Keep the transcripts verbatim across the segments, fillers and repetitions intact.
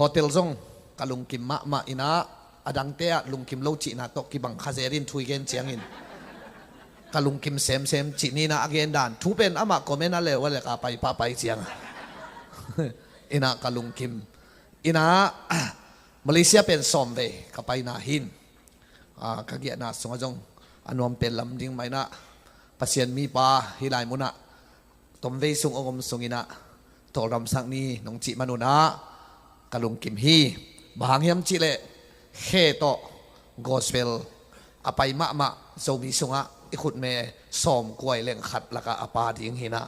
Hotel zong ka lungkim mahmah inah, a dangte ah lungkim lo cihna tawh kibang kha zel in thu i gen ciangin ka lungkim semsem cih ni inah, a gen dan thu pen amah comment a leu a lek a pai pah pai ciang a inah ka lungkim. Inah Malaysia pen sawm vei ka paina hi in, a, ka giahna sungah zong a nuam pen lam ding mah inah, Pasian mipa hih lai munah tomvei sung hong om sung inah tawldamsak ni nong cih man unah ka lungkim hi. Bang hang hiam cihleh khe tawh gospel a pai mahmah Zomi sungah i khutme sawm kuai leng khat lakah a pa ding hi inah,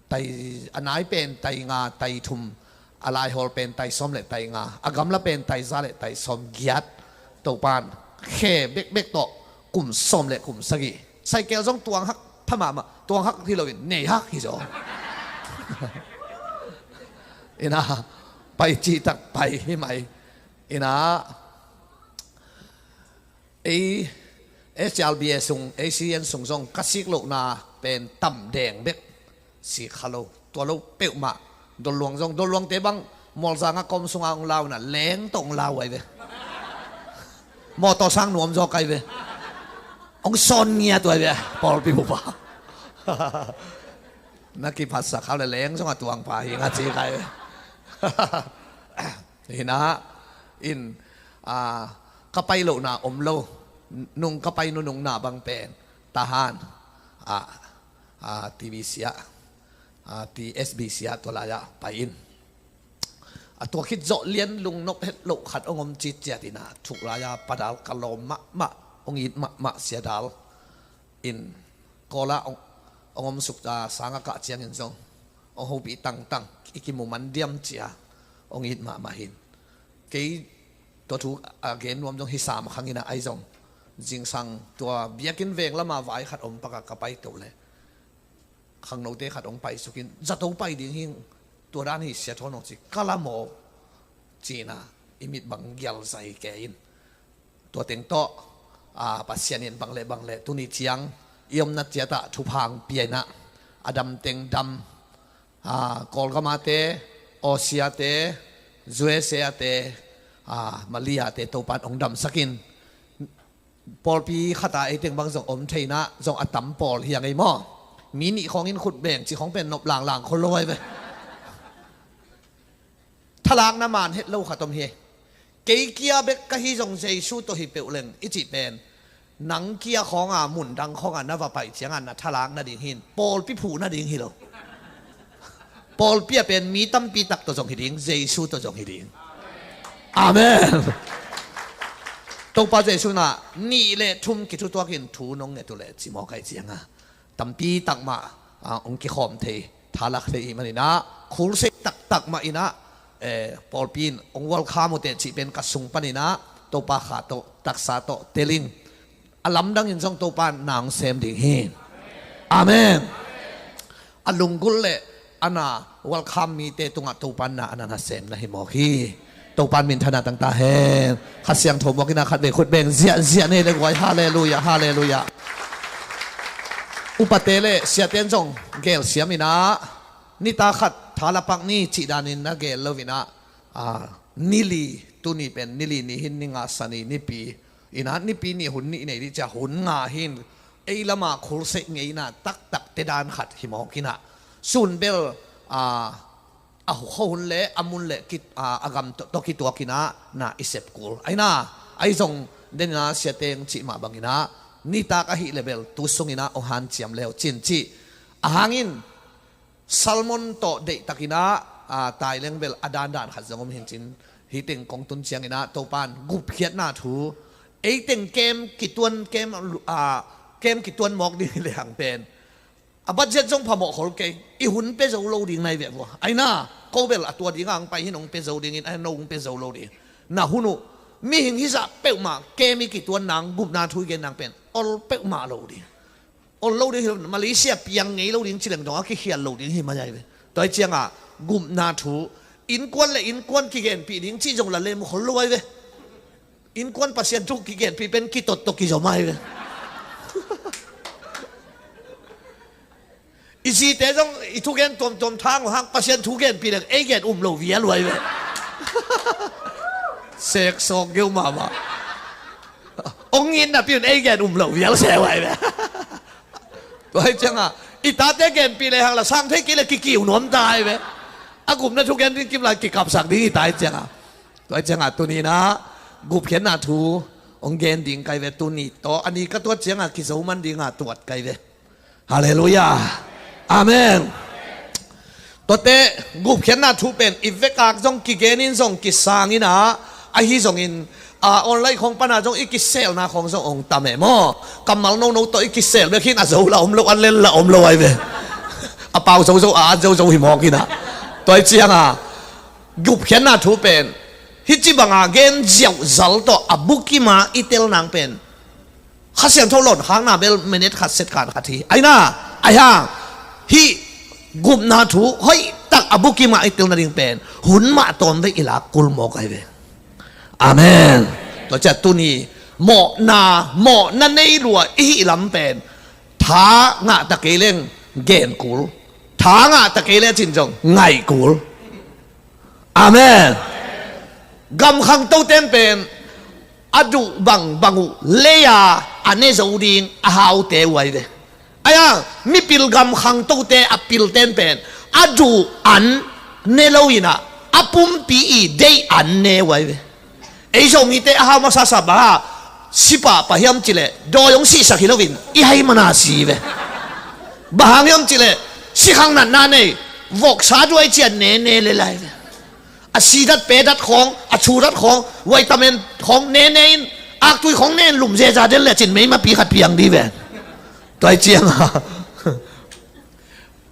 tai, a nai pen tai nga tai thum, a laihawl pen tai sawm le tai nga, a gamla pen tai za le tai sawm giat. Topan khe bekbek tawh kum sawm le kum sagih. Saikel zong tuang hak pha mahmah, tuang hak hi loin nei hak hi zaw. Inah pai cihtak pai hi mai. Inah ei S L B A sung, A C N sung zong ka sik lohna pen tam deng bek sik kha lo, tua lo peuhmah. Dolluang zong, Dolluangte bang Mualzang a kawm sunga hong lau inah leng tawh hong lau ai ve. Mawtaw sang nuam zaw kai ve. Hong sawn ngiat uh ai ve pawlpi bupa. Na kiphatsak kha le leng zong a tuang pa hi nga ci kai ve. Inah in, a, ka pai lohna om lo, nung ka pai nunungna bang pen Tahan, a, a, T B siah, a, T S B siah tua lai-ah pai in. A tua khit zawh lian lungnop het loh khat hong om citciat inah thuk lai-a padal ka lawm mahmah, hong it mahmah siadal in Kawl ah hong, hong om suk ta sang a kah ciangin zong hong hopih tangtang, i kimu man diam cia hong it mahmah hi in. Kei tua thu a gen nuam zong hi sam khang inah, ahi zong zingsang tua biakinn veng lama vai khat om pakah ka pai toh le khangnote khat hong pai sukin zato pai ding hi, tua dan hi sia thawn hong ci ka la maw ci inah i mit bang gial zai ke in. Tua teng tawh, a, Pasian in bang le bang le tuni ciang i omna ciatah thupha hong pia inah, a dam teng dam, a, Kawlgamate, Aussiate, U S A ate, a, Malayate Topan hong damsak in. Pawlpi khata ei teng bang zong om thei inah zong a tam pawl hi a ngei maw? Mi nih khawngin khut beng cih khawng pen nop langlang khol lo ai ve. Thalakna man het lo khat om hi. Kei kia bek ka hi zong Jesu tawh hi peuh leng i cih pen, nang kia khawnga mun dang khawnga na va paih cianga na thalak nading hi in, pawlpi phuh nading hi lo. Pawlpi ah pen mi tampi tak tawh zong hi ding, Jesu tawh zong hi ding. Amen. Topa Jesu inah nih le thum kithutuakin thu nong nget uh leh ci mawk ai cianga tampi tak mah, a, hong kikhawm thei, thalak thei i hih man inah, khulsei taktak mah inah, eh, pawlpi in hong welcome uh teh cih pen ka sung pan inah Topa kha tawh, taksa tawh tel ing. A lamdang in zong Topa in na hong sem ding hi. Amen. A lunggulh le a na welcome mite tungah Topa in na a na nasem na hi mawk hi. Topa in minthanna tang ta hen. Kha Siangtho mawk inah khat vei khut beng ziahziah nei le guai. Halleluiah, halleluiah. Upate le siate in zong gelsiam inah, nitak khat tha la pak ni cih danin na gel lo inah, a, ni li, tuni pen ni li ni hi in, ni nga Sani nipi inah, nipi ni hun nih nei dih cia hun nga hi in, ei lama khulsei ngeina taktak te dan khat hi mawk inah, sun bel, a, a khuahun le a mun le ki, a, a gam tawh, tawh kituak inah na i sep kul ai na. Ai zong den inah siate hong cih mah bang inah nitak ahih le bel tu sung inah hong hanciam le uh cin cih. A hangin sermon tawh deihtak inah, a, tai leng bel a dandan khat zong om hi in cin, hih teng kong tun ciang inah Topa in gupkhiatna thu, ei teng kem kituan, kem, a, kem kituan mawk ding hi le hang pen a budget zong phamawh khol kei, i hun pia zo lo ding nai veh vua. Ai na, ko bel a tua dingah hong pai hi in hong pia zo dingin, ai no hong pia zo lo ding. Na hun uh mihing hizah peuhmah kem i kituan nang, gupna thu i gen nang pen ol peuhmah lo ding. Ol lo ding hi lo, Malaysia piang ngei lo ding ci leng dong a kikhial lo ding hi mai ai ve. Tua hi ciangah gupna thu, innkuan le innkuan kigenpih ding cih zong la lem khol lo ai ve. Innkuan Pasian thu kigenpih pen kitot tawh kizom ai ve. I zite zong i thugen tuamtuam thang uh hang Pasian thu genpih leng ei gen um lo vial uh ai ve. Seksawk geu mahmah. Ong ngin napi un ei gen um lo vial se uh ai ve. Tua hi cianga i tate genpih lehang la sang thei kei le kikiu nuam ta ai ve. A gupna thu gen ding kim lai kikapsak ding hi ta hi cianga. Tua hi cianga tunina gupkhiatna thu ong gen ding kai ve tuni tawh ani ka tuat cianga kizo man dinga tuat kai ve. Halleluiah. Amen. Tuate gupkhiatna thu pen i vekak zong kigenin zong kisangina ahi zongin a online khong pana zong i kiselna khong zong ong tam e maw? Kammal nono tawh i kisel bek hin a zo la om lo a lel la om lo ai ve. A pau zozo a at zozo hi mawk hina. Tua hi cianga gupkhiatna thu pen hih ci banga gen ziauh zal tawh a bukima i tel nang pen Kha Siangtho lawn khakna bel minute khat set kan khat hi. Aina, ai hang hih gupna thu hoih tak a bukima i tel nading pen hun mah tawm vei i lak kul mawk ai ve. Amen. Tua ciah tuni mawhna mawhna nei lua i hih lam pen tha ngah ta kei leng gen kul, tha ngah ta kei leng cin zong ngai kul. Amen. Gam khangto ten pen a duh bangbang uh lei-a a ne zo ding a haute uh ai ve. Aia mipil gam khangtote a pil ten pen a duh an ne lo inah a pumpi i deih an ne uh ai ve. Ei Zomite a hau masasa banga sipah pah hiam cileh dawi hong sihsak hi loin i hai mana si ve. Bang hang hiam cileh sikhang natna nei voksa duai cian ne ne le lai ve. A sidat pedat khawng a thudat khawng vitamin khawng ne ne in aktui khawng ne in lum zeza del le cin meimapi khat piang di ve. Tuai cianga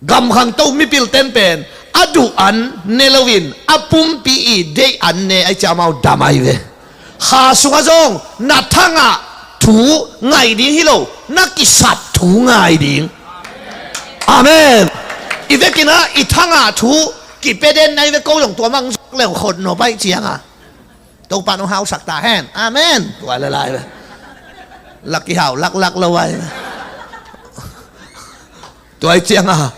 gam khangto mipil ten pen a duh an ne loin a pumpi i deih an ne ai ciamau dam ai ve. Kha sungah zong na thangah thu ngai ding hi lo, na kisap thu ngai ding. Amen. I vekinah i thangah thu kipia den nai ve ko zong tua mang zok leng khot no baih cianga Topa nong hausak ta hen. Amen. Tua lalai ve. Lak kihau laklak lo ai ve. Tua i cianga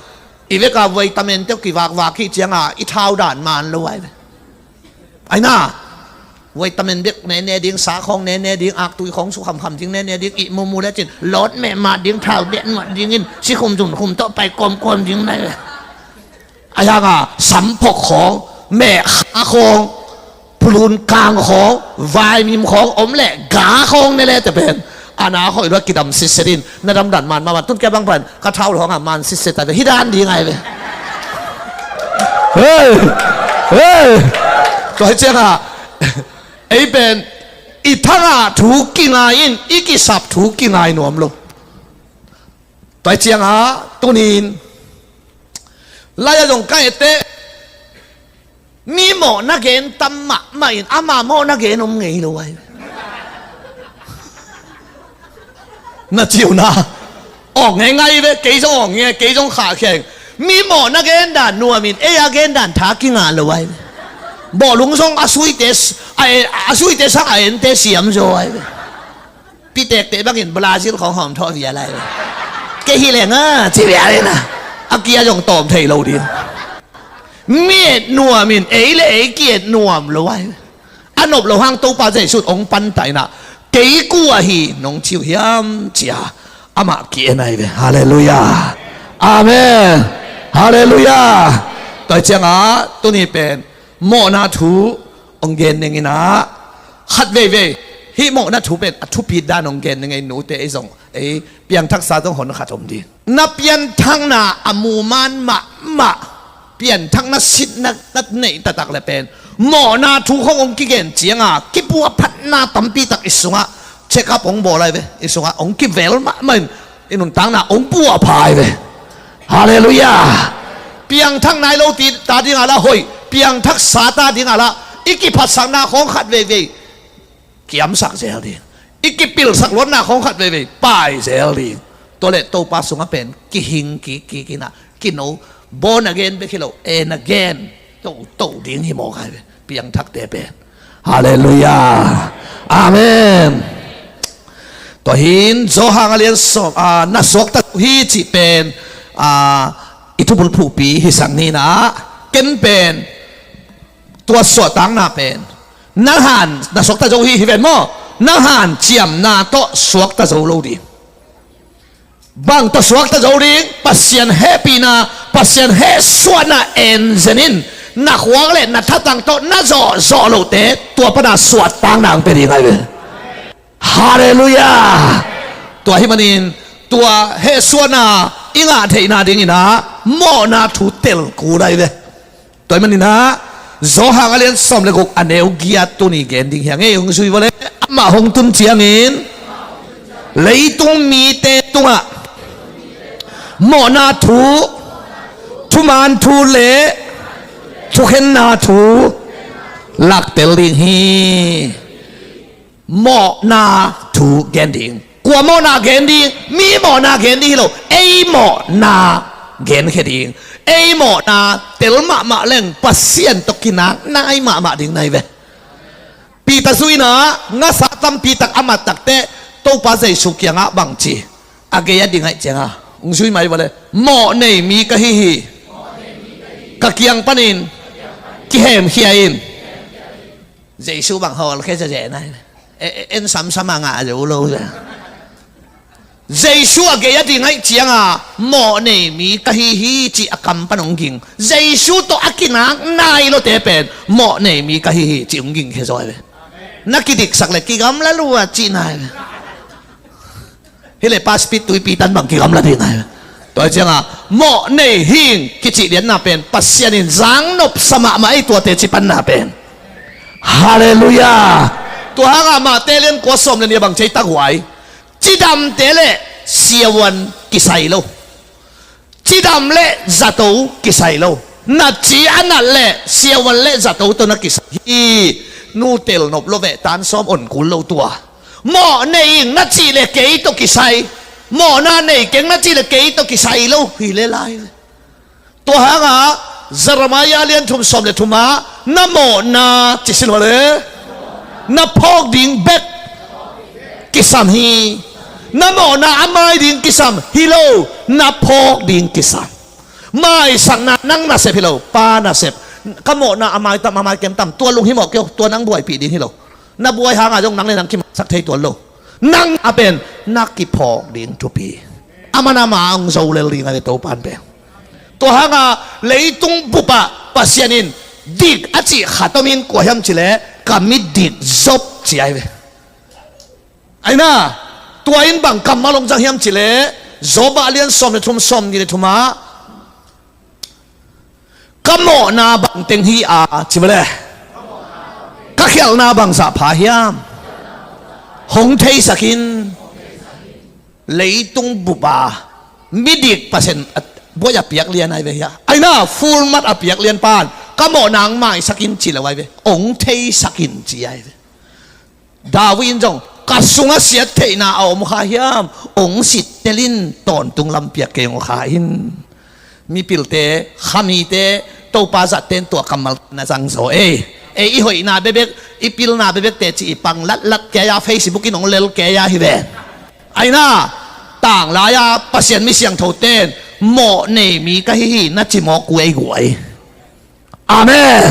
i veka vitamin teu kivakvak hi cianga i thau dan man lo ai ve. Aina vitamin bek ne ne ding, sa khawng ne ne ding, aktui khawng su khamkham ding ne ne ding, i mumu le cin lawt meh mat ding, thau det mat dingin sikhum zunkhum tawh pai kawmkawm ding nai ve. Ai hanga samphok khawng, mehkha khawng, pulun kang khawng, vaimim khawng om leh ga khawng ne le te pen ana hoih lua kidam sitset in na damdan man mahmah tun kia bang pan ka thau lo hanga man sitset ta ve hi dan ding ai ve. Hei! Hei! Tua hi cianga ei pen i thangah thu kingai in i kisap thu kingai nuam lo. Tua hi cianga tunin lai-a zong ka etteh mi mawhna gen tam mahmah in ama mawhna gen om ngei lo ai. Na ciuna awng ngei ngai ve, kei zong awng nge, kei zong khahkheng. Mi mawhna gen dan nuamin ei a gen dan tha kingah lo ai ve. Bawhlung zong a suite a suite sang a ente siam zaw ai ve. Pitekte bangin Brazil khawng hawm thawh vial lai ve. Kei hi leng a ci vial in a kia zong tawm thei lo ding. Mi et nuam in ei le ei ki et nuam lo ai ve. A nop lo hang Topa Jesuh hong panta inah kei kua hi nong ciu hiam cia amah ki en ai ve. Halleluiah. Amen. Halleluiah. Tua cianga tuni pen mawhna thu hong gen ning inah khat veivei hih mawhna thu pen a thupit dan hong gen ning ei nute ei zong ei piangthaksa zong hon khat om ding. Na pianthakna a muman mahmah pianthakna sitna na neih taktak le pen mawhna thu hong hong kigen cianga kipu a phatna tampi tak i sungah check up hong bawl ai ve. I sungah hong kivel mahmah in i nuntakna hong puahpha ai ve. Halleluiah. Piangthak nai lo ti ta dingah la hoih, piangthaksa ta dingah la i kiphatsakna khawng khat veivei kiamsak zel ding, i kipilsak luatna khawng khat veivei pai zel ding. Tua le Topa sungah pen kihing kik kik inah kino born again bek hi lo, en again toto ding hi mawk ai ve piangthakte pen. Halleluiah. Amen. Tua hin Johan a lian sawm a na suakta hi cih pen a i thubul phuhpi hisak ninah ken pen Tua suahtakna pen nang han na suakta zo hi, hi ven maw? Nang hanciamna tawh suakta zo lo ding. Bang tawh suakta zo ding? Pasian hehpihna, Pasian hehsuahna en zen in, na khuak le na thatang tawh na zawhzawh lohte tua pana suahtakna ang pia ding ahi ve. Halleluiah. Tua hi manin tua hehsuahna i ngah theihna dingin ah mawhna thu tel kul ahi ve. Tua hi manin ah Johan a lian sawm le guk a neu giat tuni gen ding hi a ngei. Hong zui vua le, amah hong tun ciangin leitung mite tungah mawhna thu, thuman thu le thukhenna thu laktel ding hi. Mawhna thu gen ding. Kua mawhna gen ding? Mi mawhna gen ding hi lo, ei mawhna genkhia ding. Ei mawhna tel mahmah leng Pasian tawh kinak nai mahmah ding na hi ve. Peter zui in ah ngasa tampi tak a mat tak teh Topa Jesu kiangah bang ci? A gei a ding ahih ciangah hong zui mai vua le, mawh nei mi ka hi hi. Ka kiang panin kihemkhia in. Jesu bang hawlkhia zazeh na hi ve. E, e, en samsam a ngah zo lo ve. Jesu a gei a ding ahih ciangah mawh nei mi ka hi hi cih a kam pan hong ging. Jesu tawh a kinak nai lote pen mawh nei mi ka hi hi cih hong gingkhia zaw hi ve. Na kidiksak le kigamla lua cih na hi ve. Hi le pa Speed Tuipi tan bang kigamla ding hi ve. Tua hi ciangah mawh nei hing kicih lianna pen Pasian in zang nopsa mahmah ei, tuate ci panna pen. Halleluiah. Tua hangah Mate lian kua sawm le nih a bang ci tak huai? Cidamte le siavuan kisai lo. Cidam le zato kisai lo. Na ci a nat le siavuan le zato tawh na kisai hi. Nu tel nop lo veh, tan sawm on kul lo tua. Mawh nei ing na cih le kei tawh kisai. Mawhna nei keng na cih le kei tawh kisai lo hi le lai. Tua hangah Jeremiah lian thum sawm le thum ah na mawhna ci si lo le, na phawk ding bek kisam hi. Na mawhna a mai ding kisam hi lo, na phawk ding kisam. Maisakna nang nasep hi lo, pa nasep. Ka mawhna a mai tam, a mai kem tam, tua lunghimawh kei o, tua nang buaipih ding hi lo. Na buai hangah zong nang le nang kimaisak thei tuan lo. Nang a pen na kiphawk ding thupi. Aman ama hong zo lel ding a le Topan pen. Tua hangah leitung bupah Pasian in dik a cih khat om in, kua hiam cih leh ka mit dik Job ci ahi ve. Aina, tua in bang kammal hong zang hiam cih leh Job a lian sawm le thum, sawm nih le thum ah, ka mawhna bang teng hi a ci vua le, ka khialhna bangzah pha hiam? Hong theisak in. Leitung bup a midik Pasian a buai a piak lian ahi ve hia. Aina, full mat a piak lian pan ka mawhna hong maisak in ci lo ahi ve. Hong theisak in ci ahi ve. David in zong, ka sungah siat theihna a om kha hiam? Hong sittel in, tawntung lam piak kei hong kha in. Mipilte, khamite, Topa zatte in tua kammal na zang zaw ei. Ei i hoihna bebek, i pilna bebekte ci i pang latlat kei a, Facebook in hong lel kei a hi ve. Aina, tanglai a Pasian mi siangthote in mawh nei mi ka hi hi na ci mawk uh ei guai. Amen.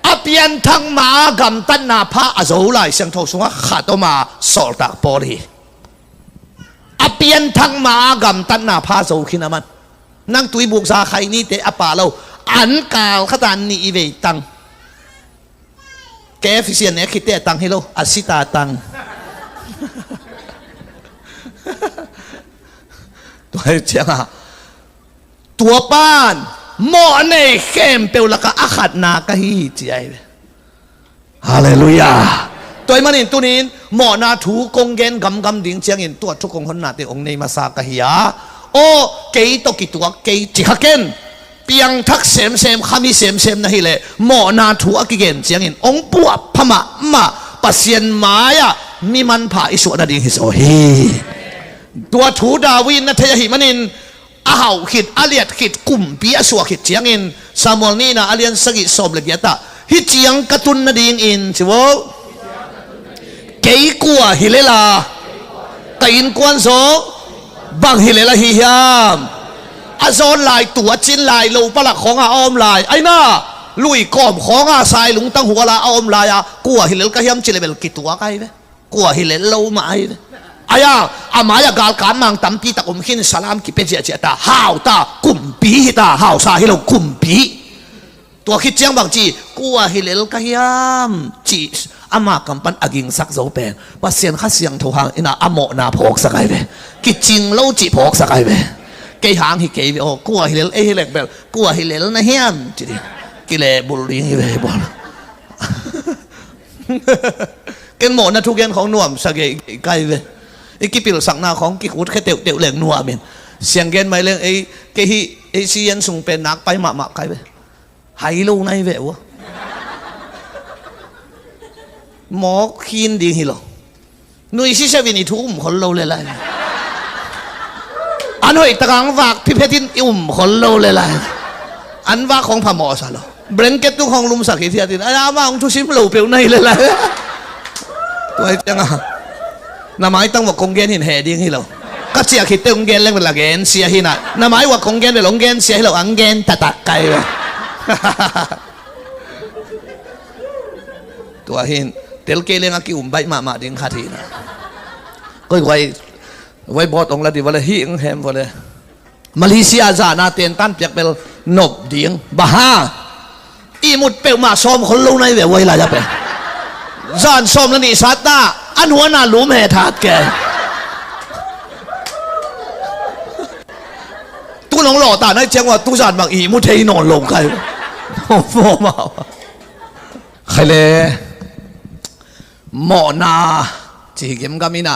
A pianthak ma a gamtatna pha a zo Lai Siangtho sungah khat om a, sawltak Paul hi. A pianthak ma a gamtatna pha zo khin a man. Nang tuibuk za khai nite a pah lo. An kal khat a nih i vei tang. K F C a nek khit teh a tang hi lo, a sita a tang. Tua hi ciangah tua pan mawh a nei khempeuh lakah a khatna ka hi hi ci ahi ve. Halleluiah. Tua ahih manin tunin mawhna thu kong gen gamgam ding ciangin tua thu kong honnate hong nei masa ka hi a, aw, kei tawh kituak kei ci kha ken. Piangthak semsem, khami semsem na hi leh mawhna thu a kigen ciangin hong puah pha mahmah, Pasian mai-ah mi manpha i suah nading hi zaw hi. Tua thu David in na thei ahih manin a hauh khit, a liat khit, kumpi a suah khit ciangin Samuel nihna a lian sagih sawm le giat ah, hih ciang ka tun nadingin ci vo. Kei kua hi lela, ka innkuan zong bang hi lela hi hiam? A zawn lai, tua cin lai, lo palak khawngah a om lai. Aina, Lui kawm khawng a sai lungtang hual a a om lai a, kua hi lel ka hiam ci le bel kituak ai ve. Kua hi lel lo mah ai ve. Ai a, a mai a galkap mang tampi tak om khin salam kipia ciahciah ta, hau ta, kumpi hi ta, hausa hi lo kumpi. Tua khit ciang bang ci, kua hi lel ka hiam ci, ama kam pan a gingsak zo pen Pasian Kha Siangtho hang ina a mawhna phawksak ai ve. Kicing lo ci phawksak ai ve. Kei hang hi kei ve aw, kua hi lel ei hi lek bel, kua hi lel na hiam ci ding. Kile bul ding hi ve bol. Ken mawhna thugen khawng nuamsa gei kai ve. I kipilsakna khawng kikhut khe teuhteuh leng nuam in. Siang gen mai leng ei, kei hi, ei sian sung pen nak pai mahmah kai ve. Hai lo nai ve ua. Mawk khin ding hi lo. Nui sisevin i thu um khol lo le lai. An hoih takang vak phiphetin i um khol lo le lai. An vak khawng phamawh sa lo. Blanket tu khawng lumsak hi thiatin. Ai ama hong thusim lo peuh nai le lai. Tuai cianga. Na maitang vak kong gen hin he ding hi lo. Ka ciah khit te hong gen leng la gen sia hi na. Na mai vak kong gen le long gen sia hi lo ang gen tatak kai ve. Tua hin tel kei leng a ki um baih mahmah ding khat hi na. Koi guai, guai bawt ong la di vale hi ong hem vale. Malaysia zana tentan piak bel nop ding. Baha. I mut peuh mah sawm khol lo nai ve uai lai a pe. Zan sawm la nih sat ta. An huana lum he that ke. Tu nong lawh ta nai ciang ua tu zan bang i mu thei nawn lo kai. Khai le mawhna ci hi gemgam ina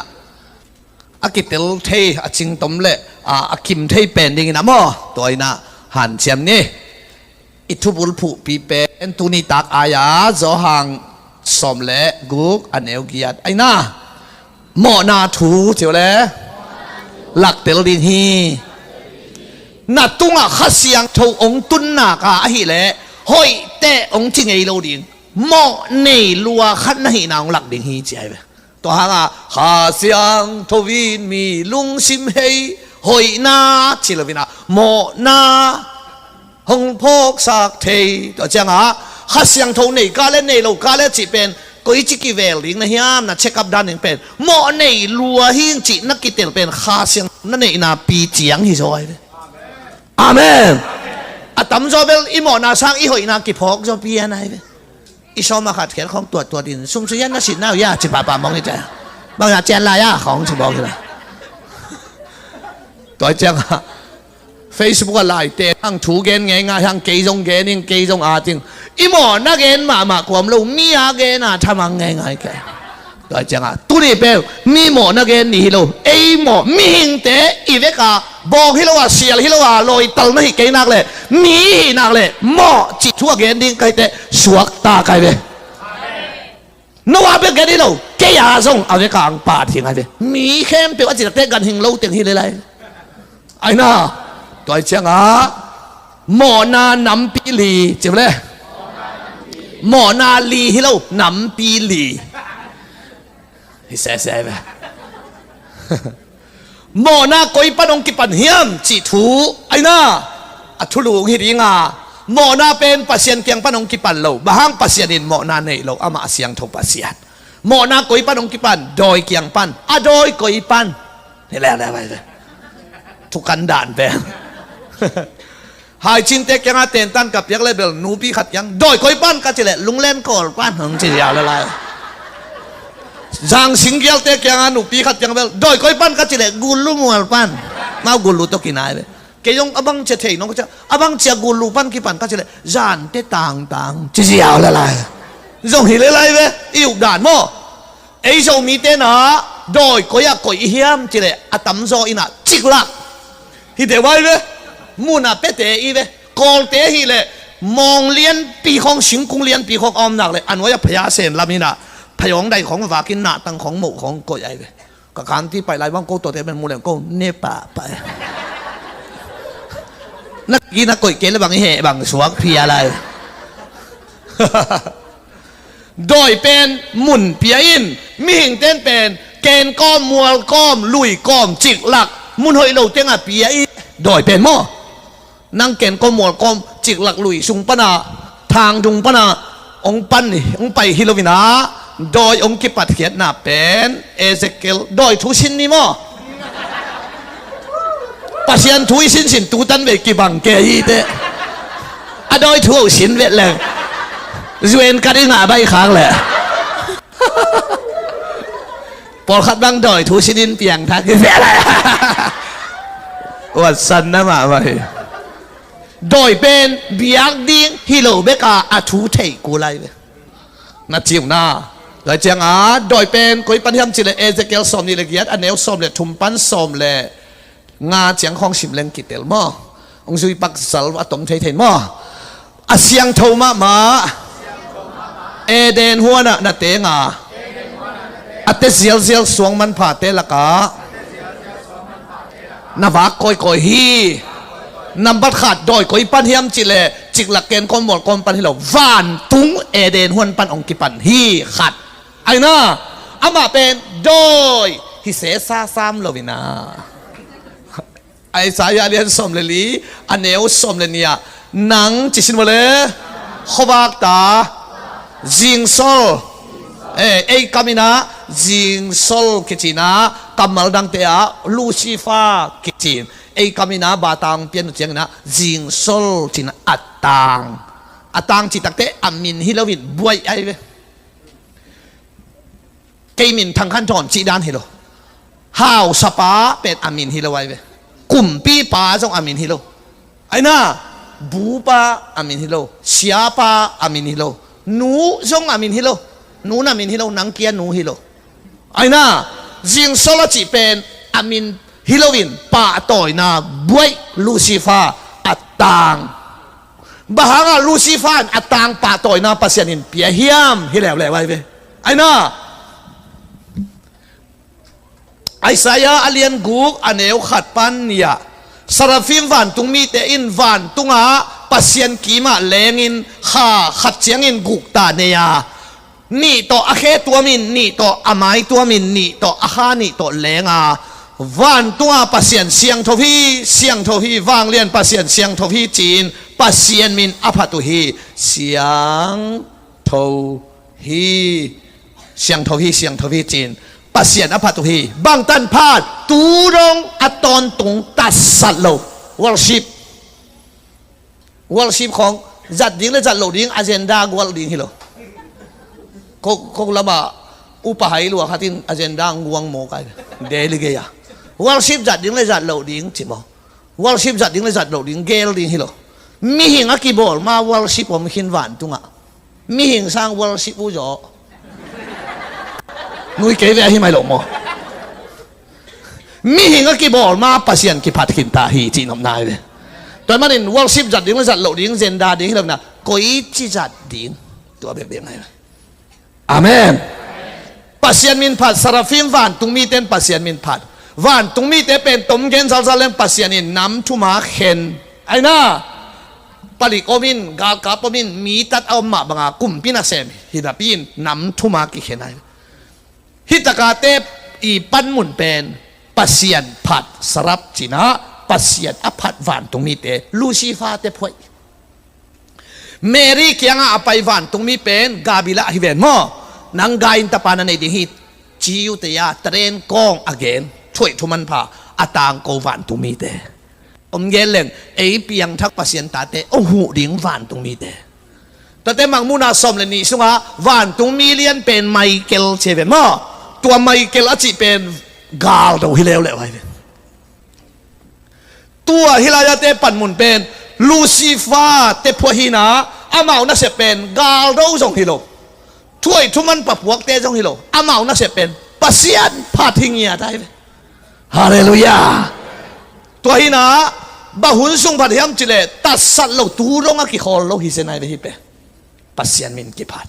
a kitel thei a cingtom le a, a kim thei pen dingin a maw tua ina hanciam ni. I thubul phuhpi pen tuni tak ai-a Zawhang sawm le guk a neu giat aina. Mawhna thu ciu le laktel ding hi. Na tungah Kha Siangtho ong tunnak a ahih leh hoihte ong ci ngei lo ding. Mawh nei lua khat na hihna ong lak ding hi ci ai ve. Tua hanga Kha Siangtho in mi lungsim hei hoihna ci lo ina mawhna hong phawksak thei. Tua cianga Kha Siangtho nei ka le nei lo ka le cih pen koici kivel ding na hiam na check up dan ding pen mawh nei lua hing cih na kitel pen Kha Siangtho na neihna pi ciang hi zaw ai ve. Amen. A tamzaw bel i mawhna sang i hoihna kiphawk zaw pian ai ve. I sawm a khat khiat khawng tuattuat in sumsuyan na sitna uh ya ci pahpah mawng hi ta. Bang ya cian lai a khawng ci mawng hi la. Tua cianga Facebook a laite hang thu gen ngeingai hang kei zong gen ing kei zong at ing. I mawhna gen mahmah kuam lo mi a gen a thamang ngeingai ke. Tua cianga tuni peuh mi mawhna gen ni hi lo. Ei mawh mihingte i veka bawng hi lo a sial hi lo a lawital na hi kei nak le mi hi nak le mawh cih thu a gen ding kaite suakta kai ve. No a bek gen hi lo kei a zong a veka ang pat hi ngai ve. Mi khempeuh a citakte ganhing lo teng hi le lai. Aina tua cianga mawhna nampi li ci le. Mawhna li hi lo nampi li. Hi sese ve. Mawhna koi pan hong kipan hiam cih thu aina a thulung hi dinga mawhna pen Pasian kiang pan hong kipan lo. Bang hang Pasian in mawhna neih lo amah a siangtho Pasian. Mawhna koi pan hong kipan dawi kiang pan a dawi koi pan. Hi leuleu vai ve. Thukan dan pen. Haicinte kiangah tentan ka piak le bel nupi khat kiang dawi koi pan ka ci le lunglen kawl pan hong ci ziau le lai. Zang singgialte kiangah nupi khat kiang bel dawi koi pan ka ci le gullu mual pan. Mau gullu to kinai ve. Kei zong a bang cia thei nong ka cia a bang cia gullu pan kipan ka ci le zante tangtang ci ziau le lai. Zong hi le lai ve i uk dan maw. Ei Zomite na dawi koi ah koi i hiam ci le a tamzaw ina ciklak. Hi te vai ve. Muna pete i ve. Kawlte hi le mawng lianpi khawng singkung lianpi khawng a om nak le a nuai a phaya sen lam ina phayawng dai khawng vakin nahtang khawng moh khawng koi ai ve. Ka kanti paih lai bang ko tuate ben mu leng ko ne pahpah e. Na kina koih kei le bang i heh bang suak phia lai. Dawi pen mun pia in mihingten pen ken kawm mual kawm lui kawm ciklak mun hoih lo tenga pia in dawi pen maw. Nang ken kawm mual kawm ciklak lui sung pana Thangdung pana hong pan hi, hong pai hi lo-in ah, dawi hong kipatkhiatna pen Ezekiel dawi thu sin ni maw? Pasian thu i sinsin tutan vei kibang kei hi teh. A dawi thu ho sin vet leng, U N kat i ngah baih khak leh. Pawlkhat bang dawi thu sinin piangthak hi vet leh. Uatsanna mahmah hi. Dawi pen biak ding hi lo bek a, a thu thei kul lai ve. Na ci uh na. Tua ciangah dawi pen koi pan hiam cih leh Ezekiel sawmnih le giat, a neu sawm le thum pan sawm le nga ciang khawng sim leng kitel maw? Hong zui pak zal a tom theithei maw? A siangtho mahmah Eden huanah na teng a, a te zialzial suang manphate lakah na vak kawikawi hi. Nambat khat, dawi koi pan hiam cih leh ciklak ken kawm mual kawm pan hi lo, vantung Eden huan pan hong kipan hi. Khat. Aina, amah pen dawi hi sesa sam lo-in ah, Isaiah a lian sawm le li, a neu sawm le nih ah, nang ci sin vawle, khuavak ta, zingsol, eh, ei kam in ah zingsol kici-in ah, kammal dangte ah Lucifer kici-in, ei kam in ah batang pian uh ciangin ah zingsol ci-in ah, a tang, a tang cih takteh a min hi lo-in buaih ai ve. Kei min Thang Khan Thawn cih dan hi lo. Hausapa pen a min hi lo ai ve. Kumpipa zong a min hi lo. Aina, bupa a min hi lo. Siapa a min hi lo. Nu zong a min hi lo. Nu na min hi lo, nang kia nu hi lo. Aina, zingsol a cih pen a min hi lo-in pahtawina buaih, Lucifer, a tang. Bang hangah Lucifer in a tang pahtawina Pasian in pia hiam? Hi leuleu ai ve. Aina, Isaiah a lian guk, a neu khat pan nih ah, seraphim vantung mite in vantungah Pasian kimah lengin kha khat ciangin gukta nei a, nih tawh a khe tuamin, nih tawh a mai tuamin, nih tawh a kha nih tawh leng a, vantungah Pasian siangtho hi, siangtho hi, vanglian Pasian siangtho hi ci-in Pasian min a phat uh hi. Siangtho hi, siangtho hi, siangtho hi ci-in Pasian a phat uh hi. Bangtan phat? Tu dong a tawntung tatsat lo. Worship. Worship khawng zat ding le zat loh ding agenda gual ding hi lo. Ko, ko lama upa hai lua khatin agenda guang maw kai. Delegate a. Worship zat ding le zat loh ding ci maw? Worship zat ding le zat loh ding gel ding hi lo. Mihing a kibawl ma worship om khin vantungah. Mihing sang worship uh zaw. Nui kei ve ahi mai lo maw? Mihing a kibawl ma Pasian kiphat khinta hi cih nopna hi ve. Tua manin worship zat ding le zat loh ding, agenda ding hi lo-in ah, koici zat ding, tua bekbek ngai ve. Amen. Pasian min phat, seraphim vantung mite in Pasian min phat. Vantung mite pen tom gen zalzal leng Pasian in nam thuma khen. Aina, palik om in, galkap om in, mi tat a om mah banga kumpi nasem hi napi in nam thuma kikhen ai. Hih takate i panmun pen Pasian phat, seraph ci-in ah Pasian a phat vantung mite, Lucifer te phuaih. Mary kiangah a pai vantung mi pen Gabriel hi ven maw? Nang gai in tapa na nei ding hi, ci uh teh a, tren kawng a gen, thuaih thuman pha, a tangko vantung mite. Om gen leng, ei piangthak Pasian tate hong huh ding vantung mite. Tuate Mangmuhna sawm le nih sungah vantung mi lian pen Michael ci ven maw? Tua Michael a cih pen galdo hi leuleu ai ven. Tua hi lai-ate panmun pen Lucifer te phuaih hi-in ah, amau nasep pen galdo zong hi lo. Thuaih thuman pha phuakte zong hi lo. Amau nasep pen Pasian phat hi ngiat ai ve. Halleluiah. Tua hi-in ah, bang hun sung phat hiam cih leh tatsat lo, tu dong a kikhawl lo hi zen ai ve hih pen. Pasian min kiphat.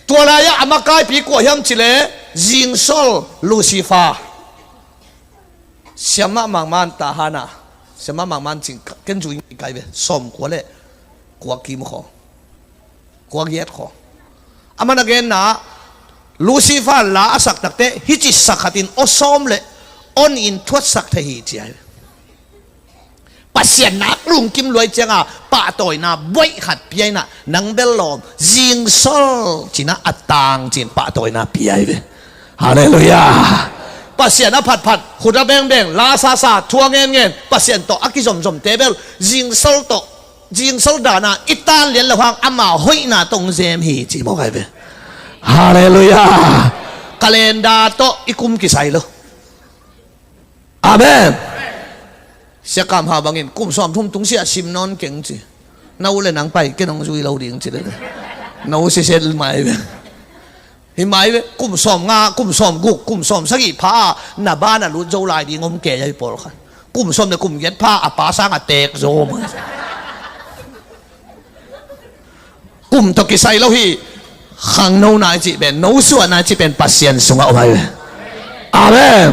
Tua lai-ah a makaipi kua hiam cih leh zingsol Lucifer. Siamah Mangman tahan a, Siamah Mangman cing ken zui ngai kai ve, sawmkua le kua kim khaw, kua giat khaw. Aman a genna, Lucifer la a sak takte hih ci sak khatin aw sawm le aw nih in thuatsak thei hi ci ai. Pasian nak lungkim luai cianga pahtawina buaih khat pia inah, nang bel lawm, zingsol cinah a tang cin pahtawina pia hi ve. Halleluiah. Pasian a phatphat, khut a bengbeng, la sasa, thu a ngenngen, Pasian tawh a kizomzomte bel zingsol tawh, zingsol dana i tan lian lo hang ama hoihna tawh hong zem hi ci mawk ahi ve. Halleluiah. Kalenda tawh i kum kisai lo. Amen. Siakam ha bangin kum sawm thum tung siah sim nawn keng ci. Na u le nang pai ken hong zui lo ding ci le. Na u sisel mai ve. Hi mai ve, kum sawm nga, kum sawm guk, kum sawm sagih pha a na ba na lut zo lai ding om kei ahi pawlkhat. Kum sawm le kum giat pha a pa sang a teek zo om. Kum tawh kisai lo hi. Khangno nai cih pen, no suah nai cih pen Pasian sungah om ahi ve. Amen.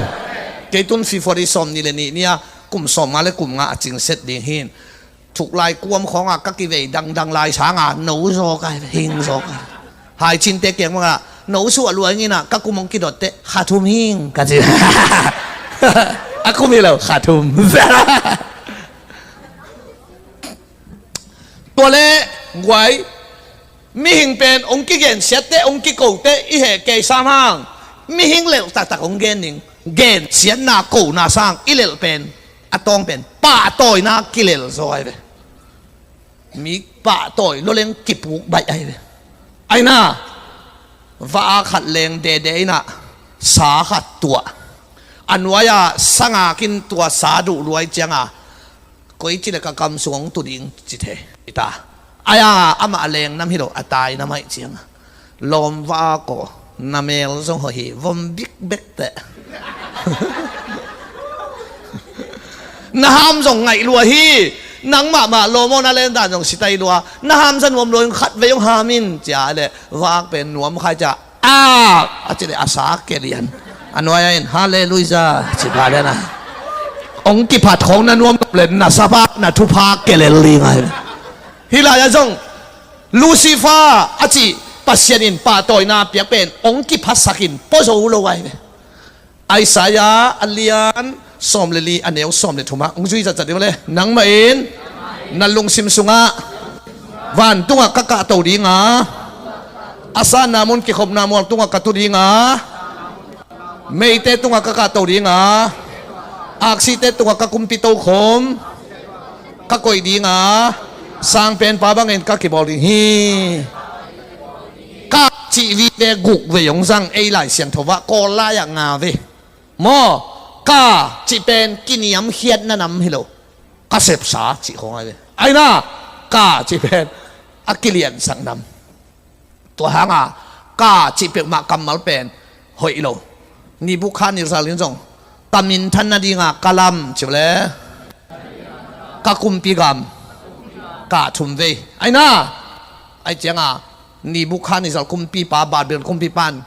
Kei tun February sawm nih le nih ni-a kum sawm nga le kum nga a cingset ding hin. Thuklai kuam khawngah ka kivei dangdang lai sanga no zawk ahi ve, hing zawk ahi ve. Hai cinte kiang bangah no suah luai nginah ka kum hong kidotte kha thum hing ka ci. A kum hi lo kha thum. Tua le guai, mihing pen hong kigensiatte, hong kikote i heh kei sam hang. Mihing lelh taktak hong gen ning. Gensiatna kona sang i lelh pen, a tawng pen pahtawina kilel zaw ahi ve. Mi pahtawi loleng kipuk baih ahi ve. Aina, va-a khat leng dede inah sa khat tuah. A nuai-a sangak in tua sa duh luai cianga, koici le ka kam sung hong tu ding ci thei hi ta. Aia amah a leng nam hi lo, a tai nam aih cianga, lawm va-a kaw, na mel zong hoih hi, vom bikbek teh. Na ham zong ngaih lua hi. Nang mahmah lawm aw, na len dan zong sitai lua. Na ham za nuam lua in khat vei hong ham in cia le, va-ak pen nuam khai cia. A, a ci le a sa kelian. A nuai-a in halleluiah ci pha le na, hong kiphat khawng na nuam le na sapa na thupha kelel ding ahi. Hih lai-ah zong Lucifer a cih Pasian in pahtawina piak pen hong kiphatsak in pua zo lo ahi ve. Isaiah a lian sawm le li, a neu sawm le thumah hong zui zatzat ding le, nangmah in na lungsim sungah, vantungah ka kahto dinga, a sanna mun kikhopna mual tungah ka tu dinga, meite tungah ka kahto dinga, aksite tungah ka kumpi tokhom ka koih dinga, sangpenpa bangin ka kibawl ding hi. Ka cih vive guk vei hong zang ei Lai Siangtho ah, Kawl lai-ah nga vei. Maw, ka cih pen kiniamkhiatna nam hi lo. Ka sepsa cih khawng ahi ve. Aina, ka cih pen a kiliansak nam. Tua hanga ka cih peuhmah kammal pen hoih lo. Nebukhadnezzar in zong ka minthan nadinga ka lam ci le, ka kumpi gam ka thum vei. Aina, ai cianga Nebukhadnezzar kumpipa, Babylon kumpipan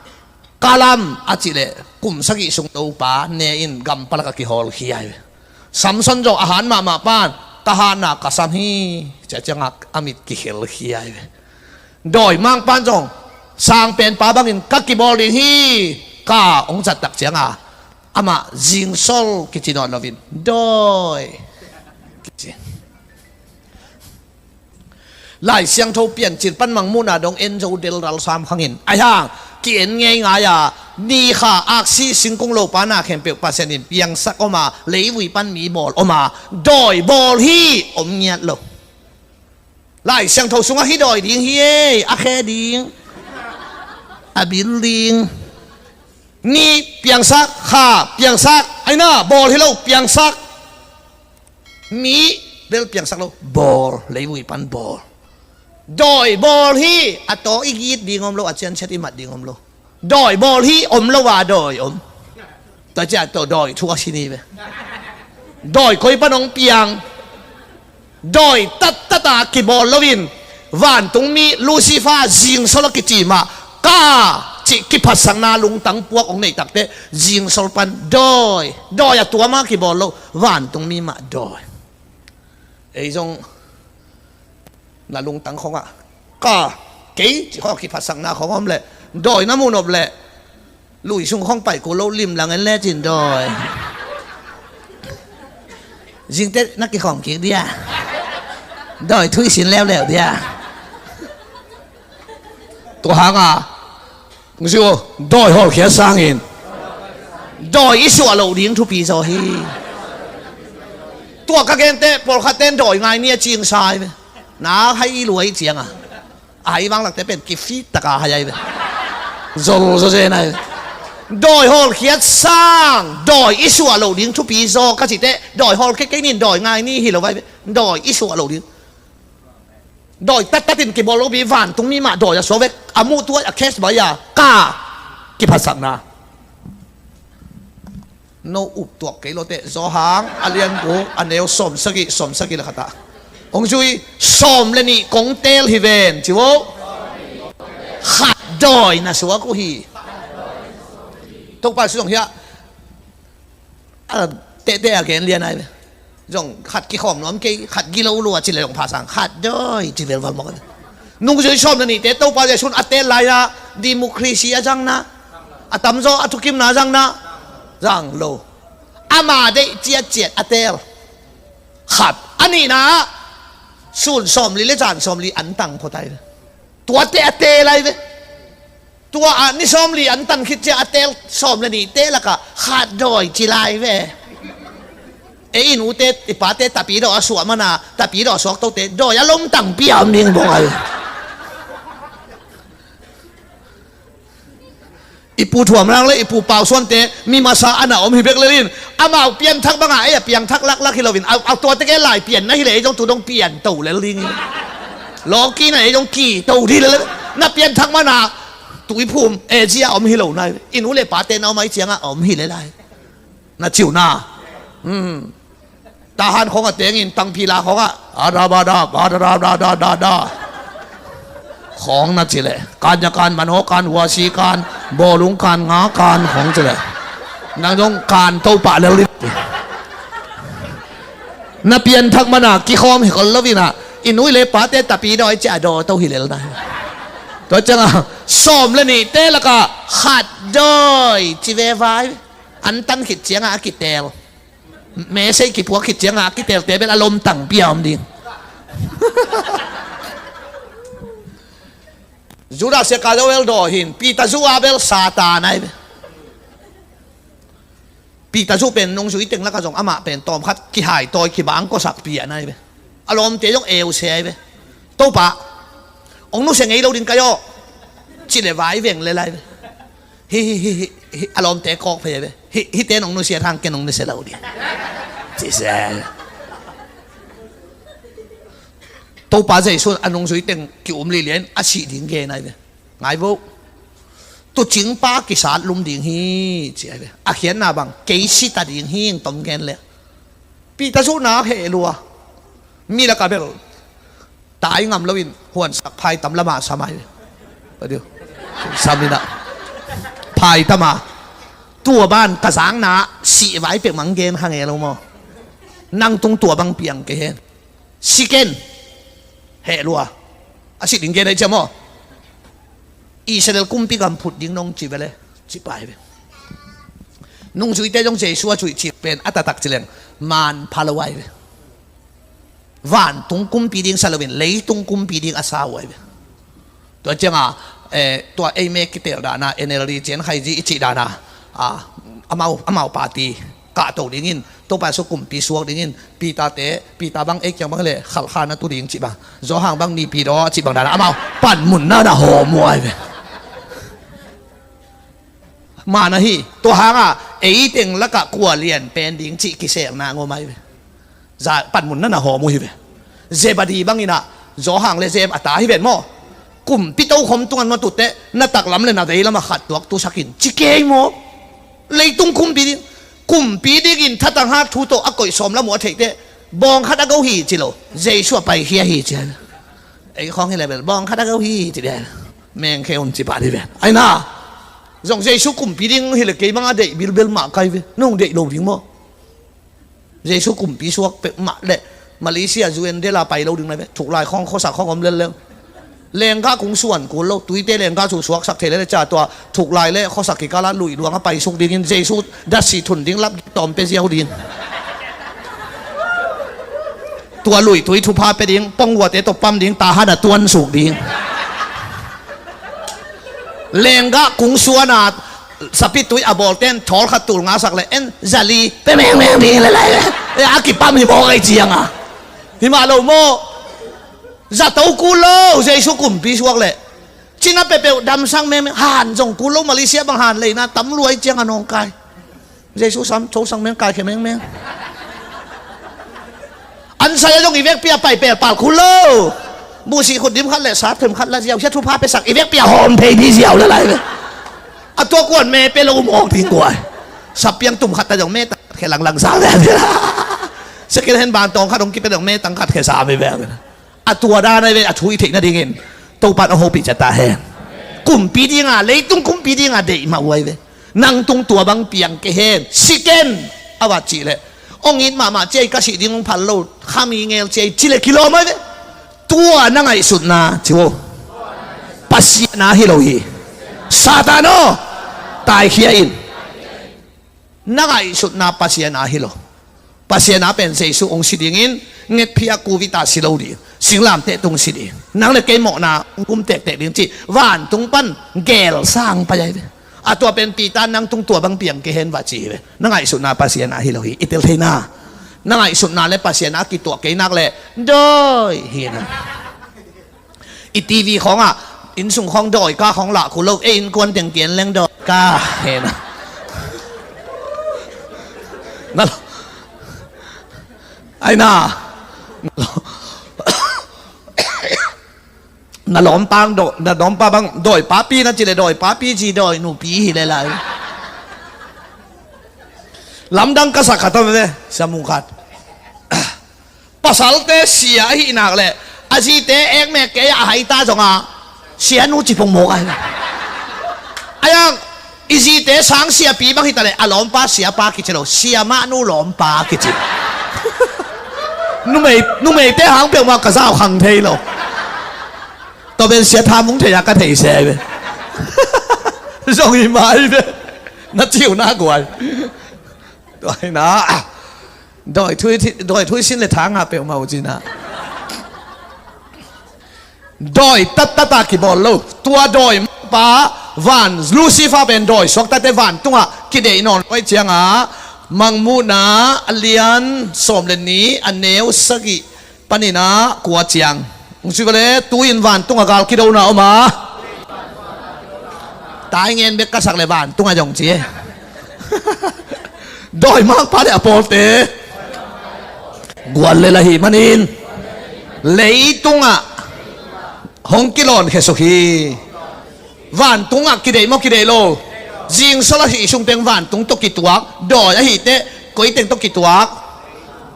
ka lam a cih leh kum sagih sung topa ne in gam palak a kihawlkhia hi. Samson zong a han mahmah pan, ka hanna ka sam hi, cia cianga a mit kikhelkhia hi. Dawi mangpan zong sangpenpa bangin ka kibawl ding hi, ka hong zattak cianga amah zingsol kici nawn loin dawi kici. Lai Siangtho Piancil pan Mangmuhna dong en zo delral sam khangin, aihang ki-en ngeingai a, ni kha aksi singkung lopa na khempeuh Pasian in piangsak om a, leivui pan mi bawl om a, dawi bawl hi om ngiat lo. Lai Siangtho sungah hih dawi ding hi ei, a khe ding, a bil ding. Ni piangsak, kha piangsak, aina bawl hi lo, piangsak. Mi bel piangsak lo, bawl, leivui pan bawl. Dawi bawl hi, a taw i git ding om lo, a cianciat i mat ding om lo. Dawi bawl hi om lo a dawi om. Tua ciah tawh dawi thu a si ni ve. Dawi koi pan hong piang. Dawi tattata kibawl loin vantungmi Lucifer zingsol a kici mah, ka cih kiphatsakna lungtang puak hong neih takteh zingsol pan dawi, dawi a tuama kibawl lo, vantungmi mah dawi. Ei zong na lungtang khawngah ka, kei cih khawng kiphatsakna khawng om leh, dawi na muh nop leh, lui sung khawng pai kul lo, limlang en lecin dawi. Zingte na kikhawm kik dia. Dawi thu i sin leuleu dia. Tua hanga, hong zui uh, dawi hawlkhiat sangin dawi i suah loh ding thupi zaw hi. Tua ka gente pawlkhatte in dawi ngai ni a cingsa hi ve. Na hai i lua i cianga, a hai vanglakte pen kifit taka hai ahi ve. Zol zaw zen ahi ve. Dawi hawlkhiat sang dawi i suah loh ding thupi zaw ka cite, dawi hawlkhiat kei nin dawi ngai ni hi lo ahi ve. Dawi i suah loh ding. Dawi tattatin kibawl lo pi, vantungmi mah dawi a suak vek, a muh tuai a case bai a ka kiphatsakna. No up tuak kei lote, Zawhang a lian guk a neu sawmsagih, sawmsagih le khatah. Hong zui, sawm le nih kong teel hi ven, ci vo. Khat dawi na suak uh hi. Topa Jesu zong hiah a tehteh a gen lian ahi ve. Zong khat kikhawm nuam kei, khat gilo lua ci le zong pha sang, khat dawi ci velval mawk ahi ve. Nungzui sawm le nihte Topa Jesu in a teel lai-a democracy a zangna, a tamzaw a thukimna a zangna, zang lo. Ama deih ciatciat a teel. Khat. A nihna ah sun sawmli le zan sawmli an tang phot ahi ve. Tuate a teel ahi ve. Tua ah ni sawmli an tan khit ciang a teel sawm le nihte lakah khat dawi ci lai ve. Ei i nute i pate tapidaw a suah mana, tapidaw a suak tote dawi a lomtang pia om ding bawng ahi ve. I Pu Thuam Rang le i Pu Pau Suante mi masa a na om hi bek lel in, amau pianthak banga ei a piangthak laklak hi loin, a, a tuate ke lai pian na hi le ei zong tu dong pian to lel ding hi. Lawki na ei zong ki to ding lel. Na pianthak mana tuiphum e zia om hi lo nai. I nu le pate na om ai cianga om hi le lai. Na ciu na. Hmm. Tahan khawng a tengin tangphila khawng ah, a da ba da, ba da da da da da da. Khawng na ci leh, kan ya kan, manhaw kan, huasi kan, bawlung kan, nga kan khawng ci leh, nang zong kan to pah lel ding. Na pianthak mana kikhawm hi kol lo ina, i nu i le pate tapidaw i ci a daw to hi lel na. Tua cianga sawm le nihte lakah khat dawi ci ve vai. An tan khit cianga a kiteel. Message kipuak khit cianga a kiteelte bel a lomtang pia om ding. Judas Iskariot bel dawi hi in, Peter zuh a bel Satan ahi ve. Peter zuh pen nungzui teng lakah zong amah pen tawmkhat kihaitawi kibang kawsak pian ahi ve. A lawmte zong euse ahi ve. Topa, hong nusia ngei lo ding kai aw, ci le vai veng le lai ve. Hi, hi, hi, hi, hi, a lawmte kawk phei ve. Hi, hite nong nusia hang ken nong nusia lo ding. Ci se. Topa Jesu a nungzui teng ki-um lilian a sih ding gen ai ve. Ngai vo. Tucingpa kisat lum ding hi, ci ai ve. A khiatna bang, kei sita ding hi, ing tom gen le. Peter zuhna heh lua. Mi laka bel tai ngam loin huansak phaitam lama sam ai ve. Adio. Sam ina. Phaitama. Tua ban ka zakna sih vai pek mang gen kha nge lo maw. Nang tung tua bang piang kei hen. Si ken. Heh lua. A sih ding gen ai cia maw. Israel kumpi gam phut ding nong ci vele. Ci pai ve. Nungzuite zong Jesu a zuih cih pen a taktak ci leng manpha lo ai ve. Vantung kumpi ding sa loin leitung kumpi ding a sa uh ai ve. Tua cianga, eh, tua ei mek kitel dana, N L D cian khaiji i cih dana, ah, amau, amau party kahto dingin, Topa Jesu kumpi suak dingin, Peter te, Peter bang ei kiang bang le khalkha na tu ding cih bang, Johan bang nipi daw cih bang dana amau panmunna na hawm uh ai ve. Man ahi, tua hanga ei teng lakah kua lian pen ding cih kiselna ngom ai ve. Za panmunna na hawm uh hi ve. Zebadi bangin ah Johan le Jem a ta hi ven maw. Kumpi tokhom tungan matutte na taklam le na veilam a khat tuak tusakin ci kei maw. Leitung kumpi ding, kumpi dingin thatang hat thu tawh a koih sawm lam uh a theihte bawng khat a go hi ci lo. Jesu a paikhia hi ci ai ve. Ei khawng hi le bel bawng khat a go hi ci le. Mengkhe un ci pah dih ven. Aina. Zong Jesu kumpi ding hi le kei bang a deih bilbel mah kai ve. Nong deih lo ding maw. Jesu kumpi suak pek mah le Malaysia U N dela pai lo ding na ve. Thuklai khawng khuasak khawng om lel leng. Lengka kung suan kul lo. Tuite lengka su suaksak thei le le ca tua thuklai le khuasak kikala luih luang a pai suk dingin Jesu dasi thun ding lap tawm pe ziau ding. Tua luitui thupha pia ding, pongguate tawh pam ding, tahan a tuan suk ding. Lenggah kung suan a sapitui a bawlten thawl khat tul nga sak le en zali pe mengmeng ding le lai le. A kipam hi mawk ahi cianga. Hi mah lo maw? Zato kul lo, Jesu kumpi suak leh. Cina pepeuh damsang mengmeng, han zong kul lo, Malaysia bang han leina tam luai ciang a nawngkai. Jesu sam, tho sang meng, kaikhia mengmeng. An sai a zong i vekpi a pai pelpal kul lo. Muhsih khut dim khat le sat them khat la ziau, sia thupha pesak, i vekpi a hawm thei di ziau le lai ve. A tua kuan me pe lo mawk ding kuai. Sapiang tum khat ta zong me tang khat khia langlang sa ve. Second hand bantawng khat hong kipe zong me tang khat khia sa ve ve. A tua dan ahi ve, a thu i theih nadingin Topa in a hopih ciat ta hen. Kumpi dinga, leitung kumpi dinga deih mah uh ahi ve. Nang tung tua bang piang kei hen, si ken, a va cih leh, hong it mahmah cia i ka sih ding hong phal lo, khami ngel cia i ci le kilawm ahi ve. Tua na ngaihsutna ci uh, Pasian a hi lo hi. Satan aw, taikhia in. Na ngaihsutna Pasian a hi lo. Pasian a pen Jesu hong si dingin, ngetphi a kuvita si lo ding, singlamteh tung si ding, nang le kei mawhna hong kum tektek ding cih vantung pan gelsang pai ahi ve. A tua pen Peter nang tung tua bang piang kei hen va ci hi ve. Na ngaihsutna Pasian a hi lo hi. I tel theina, na ngaihsutna le Pasian a kituak kei nak le dawi hi na. I TV khawngah, innsung khawng dawika khawng lah kul lo, ei innkuan teng kian leng dawika hena. Na lo, aina, na lawmpa, na lawmpa bang dawi papi na ci le dawi papi ci dawi nupi hi le lai. Lamdang ka sak khat ve, samung khat. Pasalte sia ahih nak leh a zite ekmek kei a hai ta zongah sia nu ci pongmawk ahi. Ayang i zite sang siapi bang hita leh a lawmpa siapa kici lo, siamah nu lawmpa kici. Numei, numeite hang peuhmah ka zau khang thei lo. Tua pen sia thamung thei a ka thei se ve. Zong hi mai ve. Na ciu na guai. Tua hi na. Dawi thui, dawi thui sin le tha ngah peuhmah uh cina. Dawi tattata kibawl lo. Tua dawi mangpa van Lucifer pen dawi suaktate vantungah kideih nawn luai cianga Mangmuhna a lian sawm le nih a neu sagih paninah kua ciang. Hong sui vale, tu-in vantung a gal kidona om a. Tai ngen bek ka sak le vantung a zong ci e. Dawi mangpa le a pawlte gual le lahih manin leitungah hong kilawnkhia suk hi. Vantungah kideih maw, kideih lo? Zingsol a hih sung peng vantung tawh kituak, dawi ahih teh koi teng tawh kituak?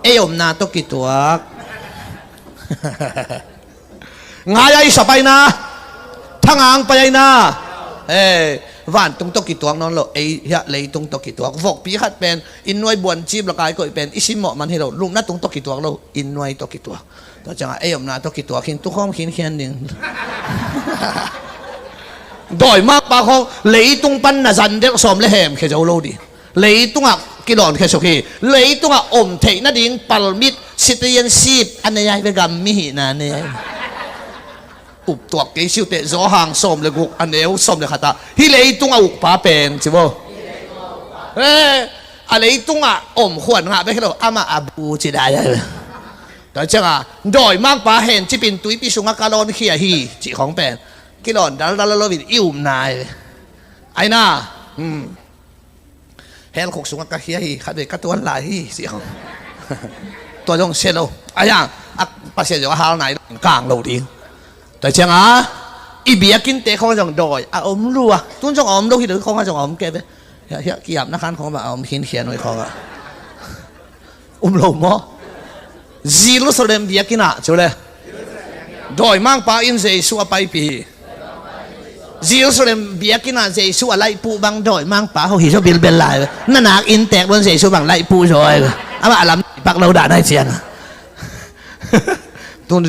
Ei omna tawh kituak. Ngai a i sa paina, thangang pai aina. Eh, vantung tawh kituak nawn lo, ei hiah leitung tawh kituak. Vokpi khat pen inn nuai buancip lakai koih pen i simmawh man hi lo, lupna tung tawh kituak lo, inn nuai tawh kituak. Tua ciangah ei omna tawh kituak khin, tukhawm khinkhian ding. Dawi mangpa khawng leitung pan na zandelh sawm le hem khia zo lo ding. Leitungah kilawnkhia suk hi. Leitungah om theih nading palmit, citizenship a nei ai ve, gam mihihna a nei ai. Uptuak kei siuhteh Zawhang sawm le guk a neu sawm le khatah hih leitung a ukpa pen ci maw? Eh, a leitungah om khuan ngah bek hi lo, amah a bu ci dai ai ve. Tua ciangah dawi mangpa hen cipin tuipi sungah ka lawnkhia hi cih khawng pen kilawn daldal lo in i upna ai ve. Aina, hmm. Hell khuk sungah ka khia hi, khatvei ka tuan lai hi cih khawng. Tua zong sia lo. Aia, a Pasian zong a hal nai lo, kang lo ding. Tua ciangah i biakinnte khawngah zong dawi a om lua. Tun zong a om lo hi lo, khawngah zong a om kei ve. Hiah, hiah ki-apna khan khawngah a om khinkhian uh hi khawngah. Um lo maw? Jerusalem biakinn ah cu le, dawi mangpa in Jesu a paipih hi. Jerusalem biakinn ah Jesu a laihpuh bang dawi mangpa ho hi zaw bilbel lai. Na nak inn tek luan Jesu bang laihpuh zaw ai. Amah a lam pak lo dah nai ciangah. Tun,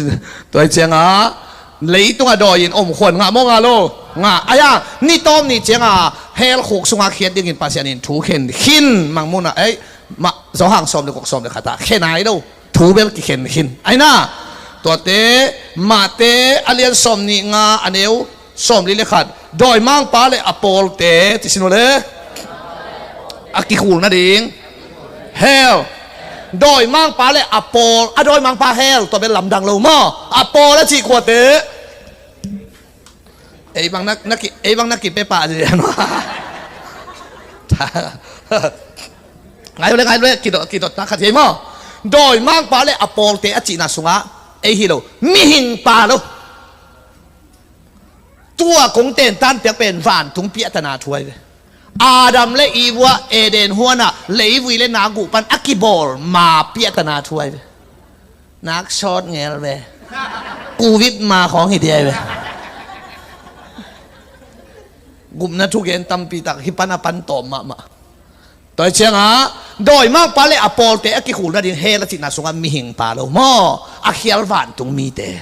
tua ciangah leitung a dawi in om khuan ngah maw, ngah lo? Ngah. Aia, ni tawm ni ciangah hell khuk sungah khiat dingin Pasian in thu khen khin, Mangmuhna, ei, mah, Zawhang sawm le guk sawm le khatah khen ai lo. Thu bel kikhen khin. Aina, tuate, Mate a lian sawm nih nga a neu sawm li le khat. Dawimangpa le a pawlte, ci sin uh le. A kikhul nading. Hell. Dawimangpa le a pawl, a dawimangpa hell, tua bel lamdang lo maw. A pawl a cih kuate. Ei bang na, na ki, ei bang na ki pe pah zi. Ngai lo le, ngai lo le, kidot, kidot ta khat hi maw. Dawimangpa le a pawlte a cihna sungah ei hi lo. Mihing pa lo. Tua kong tentan piak pen vantung piahtana thu ahi ve. Adam le Eve uh ah Eden huanah leivui le nak guh pan a kibawl ma piahtana thu ahi ve. Nak sawt ngel ve. Covid ma khawng hi dia ve. Gupna thugen tampi tak hi pan a pan tawm mahmah. Tua hi ciangah dawimangpa le a pawlte a kikhul nading hell a cihna sungah mihing pa lo maw, a khial vantung mite,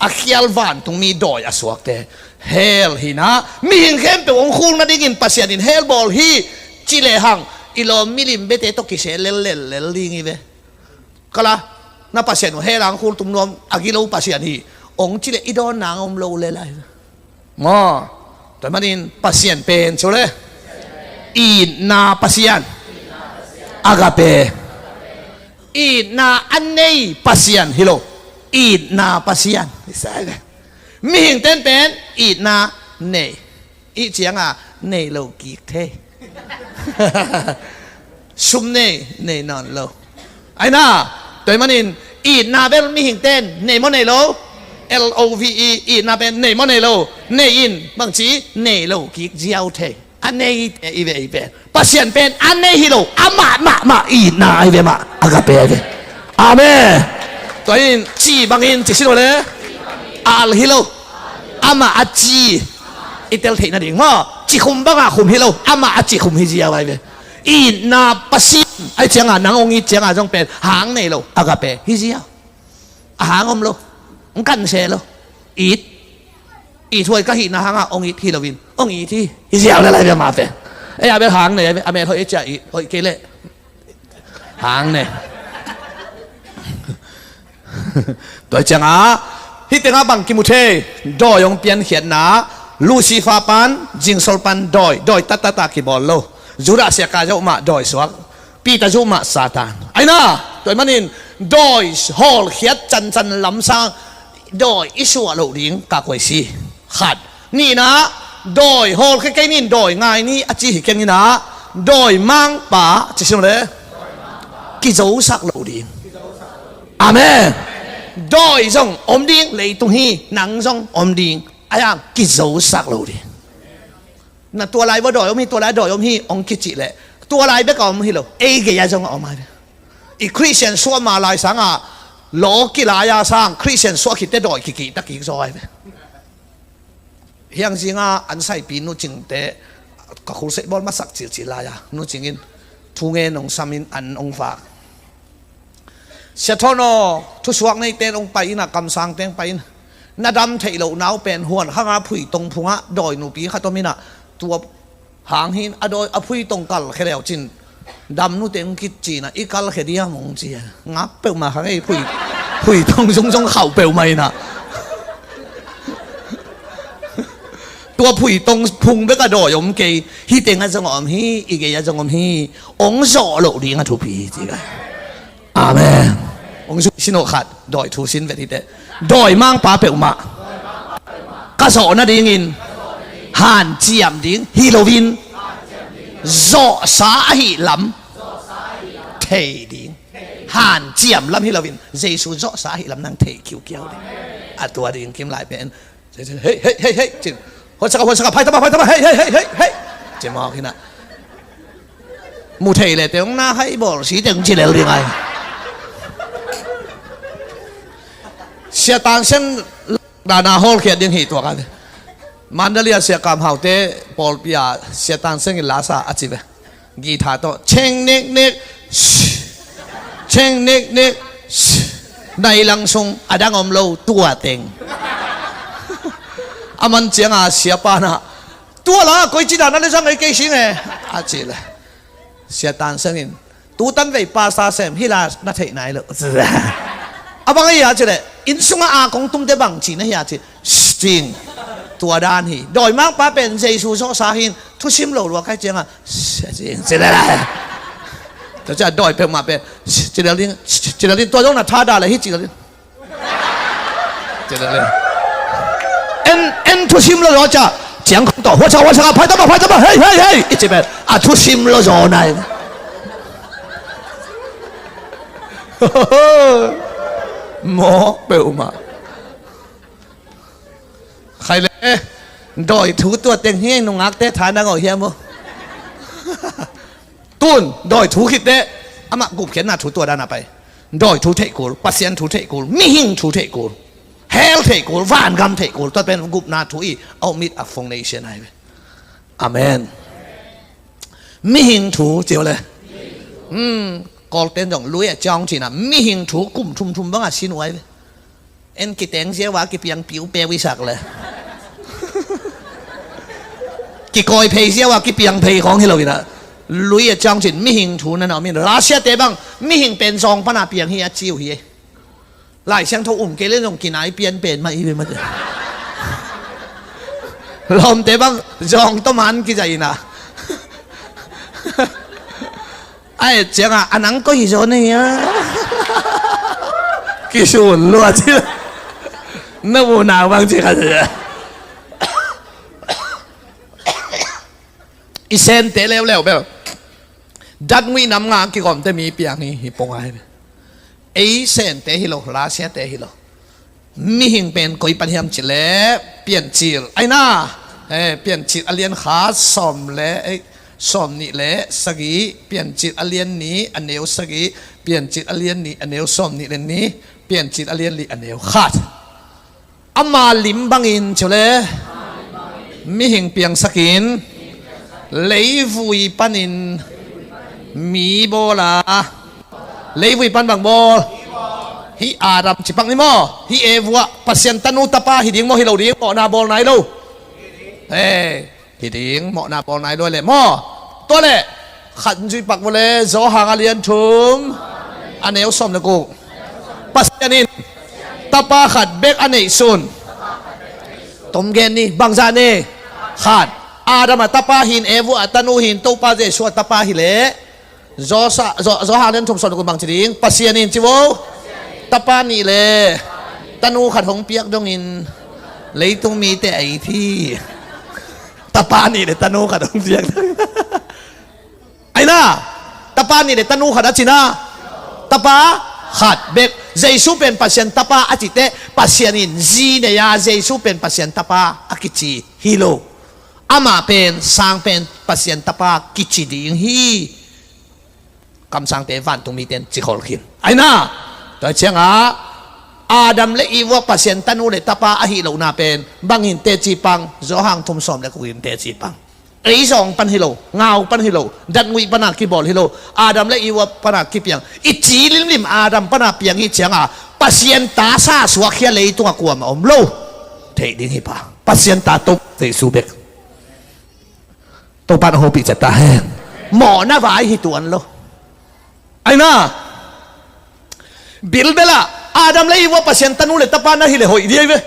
a khial vantung mi dawi a suakte. Hell hinah mihing khempeuh hong khul nadingin Pasian in hell bawl hi. Ci lehang i lawm milim bete tawh kisel lel lel lel ding hi ve. Kala, na Pasian uh hell ah hong khul tum nuam a gilo Pasian hi. Hong ci leh i dawn nang om lo le lai. Maw, tua manin Pasian pen ci uh le. Itna Pasian. Agape. Itna a nei Pasian hi lo. Itna Pasian. Mihing ten pen itna nei. Ih cianga nei lo kik thei. Sum nei, nei nawn lo. Aina, tua hi manin itna bel mihing ten nei maw nei lo? L O V E, itna pen nei maw nei lo? Nei in, bangci nei lo kik ziau thei. A neite i ve i pen. Pasian pen a nei hi lo, amah mahmah itna ahi ve mah, agape ahi ve. Amen. Tua in ci bangin ci sin uh le. Al hi lo. Amah a ci i tel theih nading maw. Ci khum bangah khum hi lo, amah a ci khum hi ziau ahi ve. Itna Pasian ahi cianga nang hong it cianga zong pen hang nei lo, agape hi ziau. A hang om lo. Hong kan se lo. It. It huai ka hihna hangah hong it hi loin hong it hi. Hi ziau le lai ve mah pen. Ei a bel hang nei a bel a met hoih ei cia it hoih kei leh hang nei. Tua hi ciangah hih tengah bang kimu thei? Dawi hong piankhiatna, Lucifer pan, zingsol pan dawi, dawi tattata kibawl lo. Judah sia ka zoh mah dawi suak. Peter zuh mah Satan. Aina, tua hi manin dawi hawlkhiat cancan lamsang dawi i suah loh ding ka kuaisi. Khat. Nihna, dawi hawlkhia kei nin dawi ngai ni a ci hi kenginah dawimangpa ci sin le. Kizosak loh ding. Amen. Dawi zong om ding, leitung hi, nang zong om ding. Ayang kizosak loh ding. Na tua lai va dawi om hi, tua lai dawi om hi, hong kicih leh tua lai bek a om hi lo, ei gei a zong a om ai ve. I Khristian suah ma lai sangah law kilai a sang Khristian suah khitte dawi kikihta kik zaw ai ve. Hiang zinga an saipi nucingte ka khulseih bawl masak cilcil lai a nucing in thungen hong samin an hong vak. Sia Thawn aw, thusuak neite in hong pai inah kamsangte hong pai in. Na dam theih loh nau pen huan khanga phuitong phungah dawi nupi khat om inah tua hang hin a dawi a phuitong kalkhia leu cin dam nute hong kit cinah i kalkhia diam hong ci a. Ngap peuhmah khang ei phui, phuitong zungzung khauh peuhmah inah. Tua phuitong phung bek a dawi om kei. Hih tengah zong a om hi, i gei a zong om hi. Hong zawh loh ding a thupi hi ci ka. Amen. Hong zui sin uh khat, dawi thu sin vet hi teh. Dawimangpa peuhmah ka zawh nadingin hanciam ding hi loin zawhsa ahi lam thei ding. Hanciam lam hi loin Jesu zawhsa ahi lam nang thei kiukiau ding. A tua ding kim lai pen. Hei, hei, hei, hei, hei, cin. Huatsaka, huatsaka, phaitama, phaitama, hei, hei, hei, hei, hei. Cin mawk hinah. Mu thei le teng na hai bawl si teng ci lel ding ai. Sia Tan Sen dana hawlkhiat ding hi tuak a ve. Mandalay a Sia Kam Haute pawlpi a Sia Tan Sen in lasa a ci ve. Guitar tawh cheng nek nek, cheng nek nek, nai lang sung a dang om lo tua teng. A man cianga siapa na tua la koi ci dan a le zang ei kei sing e a ci le. Sia Tan Sen in Tutan vei pastor sem hi la na theih nai lo. A bang a hia cileh, inn sungah a kong tumte bang ci na hia ci. Cing. Tua dan hi. Dawimangpa pen Jesu zawhsa hin thusim lo lua kai cianga. Cing. Cileh la. Tua cia dawi peuhmah pen. Cileh ding. Cileh ding tua zong na tha dah le hi cileh ding. En, en thusim lo zaw ca. Ciang khong tawh huasak huasak a phai tama phai tama hei hei hei i ci pen a thusim lo zaw nai. Mawk peuhmah. Khai le dawi thu tua teng hi nungakte tha na ngawh hiam maw? Tun dawi thu khitte amah gupkhiatna thu tua dana pai. Dawi thu theih kul, Pasian thu theih kul, mihing thu theih kul, hell theih kul, vangam theih kul, tua pen gupna thu i a um it a foundation ahi ve. Amen. Mihing thu cio le. Hmm, Kawlten zong lui a ciang cina mihing thu kum thumthum banga sin uai ve. En kiteng ziau a kipiang piu peu i sak le. Kikawi phei ziau a kipiang phei khawng hi lo ina. Lui a ciang cin mihing thu na na min. Lasia te bang mihing pen zawng pana piang hi a ciu hi. Lai Siangtho um kei le zong kinai pian pen mah i ve mate. Lawmte bang zawng tawh man kizai ina. A et cianga a nang koi hi zaw nei a. Kisun lua ci. Na mu nau bang ci kha ci. I sente leuleu bel. Datnguih nam nga kigawmte mi piang hi hi pong ai. Ei sente hi lo, lasiate hi lo. Mihing pen koi pan hiam cileh Piancil aina. Eh, Piancil a lian khat sawm le eh, sawm nih le sagih, Piancil a lian nih a neu sagih, Piancil a lian nih a neu sawm nih le nih, Piancil a lian li a neu khat. Ama lim bangin cileh mihing piangsakin leivui panin mi bawla. Leivui pan bang bawl? Hih Adam ci pak ni maw? Hih Eva ah Pasian tanu tapa hi ding maw, hi lo ding? Mawhna bawl nai lo. Hei, hi ding, mawhna bawl nai lo le maw? Tua le khat zui pak vawle, Zawhang a lian thum a neu sawm le kuk. Pasian in tapa khat bek a neihsun. Tom gen ni, bangzah ni? Khat. Adam a tapa hin, Eva a tanu hin, Topa Jesu a tapa hileh Zawsa, Zaw, Zawhang lian thum sawm le kuk bang ci ding? Pasian in ci vo. Tapa nih le tanu khat hong piak dongin leitung mite a it hi. Tapa nih le tanu khat hong piak dongin. Aina, tapa nih le tanu khat a cina. Tapa khat bek. Jesu pen Pasian tapa a cite, Pasian in zi nei a Jesu pen Pasian tapa a kici hi lo. Amah pen sang pen Pasian tapa kici ding hi. Kamsangte vantung mite in ci khol khin. Aina, tua cianga Adam le Eva Pasian tanu le tapa ahi lohna pen bangin teci pang, Zawhang thum sawm le kuk in teci pang. Ei zawng pan hi lo, ngau pan hi lo, datnguih pana kibawl hi lo. Adam le Eva pana kipiang. I ci limlim Adam pana piang hi cianga Pasian ta sa suakkhia leitunga kuama om lo. Theih ding hi pa. Pasian ta to Jesu bek. Topa na hopih ciat ta hen. Mawhna vai hi tuan lo. Aina. Bilbel ah Adam le Eva Pasian tanu le tapa na hi le hoih dih ve.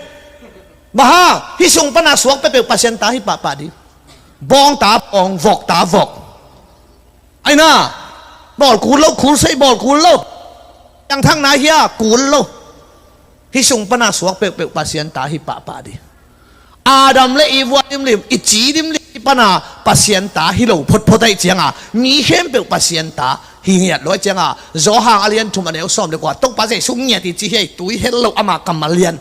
Maha, hih sung pana suak peuhpeuh Pasian ta hi pahpah dih. Bawng ta bawng, vok ta vok. Aina. Bawl kul lo, kul sei bawl kul lo. Piangthakna hia kul lo. Hih sung pana suak peuhpeuh Pasian ta hi pahpah dih. Adam le Eva limlim, i ci limlim pana Pasian ta hi lo photphot aih cianga mi khempeuh Pasian ta hi ngiat lo aih cianga Zawhang a lian thum a neu sawm le kua Topa Jesu ngiat i ci hi aih tui hel lo ama kammal lian.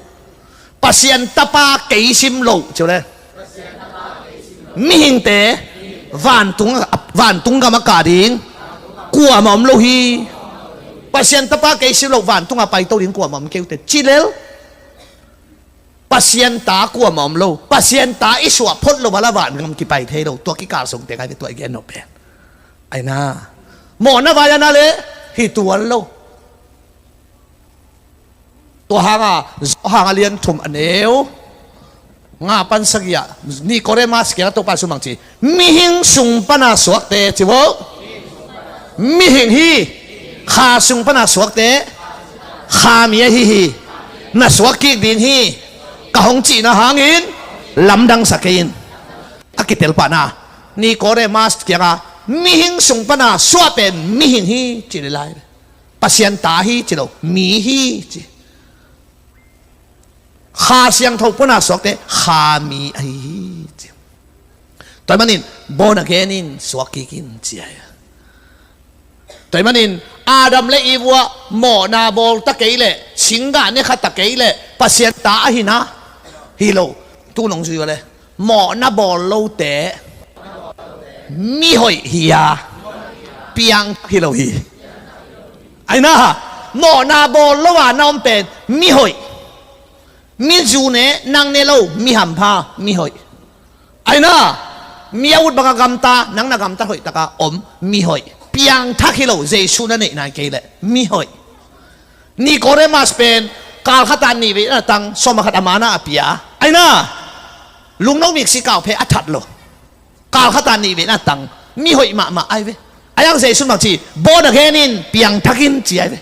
Pasian tapa kei sim lo ciu le. Mihingte vantung, vantung gam a kah ding kuama om lo hi. Pasian tapa kei sim lo vantunga paito ding kuama om keute cilel. Pasian ta kuama om lo. Pasian ta i suah phot lo bala vangam kipai thei lo. Tua kikal sungte ngai tua i gen nop pen. Aina. Mawhna vai ana le hi tuan lo. Tua hanga, Zawhang a lian thum a neu nga pan sagih ah Nikodemas kiangah Topa sumang ci. Mihing sung pana suakte ci vo. Mihing hi. Kha sung pana suakte kha mi ahi hi. Na suak kik ding hi, ka hong cihna hangin lamdang sa kei in. A kitel pahna, Nicodemus kiangah mihing sung pana suah pen mihing hi ci le lai. Pasian ta hi ci lo, mi hi ci. Kha Siangtho pana suakte kha mi ahi hi ci. Tua ahih manin born again in suak kik in ci ahi. Tua ahih manin Adam le Eve uh ah mawhna bawl ta kei leh, singgah ne kha ta kei leh Pasian ta ahihna hi lo. Tu nong zui uh leh mawhna bawl lote mihoih hi a, piangthak hi lo hi. Aina, mawhna bawl lo a na om pen mihoih. Mi zu ne, nang ne lo, mi hampha, mihoih. Aina, mi a ut banga gamta, nang na gamtat hoih taka om, mihoih. Piangthak hi lo, Jesu na neih nai kei leh mihoih. Nicodemus pen kal khata nih vei na tang, sawm a khat a mana a pia. Aina, lungno miksi kau phe a that lo. Kal khata nih vei na tang, mihoih mahmah ai ve. A yang Jesu bang ci, born again in, piangthak in ci ai ve.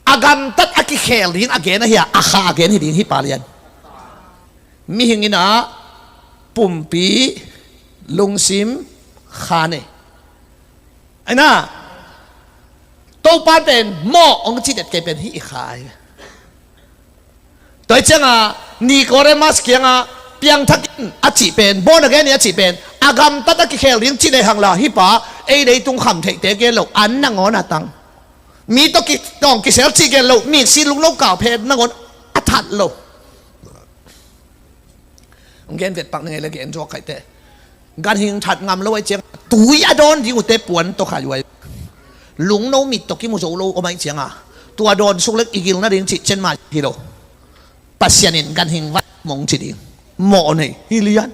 A gamtat a kikhel ding a gen ahi a, a kha a gen hi ding hi palian. Mihing in a pumpi, lungsim, kha nei. Aina, Topa pen mawh hong ci det kei pen hi i kha ai. Tua hi cianga Nicodemus kianga piangthak in a cih pen, born again in a cih pen, a gamtat a kikhel ding cih lehang la, hi pa, ei leitung kham theihte gen lo, an nangawn a tang. Mi tawh ki, tawng kisel cih gen lo, miksi lungno kau phe nangawn a that lo. Hong gen vet pak ni ngei le gen zuak khaite. Ganhing that ngam lo ai ciang tui a dawn ding ute puan tawh khai uai. Lungno mit tawh kimu zo lo om ai cianga tua dawn suk lek i gil nading cih cen mai hi lo. Pasian in ganhing vat mong ci ding. Mawh nei hi lian.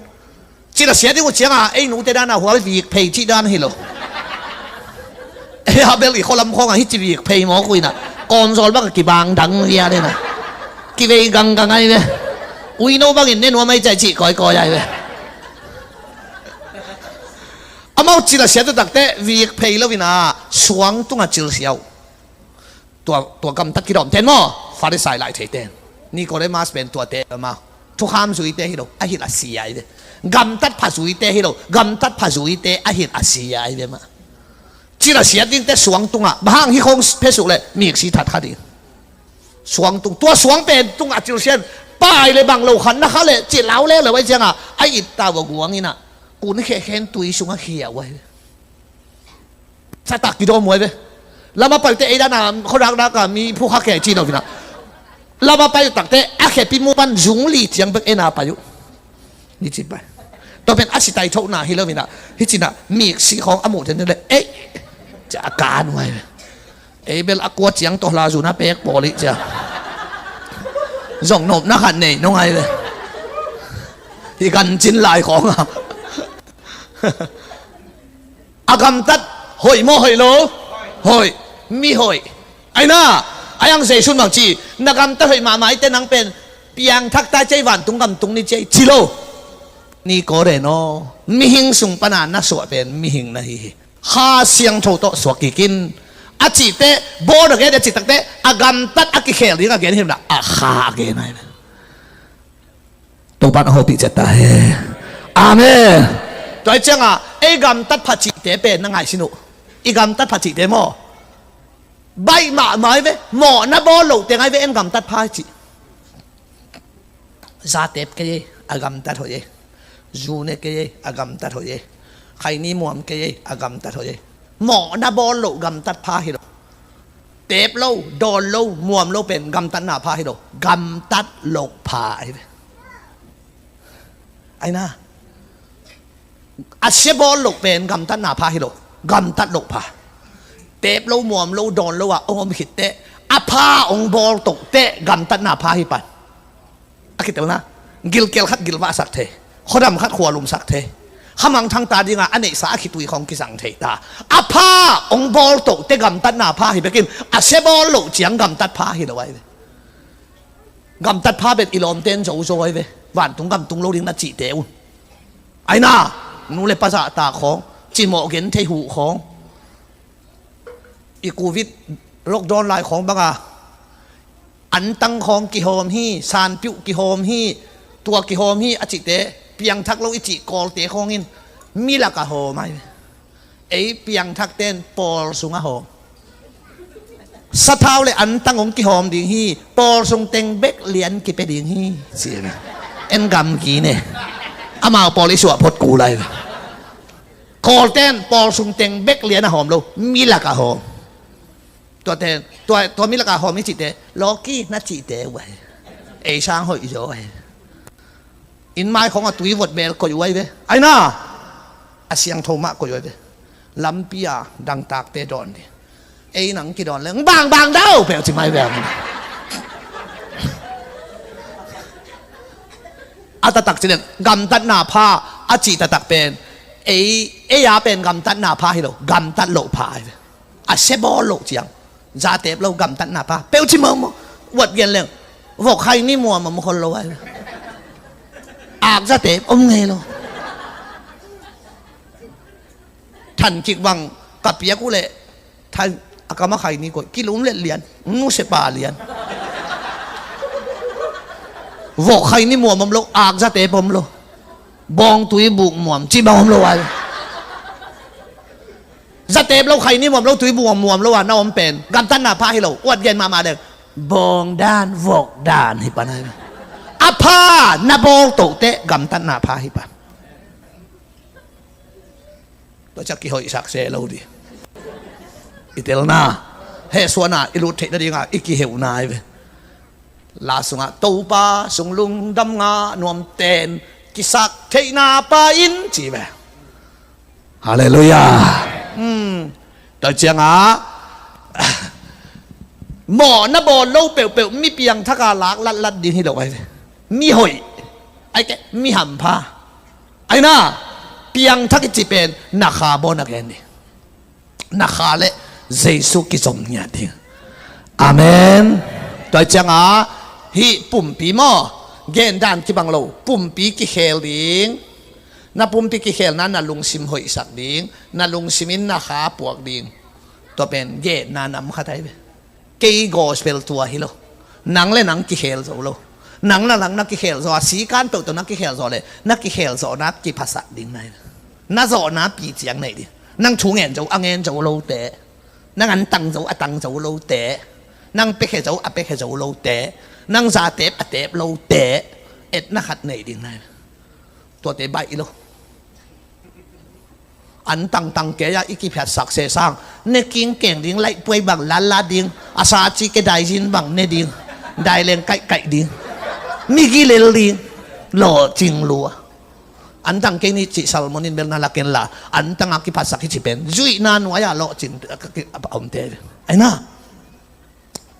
Cila sia ding uh cianga ei nute dana hual vik phei cih dan hi lo. Ei a bel i khualam khawngah hi ci vik phei mawk uina. Kawmzawl baka kibang dang lian ina. Kivei ganggang ai ve. Uino bangin ne nuam ai cai cih kawikawi ai ve. Amau cila sia tu takte vik phei lo ina suang tunga cil sia uh. Tua, tua gamtat kidawm ten maw, Farisai lai thei ten. Nicodemus pen tuate ama. Thukham zuite hi lo, a hilh a sia ai ve. Gamtat pha zuite hi lo, gamtat pha zuite a hilh a sia ai ve mah. Cila sia dingte suang tungah, bang hang hi khong phesuk le, miksi that kha ding. Suang tung, tua suang pen tungah cil sian, pai le bang lo khan na kha le, cilau le lo ai cianga, a it ta vua guang ina, kun khe khen tui sunga khia uai. Sa tak kidawm uai ve. Lama pai te ei dana, khuadak daka mi phukha kei ci lo vina. Lama pai takte, a khepi mu pan zung li ciang bek ei na pai uh. Ni ci pai. Tua pen a sitai thohna hi lo vina. Hi cina, miksi khawng a muh ten le, ei. Cia a kan uai ve. Ei bel a kua ciang tawh hla zuna pek pawl ih cia. Zong nopna khat nei nong ai ve. Hi kan cin lai khawng a. A gamtat hoih maw hoih lo? Hoih. Mi hoih. Aina, a yang Jesu'n bang ci, na gamtat hoih mahmah ite nang pen piangthak ta cei vantung gamtung ni cei ci lo. Nicodemus, mihing sung pana na suah pen mihing na hi hi. Kha Siangtho tawh suak kik in. A cihte, born again a cih takte, a gamtat a kikhel ding a gen hi lo na, a kha a gen ahi. Topa'n a hopih ciat ta hen. Amen. Tua hi cianga, ei gamtat pha cihte pen na ngaihsun uh. I gamtat pha cihte maw? Baih mahmah ahi ve, mawhna bawl loh teng ahi ve, en gamtat pha cih. Zatep kei ei, a gamtat hoih ei. Zu ne kei ei, a gamtat hoih ei. Khaini muam kei ei, a gamtat hoih ei. Mawhna bawl loh gamtat pha hi lo. Tep lo, dawn lo, muam lo pen gamtatna pha hi lo. Gamtat loh pha ahi ve. Aina. A sia bawl loh pen gamtatna pha hi lo. Gamtat loh pha. Tep lo, muam lo, dawn lo ah hong om khit teh, a pha hong bawl toh teh gamtatna pha hi pan. A kitelna, gilkial khat gilvahsak thei, khuadam khat khualumsak thei, khamangthang ta dinga a neihsa a khitui khawng kizang thei ta. A pha hong bawl toh teh gamtatna pha hi bekin, a sia bawl loh ciang gamtat pha hi lo ahi ve. Gamtat pha bet i lawmte in zo zo ahi ve. Vantung gam tung lo ding na cihte un. Aina, nu le pa zahtak khawng, cimawh gen thei huh khawng. I covid lockdown lai khawng banga antang khawng kihawm hi, sanpiuh kihawm hi, tua kihawm hi a cihte, piangthak lo i cih Kawlte khawngin milak a hawm ahi. Ei piangthakten pawl sung a hawm. Sathau le antang hong kihawm ding hi. Pawl sung teng bek lian kipia ding hi, ci hi. En gamgi ne. Amau pawl i suah phot kul ahi. Kawlten pawl sung teng bek lian a hawm lo, milak a hawm. Tuate, tua, tua milak a hawm i cihte, lawki na cihte uh ahi. Ei sang hoih zaw ahi. Inn mai khawng a tui vot bel koih uh ahi ve. Aina, a siangtho mah koih uh ahi ve. Lampi a dangtakte dawn ding. Ei nang kidawn leng bangbang dau peuh ci mai ve. A taktak ci leng gamtatna pha a cih taktak pen, ei, ei a pen gamtatna pha hi lo, gamtat loh pha ahi ve. A sia bawl loh ciang, zatep lo gamtatna pha peuh ci mawkmawk. Uat gen leng vok khai ni muam a mu khol lo ahi ve. Ak zatep om ngei lo. Than kik bang ka piak uh leh than a kam a khai ni koih kilum let lian, nusia pa lian. Vok khai ni muam om lo, ak zatep om lo. Bawng tui buk muam ci bang om lo ai. Zatep lo, khai ni muam lo, tui buk muam lo a na om pen gamtatna pha hi lo. Uat gen mahmah deng, bawng dan vok dan hi pan ai. A pha na bawl toh teh gamtatna pha hi pan. Tua ciang kihoihsak se lo ding. I telna, hehsuahna i lut theih nadinga i kiheuhna ahi ve. La sungah Topa sung lungdam ngah nuamten kisak theihna pa in ci ve. Halleluiah. Hmm. Tua ciangah mawh na bawl lo peuhpeuh mi piangthak a lak latlat ding hi lo ahi ve. Mi hoih, ahi kei mi hampha. Aina, piangthak i cih pen na kha bawl na gen ding. Na kha le Jesu kizom ngiat ding. Amen. Tua ciangah hih pumpi maw, gen dan kibang lo, pumpi kikhel ding. Na pumpi kikhelna na lungsim hoihsak ding, na lungsim in na kha puak ding. Tua pen genna nam khat ahi ve. Kei gospel tua hi lo. Nang le nang kikhel zo lo. Nang le nang na kikhel zo a, sikan peuh tawh na kikhel zo le, na kikhel zawhna kiphasak ding nai. Na zawhna pi ciang nei ding. Nang thu ngen zo a ngen zo lote, nang an tang zo a tang zo lote, nang piakhia zo a piakhia zo lote, nang zatep a tep lote, etna khat nei ding nai. Tuate baih lo. An tangtang kei ah i kiphiatsak se sang, ne king keng ding, laih puai bang lala ding, a sa ci ke daizin bang ne ding, daileng kaihkaih ding, migi lel ding, lawhcing lua. An tang kei ni cih sermon in bel na lakin la, an tang a kiphatsak hi ci pen zuihna nuai ah lawhcing a omte. Aina.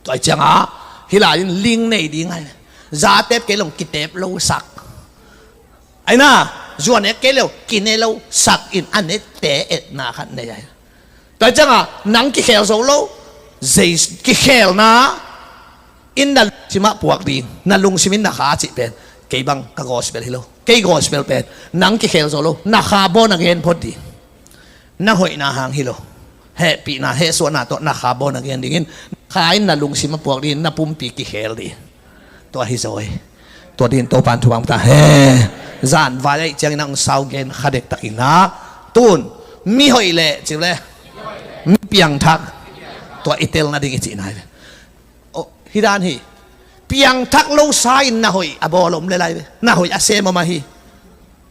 Tua ciangah hih lai-in ling nei ding ahi. Zatep kei lo kitep lo sak. Aina, zuan ek kei lo kine lo sak in a nette etna khat nei ahi. Tua ciangah nang kikhel zo lo, Jesu kikhelna in na lungsim ah puak ding, na lungsim in na kha cih pen kei bang ka gospel hi lo. Kei gospel pen nang kikhel zo lo, na kha bawl na gen phot ding. Na hoihna hang hi lo. Hehpihna, hehsuahna tawh na kha bawl na gen dingin, kha in na lungsim a puak dingin, na pumpi kikhel ding. Tua hi zaw hi. Tua dingin Topan thupha ta he. Zan vai aih ciangin a hong sau gen kha dektakin ah, tun mi hoih le, ci uh le, mi piangthak, tua i tel nading i cihna hi. Aw, hi dan hi. Piangthak lo sa in na hoih a bawl om le lai ve. Na hoih a sem om ahi.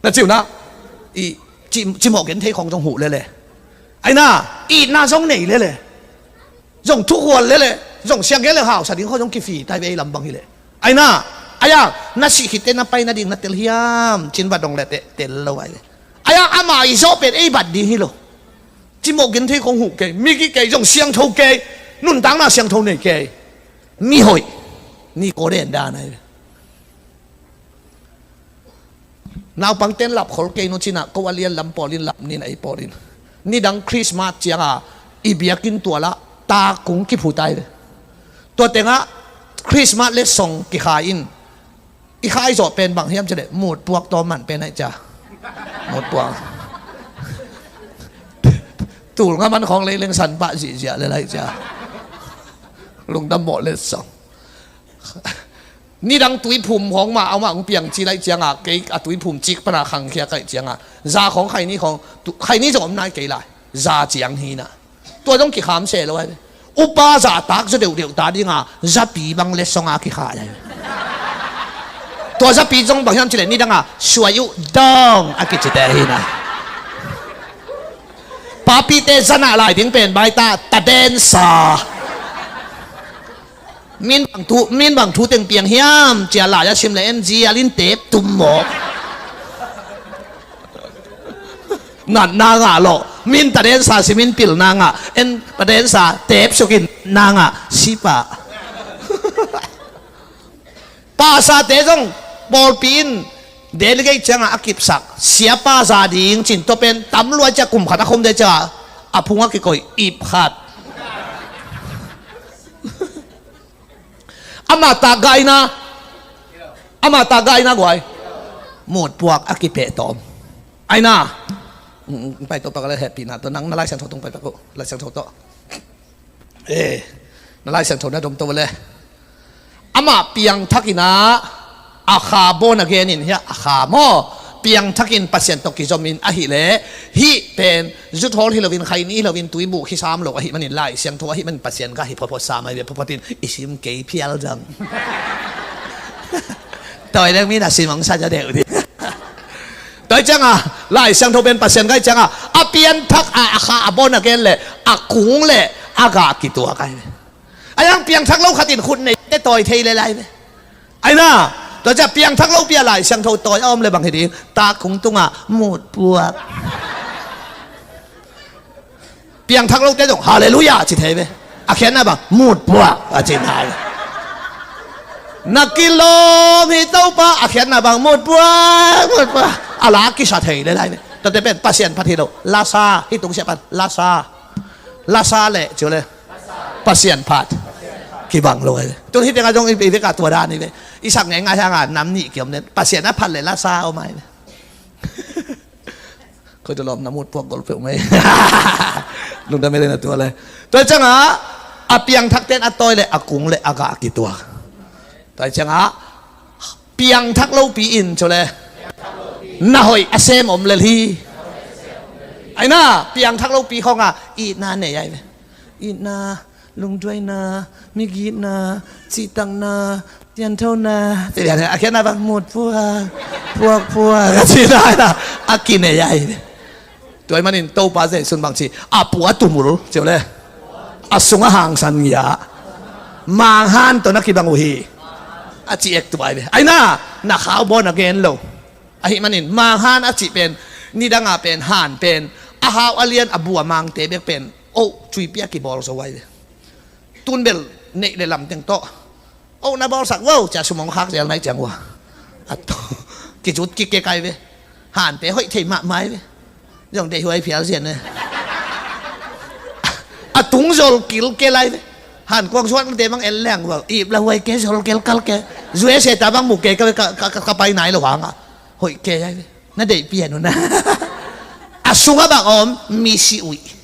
Na ciuhna i ci, cimawh genthei khawng zong huh lele. Aina, itna zong nei lele. Zong thukhual lele. Zong siang gen le hausa ding khawng zong kifi tai ve ei lam bang hileh. Aina, aya, na sih khitte na pai nading na tel hiam? Cin va dong le te, tel lo ai le. Aya, ama i zawh pen ei bat ding hi lo. Cimawh genthei khawng huh kei, migi kei, zong siangtho kei, nuntakna siangtho nei kei. Mi hoih. Ni ko den dan ai. Naupangten lapkhol kei nu cinah ko a lian lam pawlin lap nin a i pawlin. Nidang Christmas cianga i biakinn tuala takung kiphutai ve. Tua tengah Christmas le song kikhai in. I khai zawh pen bang hiam cileh mutpuak tawm man pen aih cia. Mutpuak. Tul nga man khawng lei leng san pah zihziah le laih cia. Lungdam mawh letsong. Nidang tuiphum khawng mah amah hong piang ci laih ciangah kei a tuiphum cik pana khangkhia kaih ciangah za khawng khaini khawng tu-, khaini zong om nai kei lai. Za ciang hi na. Tua zong kikham se lo ai. Upa zahtak zaw deuhdeuh ta dinga zapi bang letsonga kikhah ai. Tua zapi zong bang hiam cileh nidanga suai uh dong a kicite hi na. Papite zanah lai ding pen baita tadensa. Min bang thu, min bang thu teng piang hiam cia lai a sim le en zial in tep tum mawk. Natna ngah lawh. Min tadensa simin pilna ngah. En tadensa tep sukin na ngah. Sipa. Pasate zong pawlpi in delegate ciangah a kipsak siapa za ding cin tua pen tam luai cia kum khat a khum de cia a phung a kikoih ip khat. Amah tak gaina. Amah tak gaina guai. Mutpuak a kipeh tawm. Aina. Pai tawh pak le hehpihna tawh nang na Lai Siangtho tung pai pak uh. Lai Siangtho tawh. Eh, na Lai Siangtho na dom to le. Amah piangthakin ah a kha born again in hiah a kha maw. Piangthakin Pasian tawh kizomin ahileh hih pen zuthawl hi loin khaini hi loin tuibuh khisam lo ahih manin Lai Siangtho ahih manin Pasian ka hi photphot sam ahi ve photphot in i sim kei phial zang. Tawi leng mi na sim ang sa ja deuh ding. Tua cianga Lai Siangtho pen Pasian ka hi cianga a piangthak a a kha a born again le a kung le a gah kituak ahi ve. A yang piangthak lo khatin khut nei te tawi thei le lai ve. Aina tua cia piangthak lo pia Lai Siangtho tawi a om le bang hi ding ta kung tunga mutpuak. Piangthak lote zong Halleluiah ci thei ve. A khiatna bang mutpuak a ci nai ve. Na kilawm hi Topa a khiatna bang mutpuak mutpuak a la kisa thei le lai ve. Tate pen Pasian phat hi lo lasa hi tungsiah pan lasa. Lasa le ciu le Pasian phat kibang lo ai ve. Tun hi tengah zong i veka tua dan hi ve. I sak ngei ngai hanga nam nih kiom den Pasian a phat le lasa om ai ve. Khoi tawh lawm na mutpuak gol peuh mai. Lungdam mele na tua le. Tua ciangah a piangthak ten a tawi le a kung le a gah kituak. Tua ciangah piangthak lopi in cu le na hoih a sem om lel hi. Aina piangthak lopi khawngah itna nei ai ve. Itna lungduaina, migitna, cihtakna, sianthona, a khiatna bang mutpuak puakpuak a cihna a kinei ai. Tua ih manin Topa Jesuh in bangci a pu a tumul ciu le a sungah hangsan ngia manghan tawh na kibang uh hi. A ci ek tua ai ve. Aina na khau bawn a gen lo. Ahi manin manghan a cih pen nidanga pen han pen a hau a lian a bu a mangte bek pen oh cuipi a kibawl zo ai ve. Tun bel neih le lamteng tawh oh na bawlsak vo cia sumong khak zel nai ciang ua a to kicut kik ke kai ve. Hante hoih thei mahmah ai ve. Zong deih huai phial zian ne. A tung zol kil ke lai ve. Han kuang suan te bang en leng ua ip la huai ke zol kel kal ke. Zue se ta bang mu ke ka, ka, ka, ka pai nai lo hanga hoih ke ai ve. Na deih pian una. A sunga bang om misi uih.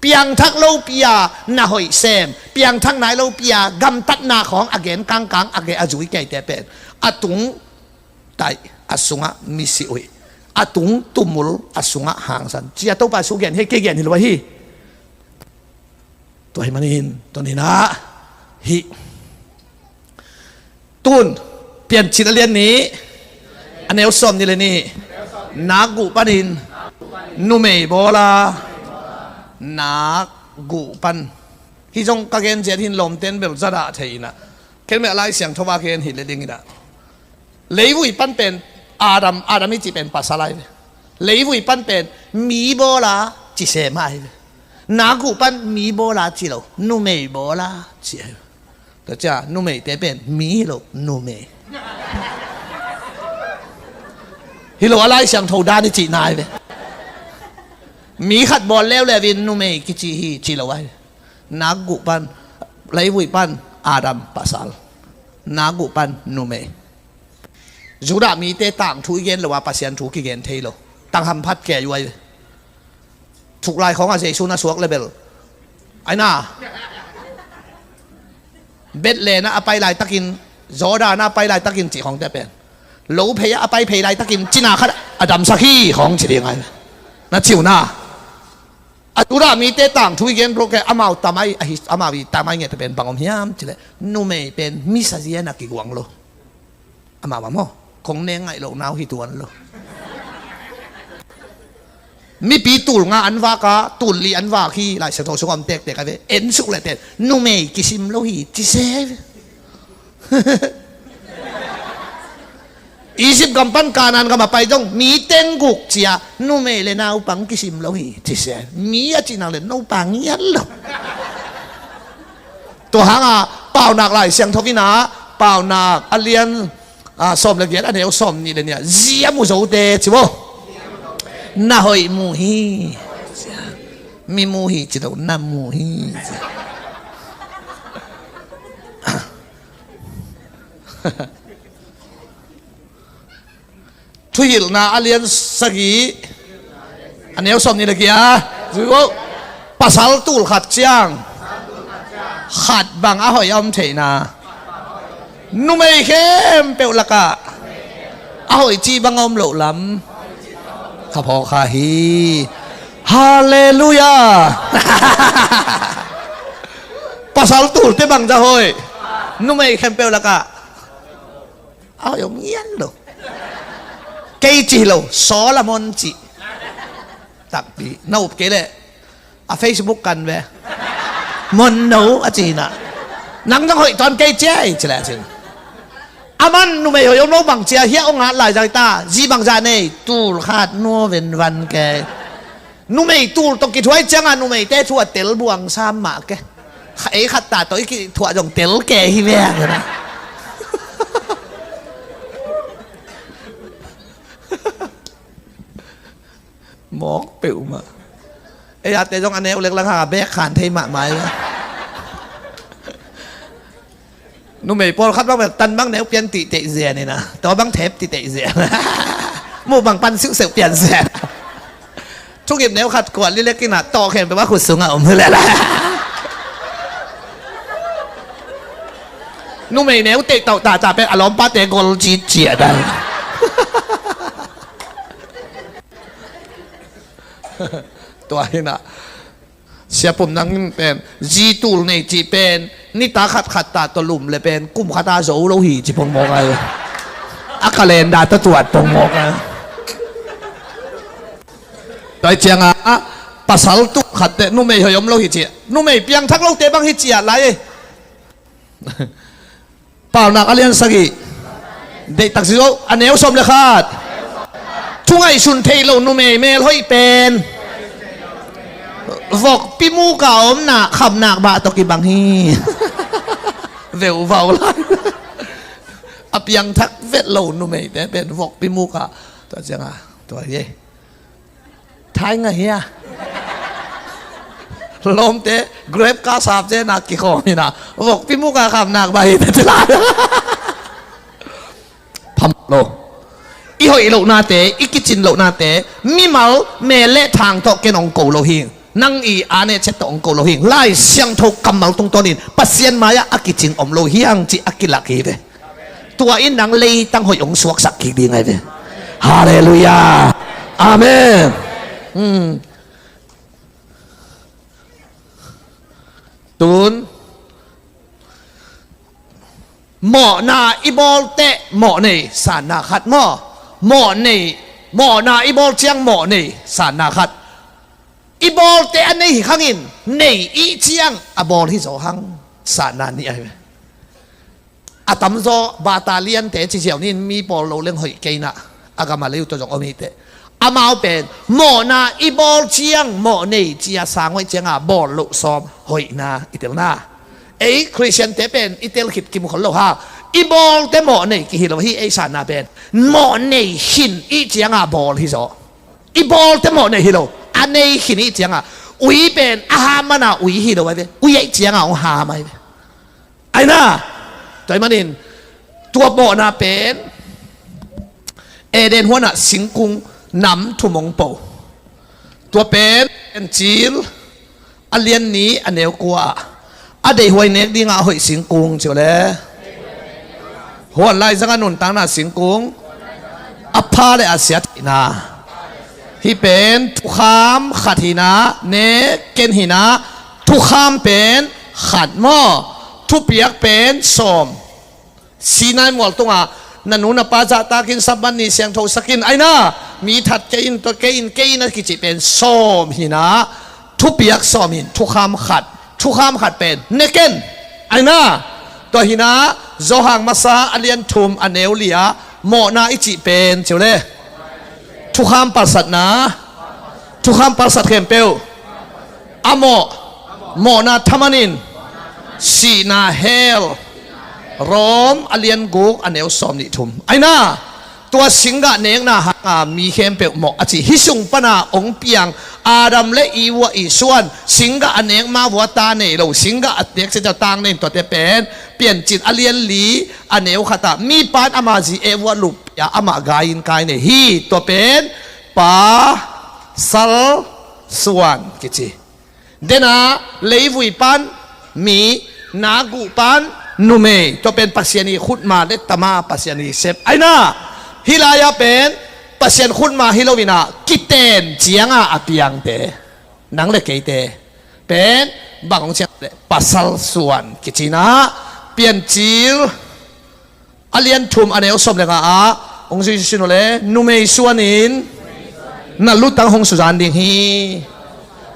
Piangthak lo pia na hoih sem piangthak nai lo pia gamtatna khawng a gen kangkang a ge a zui keite pen a tung taih a sungah misi uih a tung tumul a sungah hangsan cia Topa su gen hi kei gen hi lo hi. Tua hi manin tuninah hih Tun Piancil a lian nih a neu sawm nih le nih nak guh panin numei bawla nak guh pan hi zong ka gen ciat hin lawmten bel zadah thei inah khen meh a Lai Siangtho a gen hi le ding inah leivui pan pen Adam, Adam i cih pen pasal ai ve. Leivui pan pen mi bawla ci sem ai ve. Nak guh pan mi bawla ci lo numei bawla ci ai ve. Tua cia numeite pen mi hi lo numei hi lo a Lai Siangtho dan i cih nai ve. Mi khat bawl leuleu in numei kici hi ci lo ai ve. Nak guh pan leivui pan Adam pasal nak guh pan numei. Judah mite tangthu i gen lo a Pasian thu kigen thei lo. Tangham phat kei uh ai ve. Tuklai khawngah Jesu na suak lebel. Aina. Bethlehem ah a pai laitakin, Jordan ah a pai laitakin cih khawngte pen. Lo phei ah a pai phei laitakin cina khat a damsak hi khawng ci ding ai. Na ciu na. A Judah mite tangthu i gen bro ke amau tamai, ahi, amau i tamai ngete pen bang om hiam cileh. Numei pen misa zian a kiguang lo. Amau bang maw, kong neng ngaih loh nau hi tuan lo. Mipi tul nga an vak a, tul li an vak hi, Lai Siangtho sungah om tektek a ve. En suk leh ten, numei kisim lo hi, ci se. Egypt gam pan Kanaan gam a pai zong, mi teng guk cia, numei le naupang kisim lo hi, ci se. Mi a cih nak le naupang ngiat lo. Tua hangah, Paunak Lai Siangtho in ah, Paunak a lian, ah, sawm le giat a neu sawm nih le nih ah, zi a mu zote ci maw? Na hoih mu hi. Mi mu hi ci lo, na mu hi. Thuhilhna a lian sagih a neu sawm nih le giat ah, zui uh. Pasal tul khat ciang khat bang a hoih a om theihna. Numei khempeuh lakah a hoih cih bang a om loh lam kha phawk kha hi. Halleluiah. Pasal tulte bangzah hoih? Numei khempeuh lakah a hoih om ngian lo. Kei ci hi lo, Solomon ci. Takpi na up kei leh a Facebook kan ve. Mon no a ci hi na. Nang zong hoih tuan kei ciai ci leh a cin. Aman numei hoih om lo bang cia hiah ong at lai zai ta, zi bangzah nei, tul khat nuaven van kei. Numei tul tawh kithuai ciangah numeite thu a tel buang sam mah ke. Ei khat ta tawh i kithuah zong tel ke hi ve a. Mawk peuhmah. Ei ate zong a neu lek lang hang a bek khan thei mahmah hi. Numei pawlkhat bang bel tan bang neu pian tih teih zen hi na. Tua bang thep tih teih zen. Muh bang pan siuhseuh pian zen. Thugip neu khat kuah lilek in a tawh khen pe bang khut sungah om hi leh la. Numei neu teih tauh tata pen a lawmpate gol cit ciat a. Tua hi na. Sia Pum nang in pen zi tul nei cih pen nitak khat khat ta tawh lum le pen kum khat a zo lo hi ci pongmawk a. A calendar tawh tuat pongmawk a. Tua hi ciangah pasal tul khat teh numei hoih om lo hi ci. Numei piangthak lote bang hi ciah lai. Paunak a lian sagih. Deihtak si zo a neu sawm le khat. Thu ngaihsun theih loh numei mel hoih pen vokpi muka omna khamnak bah tawh kibang hi. Veuvau lai. A piangthak vet lo numeite pen vokpi muka. Tua cianga tua hi. Thai ngah hia. Lawmte grep ka sap ce nak kikhawm hi na. Vokpi muka kham nak ba hi te ci lai. Pham lo. I hoih lohnate, i kicin lohnate mimal mel le thang tawh ken ong ko lo hi. Nang i a ne chet tawh ong ko lo hi. Lai Siangtho kammal tungtawnin Pasian mai-ah a kicing om lo hiang cih a kilak hi ve. Tua in nang leitang hoih hong suaksak kik ding ahi ve. Halleluiah. Amen. Hmm. Tun mawhna i bawl teh mawh nei sanna khat maw? Mawh nei, mawhna i bawl ciang mawh nei sanna khat. I bawl teh a nei hi khangin nei i ciang a bawl hi zaw hang sanna nih ahi ve. A tamzaw battalion-te ci ziau nin mi pawl lo leng hoih kei na a gam a leu tawh zong om hi teh. Amau pen mawhna i bawl ciang mawh nei cia sang hoih cianga bawl loh sawm hoihna i telna. Ei Khristian-te pen i tel khit kimu khol lo ha. I bawl teh mawh nei kihi lo hi ei sanna pen. Mawh nei khin i cianga bawl hi zaw. I bawl teh mawh nei hi lo. A nei khin i cianga ui pen a ham mana ui hi lo ai ve. Ui ai cianga hong ham ai ve. Aina, tua hi manin tua mawhna pen Eden huanah singkung nam thum hong po. Tua pen Piancil a lian nih a neu kua ah, a deihhuai nek dingah a hoih singkung ci uh le. Huan laizang a nuntakna singkung, a pha le a sia theihna. Hih pen thukham khat hi-in ah, ne ken hi-in ah, thukham pen khat maw? Thupiak pen sawm. Sinai mual tungah na nu na pa zahtakin Sabbath ni siangthosak in, aina, mi that kei in, tua kei in, kei in a kicih pen sawm hi-in ah, thupiak sawm hi-in, thukham khat, thukham khat pen ne ken, aina. Tua hi-in ah Johan Masa a lian thum a neu li-ah mawhna i cih pen ci uh le. Thukham palsatna, thukham palsat khempeuh a mawh, mawhna thaman in, sihna hell. Rom a lian guk a neu sawm nih thum. Aina, tua singgah nekna hanga mi khempeuh mawh a ci. Hih sung pana hong piang Adam le Eve uh a i suan, singgah a nek ma uh a ta nei lo, singgah a nek ciang ta nei, tuate pen Piancil a lian li a neu khat ah, mipa in ama zi Eve uh a lup a, amah gai in kai nei hi. Tua pen pasal suan kici. Dena leivui pan mi, naguh pan numei, tua pen Pasian i khutma le tama, Pasian i sep. Aina, hih lai-ah pen Pasian khutma hi lo-in ah, kiten cianga a piangte, nang le keite pen bang hong ciang le, pasal suan kici-in ah, Piancil a lian thum a neu sawm le nga ah hong zui sin uh le, numei suan in na lutang hong suzan ding hi.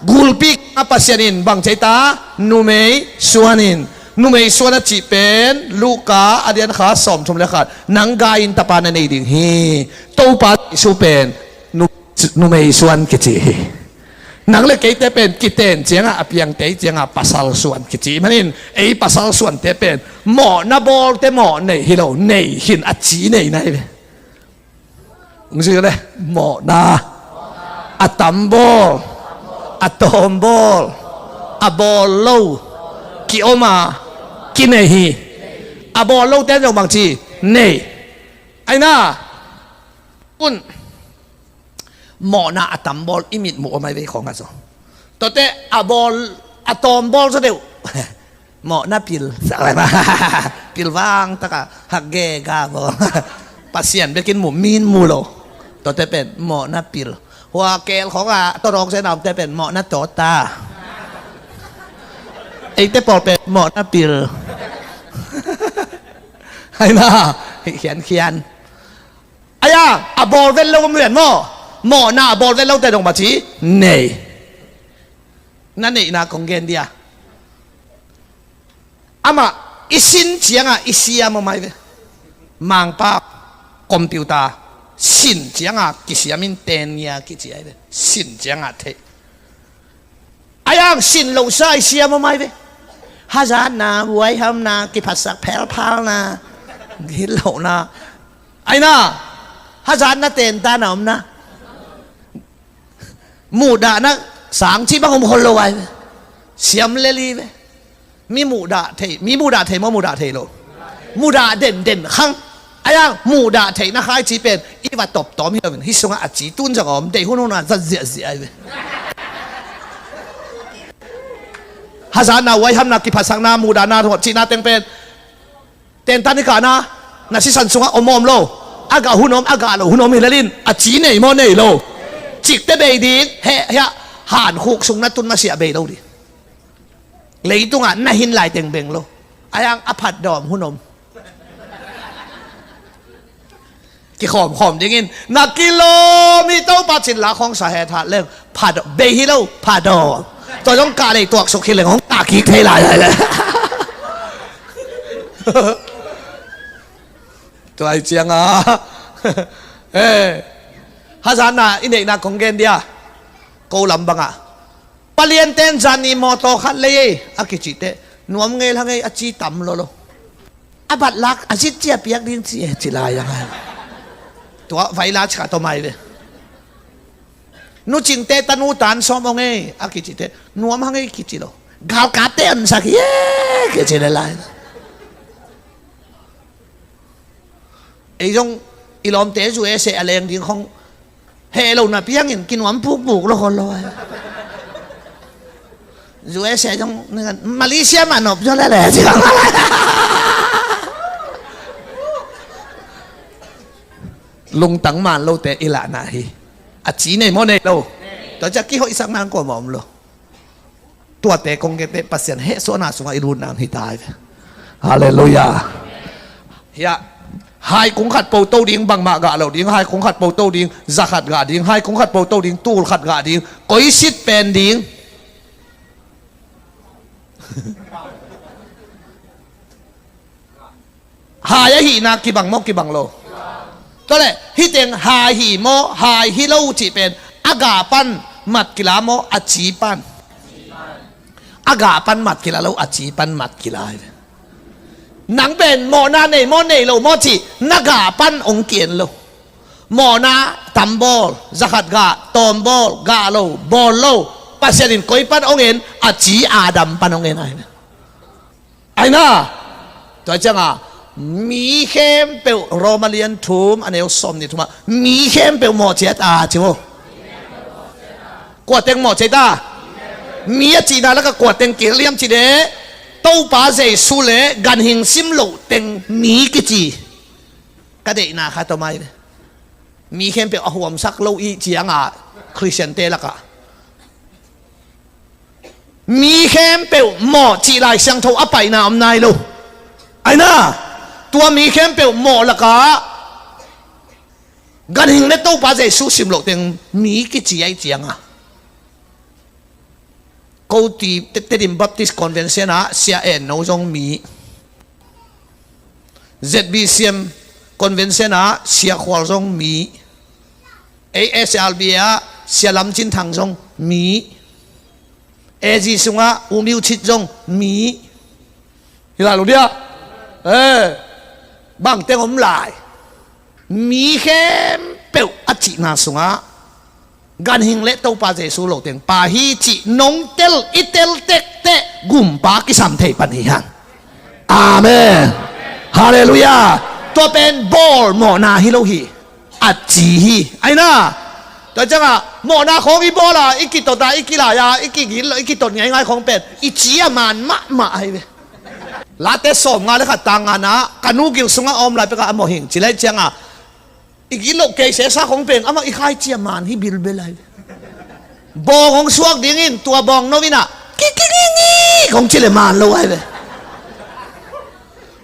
Gulpi a Pasian in bang ci ta? Numei suan in. Numei suan a cih pen Luka a lian khat sawm thum le khat, nang gai in tapa na nei ding hi. Topa Jesu pen nu-, numei suan kici hi. Nang le keite pen kiten cianga a piangte cianga pasal suan kici manin, ei pasal suante pen mawhna bawlte mawh nei hi lo, nei khin a ci nei nai ve. Hong zui le, mawhna a tam bawl, a tawm bawl, a bawl lo, ki-om a, kinei hi. A bawl lote zong bang ci? Nei. Aina, un. Mawhna a tam bawl i mit muh om ai vei khawng ah zaw. Tuate a bawl, a tawm bawl zaw deuh. Mawhna pil. Pilvang taka hak gega bawl. Pasian bekin muh, min muh lo. Tuate pen mawhna pil. Hua kel khawng ah tawdawk zen a omte pen mawhna tawta. Eite pawl pen mawhna pil. Aina, hih khiankhian. Aia, a bawl vet lo om lian maw? Mawhna a bawl vet lote dong bang ci? Nei. Na neihna kong gen dia. Amah i sin cianga i siam om ai ve. Mangpa, computer, sin cianga kisiam in ten nia kici ai ve. Sin cianga theih. Aia, sin lo sa i siam om ai ve. Hazatna, vuaihamna, kiphatsak phelphalna, gitlohna. Aina, hazatna tentana omna. Muhdahna sang ci bang om khol lo ai ve. Siam lel hi ve. Mi muhdah thei, mi muhdah thei maw, muhdah thei lo? Muhdah denden khang. Aia, muhdah theihna khaici pen i va tawptawm hi lo in, hih sungah a ci tun zang a om, deih hunhun a zat ziahziah ai ve. Hazatna, vuaihamna, kiphatsakna, muhdahna, cihna teng pen tentan i kahna, na sisan sungah om om lo, a gah hun om, a gah lo hun om hi lel in, a ci nei maw, nei lo? Cikte bei ding, heh, heh, hankhuk sung na tun masiah bei lo ding. Leitungah na hin lai teng beng lo. Aia, a phatdawm hun om. Kikhawmkhawm dingin na kilawm hi, Topa cin la khawng sa het hat leng, phatdawm, bei hi lo, phatdawm. Tua zong kah lei tuaksuk hi leng hong kah kik thei lai lai le. Tua hi cianga, eh, hazatna i neihna kong gen dia. Ko lam bangah palianten zan ni mawtaw khat lei ei a kicihte, nuam ngei la ngei a ci tam lolo. A batlak a zit cia piak ding ci e, ci lai a ngai. Tua vaila cika tawmai ve. Nucingte tanu tan sawm ong ei a kicihte, nuam hang ei kici lo. Galkapte ansak hi e kici le lai. Ei zong i lawmte zu e seh a leng ding khong heh lo na piangin kinuam pukpuk lo khol lo ai. U S A zong, Malaysia mah nop zaw lele ci bang. Lungtang man lote i lahna hi. A ci nei maw nei lo? Tua ciah kihoihsak nang kuamah om lo. Tuate kong genteh Pasian hehsuahna sungah i lut nang hi ta hi ve. Halleluiah. Hiah hai kung khat poto ding, bangmah gah lo ding, hai kung khat poto ding, za khat gah ding, hai kung khat poto ding, tul khat gah ding, koisit pen ding. Hai ahihna kibang maw kibang lo? Tuale, hih teng hai hi maw hai hi lo cih pen a gah pan mat kila maw a ci pan? A gah pan mat kila lo, a ci pan mat kila hi ve. Nang pen mawhna nei maw nei lo maw cih na gah pan hong ki-en lo. Mawhna tam bawl, za khat gah, tawm bawl, gah lo, bawl lo. Pasian in koi pan hong en, a ci Adam pan hong en ahi ve. Aina, tua cianga mi khempeuh, Roma lian thum a neu sawm nih thumah mi khempeuh mawh ciat a ci maw? Kua teng mawh ciat a? Mi a cihna lakah kua teng kihel hiam cih leh Topa Jesu le ganhing sim loh teng mi kici. Ka deihna khat om ahi ve. Mi khempeuh a huamsak lo i cianga Khristiante lakah mi khempeuh mawh cih Lai Siangtho a paina om nai lo. Aina, tua mi khempeuh mawh lakah ganhing le Topa Jesu sim loh teng mi kici ahi cianga. Ko ti Te-, Tedim Baptist Convention ah Sia En No zong mi. Z B C M Convention ah Sia Khual zong mi. A S L B ah Sia Lam Cin Thang zong mi. A G sungah U Myo Chit zong mi. Hi lai lo dia. Eh, bang teng om lai. Mi khempeuh a cihna sungah ganhing le Topa Jesu lo teng pa hi cih nong tel, i tel tektek gumpa kisam thei pan hi hang. Amen. Halleluiah. Tua pen bawl mawhna hi lo hi. A ci hi. Aina, tua cianga mawhna khawng i bawl a, i kitot a, i kilai a, i kigil lo, i kitot ngaingai khawng pen i ci a man mahmah ahi ve. Late sawmnga le khat tang ngana, ka nu gil sungah a om lai pekah a mawh hing ci lai cianga, i gil loh kei sesa khawng pen amah i khai ci a man hi bilbel ahi ve. Bawng hong suak dingin tua bawng no inah kikikiki hong ci le man lo ahi ve.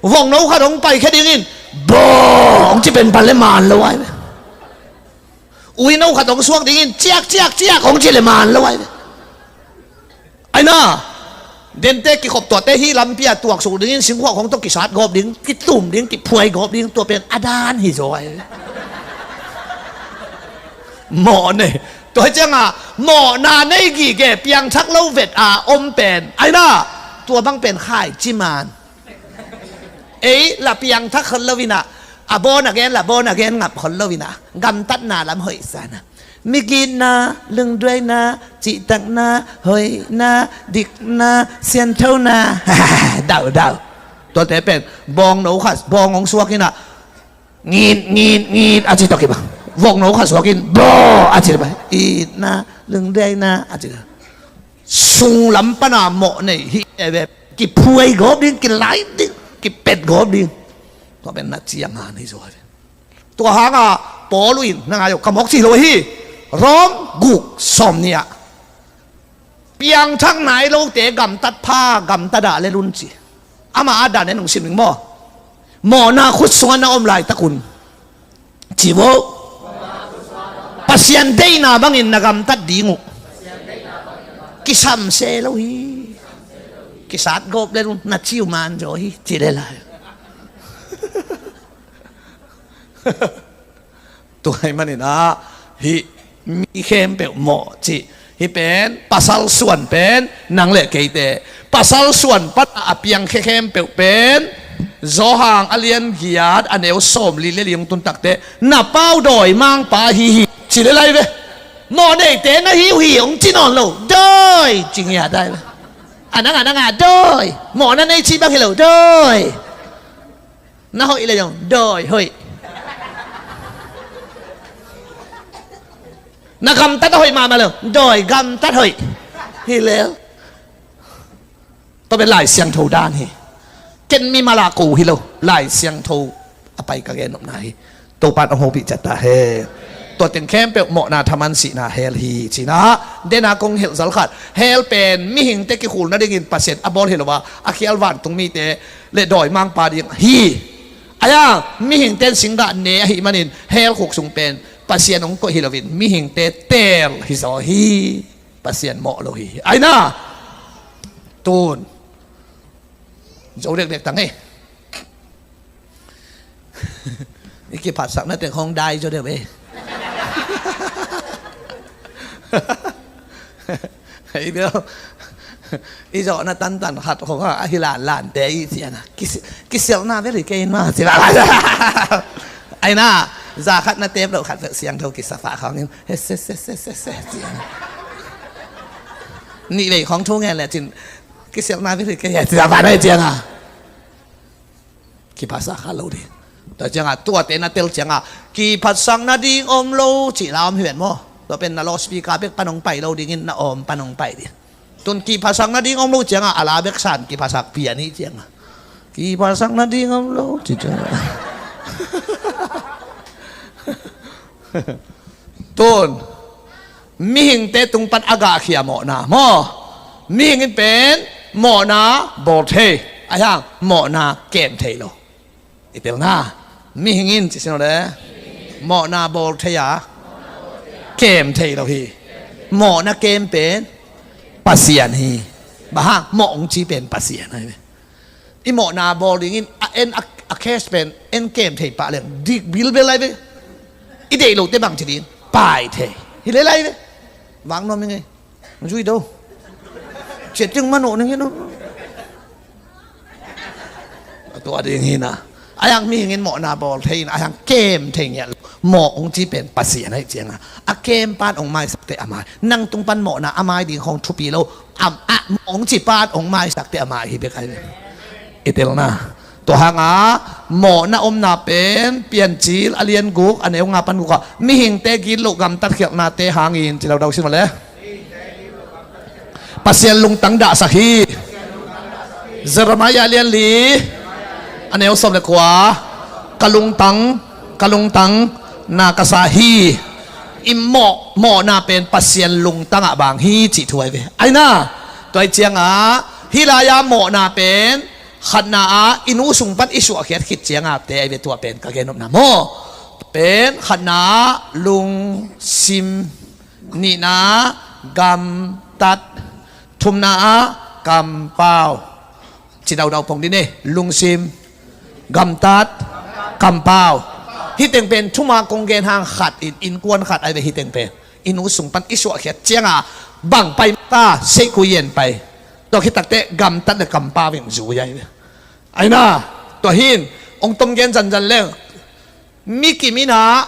Vong no khat hong paikhia dingin bawng hong ci penpan le man lo ahi ve. Ui no khat hong suak dingin ciak ciak ciak hong ci le man lo ahi ve. Aina, dente kikhop tuate hih lampi a tuaksuk dingin singkhuak hong tawh kisat gawp ding, kitum ding, kiphuai gawp ding, tua pen a dan hi zaw ahi. Mawh nei. Tua hi cianga mawhna nei gige piangthak lo vet a om pen aina, tua bang pen khaici man. Ei la piangthak khol lo inah, a born again la born again ngap khol lo inah, gamtatna lam hoih sana. Migitna, lungduaina, cihtakna, hoihna, dikna, sianthona. Dau dau. Tuate pen bawng no khat, bawng hong suak inah, ngit ngit ngit a ci tawh kibang. Vok no khat suakin baw a ci le bang. Itna, lungduaina a ci le. Sunglam pana mawh nei hi e ve. Kiphuai gawp ding, kilai ding, kipet gawp ding. Tua pen na ci a man hi zaw ve. Tua hanga Paul in na ngai uh, ka mawk ci lo hi. Rom guk sawm nih ah, piangthak nai lote gamtat pha, gamtat ah le lun ci. Ama a dan en hong sim ning maw? Mawhna khut sungah na om laitakun ci vo. Pasian deihna bangin na gamtat ding uh. Kisam se lo hi. Kisat gawp le lun na ci uh man zaw hi ci le lai. Tua hih manin ah hih mi khempeuh mawh cih hih pen pasal suan pen nang le keite pasal suan pan a piangkhia khempeuh pen Zawhang a lian giat a neu sawm li le li hong tun takte na pau dawi mangpa hi hi ci le lai ve. Mawh neite na hi uh hi hong ci nawn lo, dawi ci ngiat ai ve. A nang a nang a dawi, mawh na nei ci bang hi lo dawi. Na hoih le zong dawi hoih. Na gamtat a hoih mahmah lo dawi gamtat hoih. Hi lel. Tua pen Lai Siangtho dan hi. Ken mimal a ko hi lo, Lai Siangtho a pai ka gen nopna hi. Topan hong hopih ciat ta hen. Tua teng khempeuh mawhna thaman sihna hell hi. Cina dena kong hilh zal khat, hell pen mihingte kikhul nadingin Pasian a bawl hi lo a, a khial vantung mite le dawimangpa ding hi. Ahi-a mihingte in singgah ne ahih manin hell khuk sung pen Pasian hong koih hi loin mihingte teel hi zaw hi. Pasian mawh lo hi. Aina tun zo dekdek tang ei. I kiphatsakna teng hong dai zaw deuh ei. Ei bel i zawhna tantan khat hong a hi lanlante i cianga kisialhna vel hi kei in ma ci la. Aina za khat na tep loh khat vel siangtho kisapa khawngin he se se se se se cianga nih vei khawng thu ngen le cin kisialhna vel hi kei a ci la vanai cianga kiphatsak kha lo ding. Tua cianga tuate na tel cianga kiphatsak nading om lo cih la om hi ven maw? Tua pen na loudspeaker bek pan hong pai lo dingin na om pan hong pai ding. Tun kiphatsak nading om lo cianga a la bek san kiphatsak pian hi cianga kiphatsak nading om lo cih cianga tun mihingte tung pan a gahkhia mawhna maw? Mihing in pen mawhna bawl thei, ahi hang mawhna kem thei lo. I telna mihing in ci sin le mawhna bawl thei a kem thei lo hi. Mawhna kem pen Pasian hi. Bang hang mawh hong ci pen Pasian hi. I mawhna bawl dingin a en a, a cash pen en kem thei pah leng dik bilbel lai ve. I deih lote bang ci ding pai thei hi le lai ve. Vang nuam i ngei zui do. Ciat ding manoh ning hi no. A tua ding hi na. A yang mihing in mawhna bawl thei in a yang kem thei ngiat lo. Mawh hong ci pen Pasian ahi cianga a kem pan hong maisak te a mai. Nang tung pan mawhna a mai ding hong thupi lo. Am a mawh hong ci pan hong maisak te a mai hi bek ahi. I telna tua hanga mawhna omna pen Piancil a lian guk a neu nga pan guk a mihingte gitloh gamtat khialhnate hangin ci lo dau sin mawle. Pasian lungtang dahsak hi. Jeremiah lian li a neu sawm le kua ka lungtang ka lungtang na ka sa hi. I mawh mawhna pen Pasian lungtangah bang hi cih thu ahi ve. Aina tua ahi cianga hih lai-a mawhna pen khatna ah i nu sung pan i suahkhiat khit cianga te ahi ve. Tua pen ka gen nopna maw? Pen khatna ah lungsim, nihna ah gamtat, thumna ah kampau. Ci daudau pong din e, lungsim, gamtat, kampau. Hih teng pen thuma kong gen hang khat in innkuan khat ahi ve. Hih teng pen i nu sung pan i suahkhiat cianga bang pai ta seihkui yen pai. Tua khit takteh gamtat le kampau in zui ahi ve. Aina tua hin hong tom gen zanzan leng mi kim in ah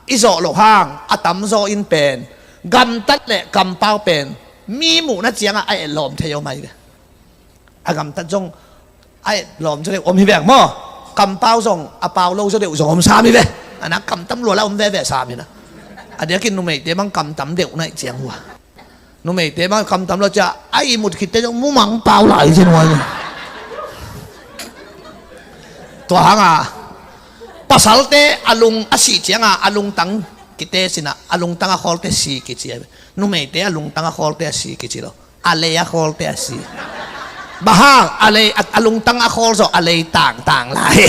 i zawh loh hang a tamzaw in pen gamtat le kampau pen mi muhna ciangah a etlawm thei om ahi ve. A gamtat zong a etlawm zaw deuh om hi veng maw? Kampau zong a pau lo zaw deuh zong om sam hi ve. A nak kamtam lua la om veve sam hi na. A diakin numeite bang kamtam deuh naih ciang hua. Numeite bang kamtam lo cia a ihmut khitte zong mumang pau lai zen huai. Tua hanga pasalte a lung a sih cianga a lungtang kite sina a lungtang a khawlte si kici a ve. Numeite a lungtang a khawlte a si kici lo. A lei a khawlte a si. Bang hang a lei a lungtang a khawl zaw a lei tangtang lai.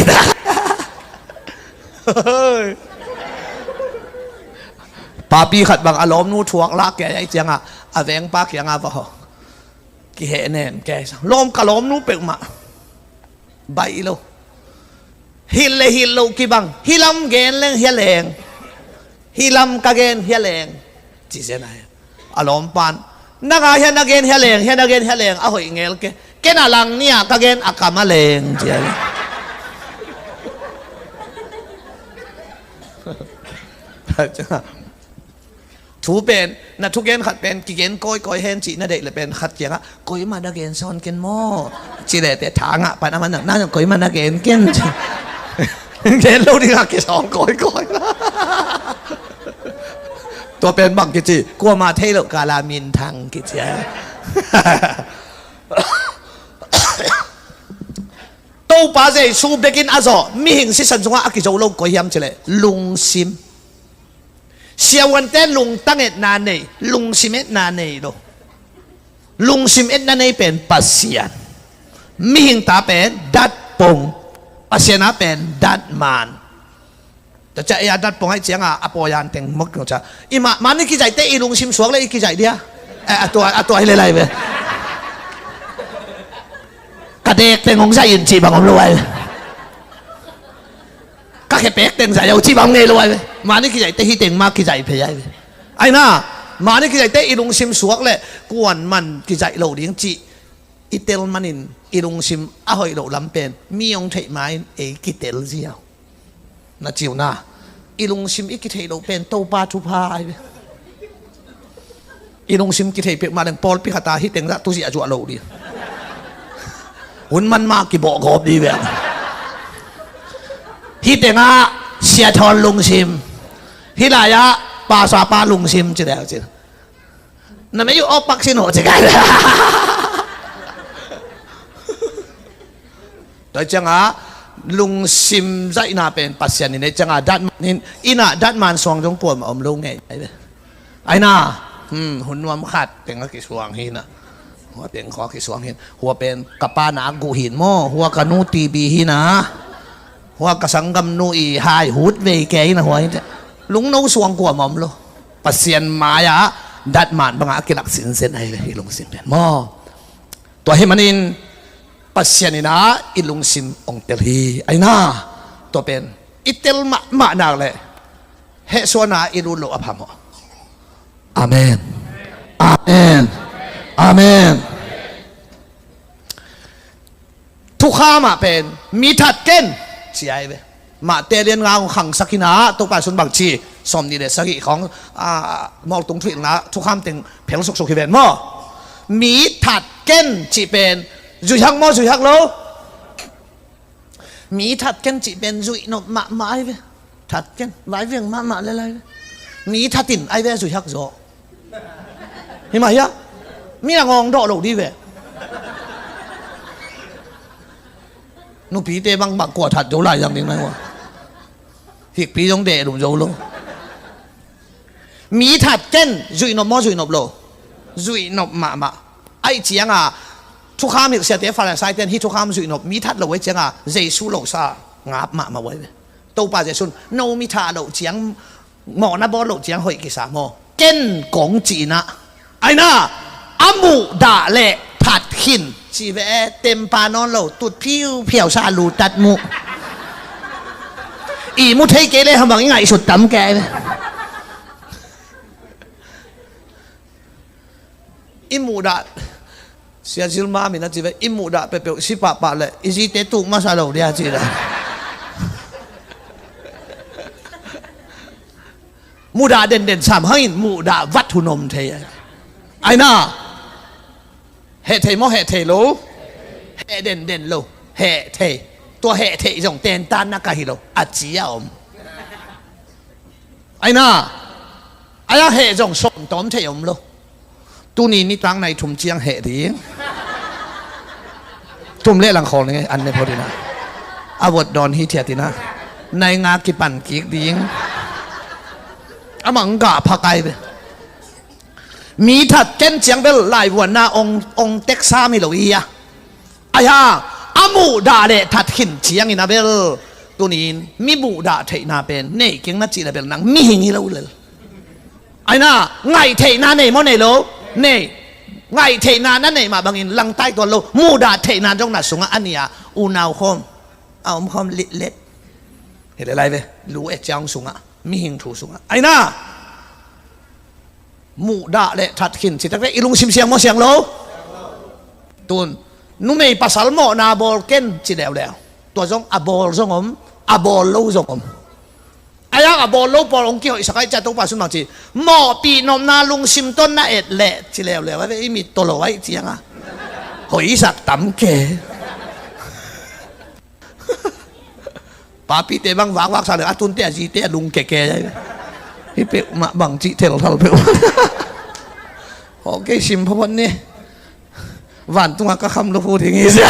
Papi khat bang a lawmnu thuak lak kei ahi cianga a vengpa kianga va haw. Kiheh nem kei sang lawm ka lawmnu peuhmah baih lo. Hilh le hilh loh kibang hilam gen leng hia leng. Hilam ka gen hia leng. Ci zen ahi a lawmpan nanga hia na gen hia leng hia na gen hia leng a hoih ngel ke. Ken a lang nia ka gen a kam a leng ci ahi. Thu pen na thugen khat pen kigen kawikawi hen cih na deih le pen khat kiangah koima na gen sawn ken maw? Ci lete thangah pan a man nang nang koima na gen ken ci. Gen lo dingah kisawl kawikawi. Tua pen bang kici kuama thei loh kala minthang kici a. Topa Jesu bekin a zawh mihing sisan sungah a kizo lo koi hiam cileh lungsim. Siavuante lungtang etna nei, lungsim etna nei lo. Lungsim etna nei pen Pasian. Mihing ta pen datpong. Pasian a pen datman. Tua ciah ei a datpong aih cianga a pawian teng mok no ca. I mah mani kizaihte i lungsim suak le i kizaih dia. Eh, a tua a tua hi le lai ve. Ka dek teng hong zaih in cih bang om lo ai ve. Ka khepek teng zaih au cih bang ngei lo ai ve. Mani kizaihte hi teng ma kizaih phei ai ve. Aina mani kizaihte i lungsim suak le kuan man kizaih lo ding cih i tel manin i lungsim a hoih loh lam pen mi hong theih ma in ei kitel ziau. Na ciuna i lungsim i kitheih loh pen Topa thupha ai ve. I lungsim kitheih peuhmah leng pawlpi khata hi tengzah tuziah zuah lo dih. Hun man mah kibawh gawp dih ve. Hi tengah siathawn lungsim, hi lai-ah pasapa lungsim ci deu ci. Na mei uh awkpak sin hawh ci kai. Tua cianga lungsim zaihna pen Pasian in ei cianga datman in innah datman suang zong kuamah om lo ngei. Aina hmm, hun nuam khat teng a kisuang hinah. Hua teng khaw a kisuang hin hua pen ka pa na a guh hin maw, hua ka nu tibi hinah. Hua ka sanggamnu i hai hut vei ke hinah hua hin. Lungno suang kuamah om lo. Pasian mai-ah datman bangah a kilak sinsen ahi ve i lungsim pen maw. Tua hi manin Pasian inah i lungsim ong tel hi. Aina tua pen i tel mahmah nak leh hehsuana i lut loh a phamawh. Amen. Amen. Amen. Thukham ah pen mi that ken ci ai ve. Mahte lian nga hong khangsak hinah Topa sun bang ci sawm nih le sagih khawng a mawltung thuhilhna thukham teng phel suksuk hi ven maw? Mi that ken cih pen zuihak maw zuihak lo? Mi that ken cih pen zuihnop mahmah ai ve. That ken vaiveng mahmah le lai ve. Mi that in ai ve zuihak zaw. Hi mah hiah mi a ngawng dawh lo dih ve. Nupite bangbang kua that zo lai zang ding nai ua. Hikpi zong deh lum zo lo. Mi that ken zuihnop maw zuihnop lo? Zuihnop mahmah. Aih cianga thukham hilhsiate Farisaite in hih thukham zuihnop mi that lo aih cianga Jesu losa ngap mahmah uai ve. Topa Jesu in no mi that loh ciang mawhna bawl loh ciang hoih kisa maw? Ken kong cihnah. Aina a muhdah le that khin ci ve e, tempa nawn lo tut phiuphiau sa lu tat muh. I mu thei kei le hamang i ngaihsut tam kei ve. I muhdah sia zilma min a ci ve, i muhdah peuhpeuh si pahpah le i zite tuk masa lo dia ci dah. Muhdah denden sam hangin muhdah vat hun om thei. Aina heh thei maw heh thei lo? Heh denden lo. Heh thei. Tua heh thei zong tentan na ka hi lo a ci a om. Aina aia heh zong sawm tawm thei om lo. Tuni nitang nai thum ciang heh ding. Thum le lang khawl ning an ne phot inah a vot dawn hi thiat inah nai nga kipan kik ding. Amah ang gah phakai ve. Mi that ken ciang bel laivuanna ong ong teksa mi lo i hi a. Aihang a muhdah le that khin ciangin a bel tunin mi muhdah theihna pen nei keng na cih le bel nang mihing hi lo lel. Aina ngaih theihna nei maw nei lo? Nei. Ngaih theihna na neih mah bangin langtai tuan lo. Muhdah theihna zong na sungah a nia unau khawm a om khawm litlet. Hi le lai ve. Lu e ciang sungah mihing thu sungah aina muhdah le that khin citak ve i lungsim siang maw siang lo? Tun numei pasal mawhna bawl ken ci leuleu. Tua zong a bawl zong om, a bawl lo zong om. Aihang a bawl lo pawl hong kihoihsak ai cia Topa sun bang ci mawhpih nopna lungsim ton na et leh ci leuleu a ve i mit tolo ai cianga hoihsak tam ke. Papite bang vakvak sa le a tunte a zite a lung keke. Hi peuhmah bang cih thelthal peuh. Hawh kei sim phawphat ni. Vantunga ka kham lo fu ding hi sia.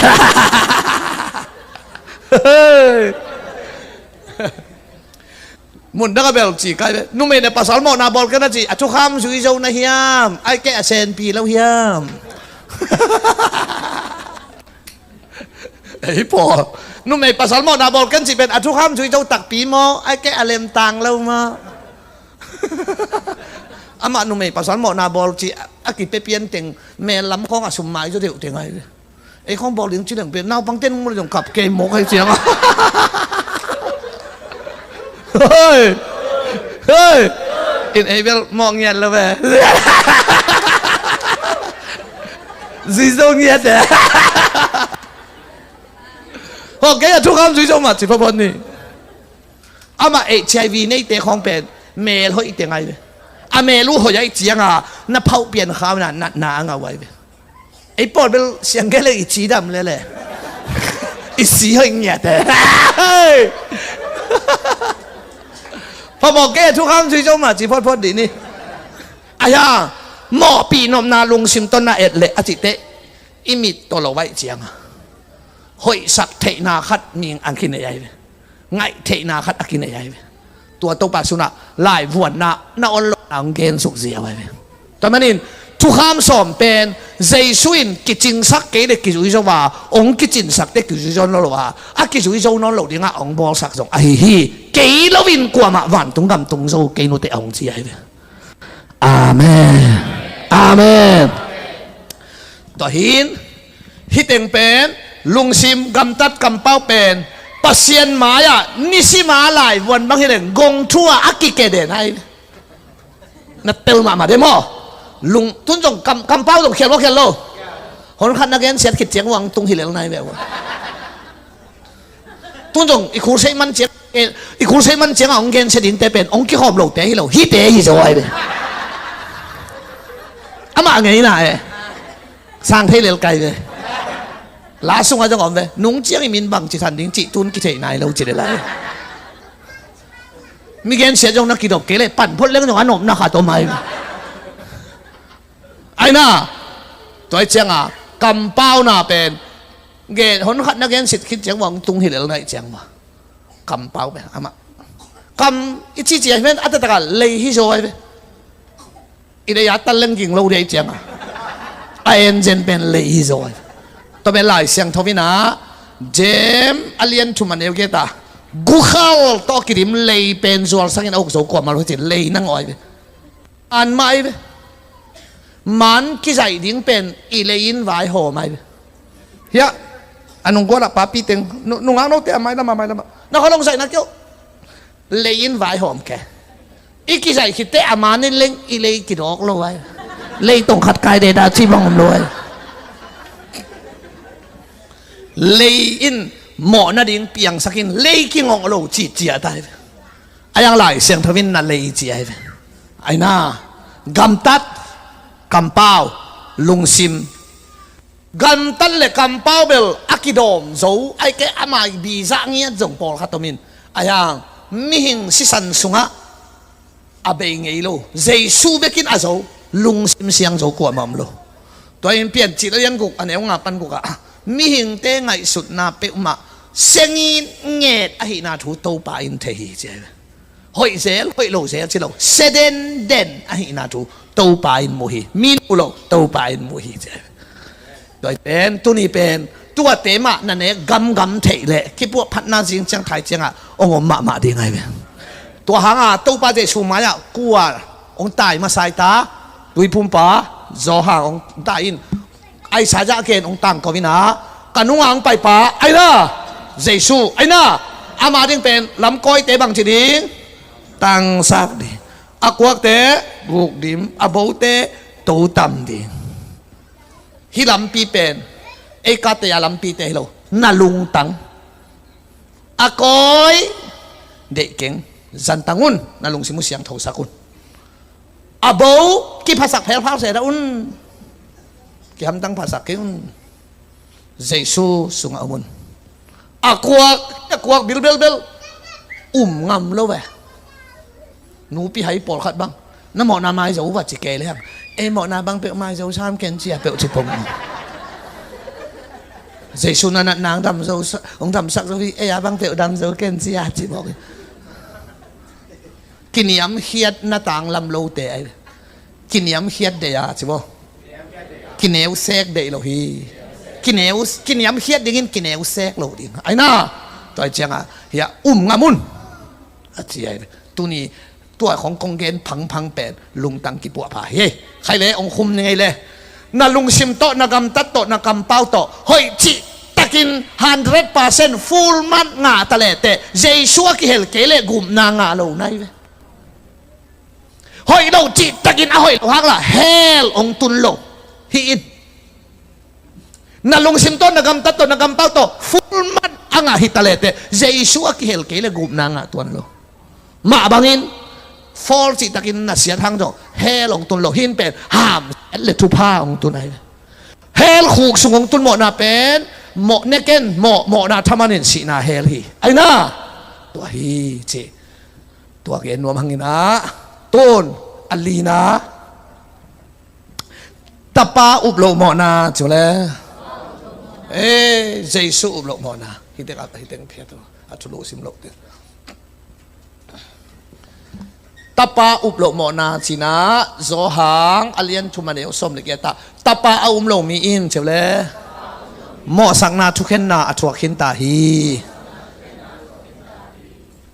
Mun dang a bel ci kai ve. Numei le pasal mawhna bawl ken a ci, a thukham zui zo na hiam? Ai kei a senpi lo hiam? Ei pawl, numei pasal mawhna bawl ken ci pen a thukham zui zo takpi maw? Ai kei a lemtang lo maw? Amah numei pasal mawhna bawl ci a kipia pian teng mel lam khawng a sum mai zo deuh teng ai ve. Ei khawng bawl ding ci leng pen naupang ten mul zong kap kei mawk hai ciang a. Hoi! Hoi! In ei bel mawh ngiat lo ve. Zui zo ngiat e. Hawh kei a thukham zui zo mah ci phawphaw ni. Amah H I V neite khawng pen mel hoih teng ai ve. A mel uh hoih ai ciang a na phauh pian khau na natna a ngah uh ai ve. Ei pawl bel siang kei le i cidam lele. I si hoih ngiat e. Phamawh kei a thukham zui zo mah ci phawtphawt dih ni. Ahi hang mawhpih nopna lungsim tawh na et leh a cihte i mit tawh lo vaih ciang a hoihsak theihna khat mihing a kinei ai ve. Ngaih theihna khat a kinei ai ve. Tua Topa sunah laivuanna na on lohna hong gensuk ziau ai ve. Tua manin thukham sawm pen Jesu in kicingsak kei le kizui zo a, hong kicinsakte kizui zo lo a, a kizui zo nawn lo dingah hong bawlsak zong ahi hi. Kei loin kuamah vantung gam tung zo kei nute a hong ci ai ve. Amen. Amen. Tua hin hiteng pen lungsim gamtat kampau pen Pasian mai-ah nisima laivuan bang hileng gong thu-ah a kikeden ai. Na tel mahmah de maw? Lung tun zong kam, kampau zong khial maw khial lo? Hon khat na gensiat khit ciang uang tung hilel nai ve uh. Tun zong i khul seih man ciang, i khul seih man ciang a hong gensia dingte pen hong kikhawm lote hi lo, hite hi zaw ai ve. Amah ngeina e. Sang thei lel kai ve. La sungah zong om ve. Nung ciang i min bang ci than ding cih tun kithei nai lo ci lel ai. Mi gensia zong na kidop kei le pan phot leng zong a nopna khat om ai ve. Aina tua i cianga kampauna pen gen hon khat na gensit khit ciang uang tung hilel nai ciang ma. Kampau pen amah kam i cici ai pen a tataka lei hi zaw ai ve. I lei a tal leng ging lo dei cianga a enzen pen lei hi zaw ai ve. Tua pen Lai Siangtho ina Jem a lian thum a neu geta gukhal tawh kidim lei pen zualsangin a uk zo kuamal huci lei nang aw ai ve. An mah ai ve. Man kizaih ding pen i lei in vaihawm ai ve. Hiah a nunggualah papi teng nungak note a mailam a mailam ah na kholong zaihna keuh lei in vaihawm ke. I kizaih khitte a man in leng i lei kidawk lo ai. Lei tong khat kai deda ci bang om lo ai. Lei in mawh nading piangsakin lei kingawh lo cihciah ta ai ve. A yang Lai Siangtho in na lei ci ai ve. Aina gamtat kampau lungsim. Gamtat le kampau bel a kidawm zo ai ke amai bizah ngiat zong pawlkhat omin a yang mihing sisan sungah a bei ngei lo. Jesu bekin a zo lungsim siang zo kuamah om lo. Tua in Piancil a lian guk a neu nga pan gukah mihingte ngaihsutna peuhmah sengin nget ahihna thu Topa in thei hi ci ai ve. Hoih zel hoih lo zel ci lo sia denden ahihna thu Topa in mu hi. Mi nu lo Topa in mu hi ci ai ve. Tua pen tuni pen tuate mah na nek gamgam theih le kipuah phatna zing ciang thai ciangah hong om mahmah ding ai ve. Tua hanga Topa Jesu mai-ah kua hong tai masai ta tuipumpa Johan hong tai in Isaiah ken hong tangko ina ka nunga hong paipa aina Jesu aina ama ding pen lamkawite bangci ding tangsak ding a kuakte gukdim a bote totam ding. Hih lampi pen ei kate a lampite hi lo na lungtang. A kawi deih keng zantang un na lungsim uh siangthosak un. A bo kiphasak phelphal sehdah un. Kihamtang phasak kei un. Jesu sungah om un. A kuak a kuak bilbelbel um ngam lo ve. Nupi hai pawlkhat bang na mawhna mai zo uh va ci kei le hang ei mawhna bang peuh mai zo sam ken cia peuh ci pong. Jesu na natna hong damsak zo hi, ei a bang peuh damzo ken ci a ci mawk hi. Kiniamkhiatna tanglam lote ahi ve. Kiniamkhiat deih a ci maw? Kineusek deih lo hi. Kineu, kiniamkhiat dingin kineusek lo ding ahi na. Tua hi cianga hia um ngam un a ci ahi ve. Tuni tua khong kong gen phangphang pen lungtang kipuahpha hi. Khai le ong khum ni ngei le. Na lungsim tawh, na gamtat tawh, na kampau tawh hoih cihtakin hundred percent full mark ngah ta lehteh Jesu a kihel kei leh gupna ngah lo na hi ve. Hoih lo cihtakin a hoih lo hak lah hell ong tun lo hi in. Na lungsim tawh, na gamtat tawh, na kampau tawh full mark a ngah hi ta lehteh Jesu a kihel kei leh gupna ngah tuan lo. Mah bangin fall cihtakin na siat hang zong hell ong tun lo hi in pen hamsiat le thupha ong tun ahi ve. Hell khuk sung ong tun mawhna pen mawh neken mawh, mawhna thaman in sihna hell hi ahi na. Tua hi ci. Tua gen nuam hangin ah tun a lina Tapa up loh mawhna ci uh le. Ei, Jesu up loh mawhna. Hiteng a, hiteng phiat uh a thulu sim loh te. Tapa up loh mawhna cina Johan a lian thum a neu sawm le giat ah Tapa a um lo mi in ci uh le. Mawhsakna thukhenna a thuak khinta hi.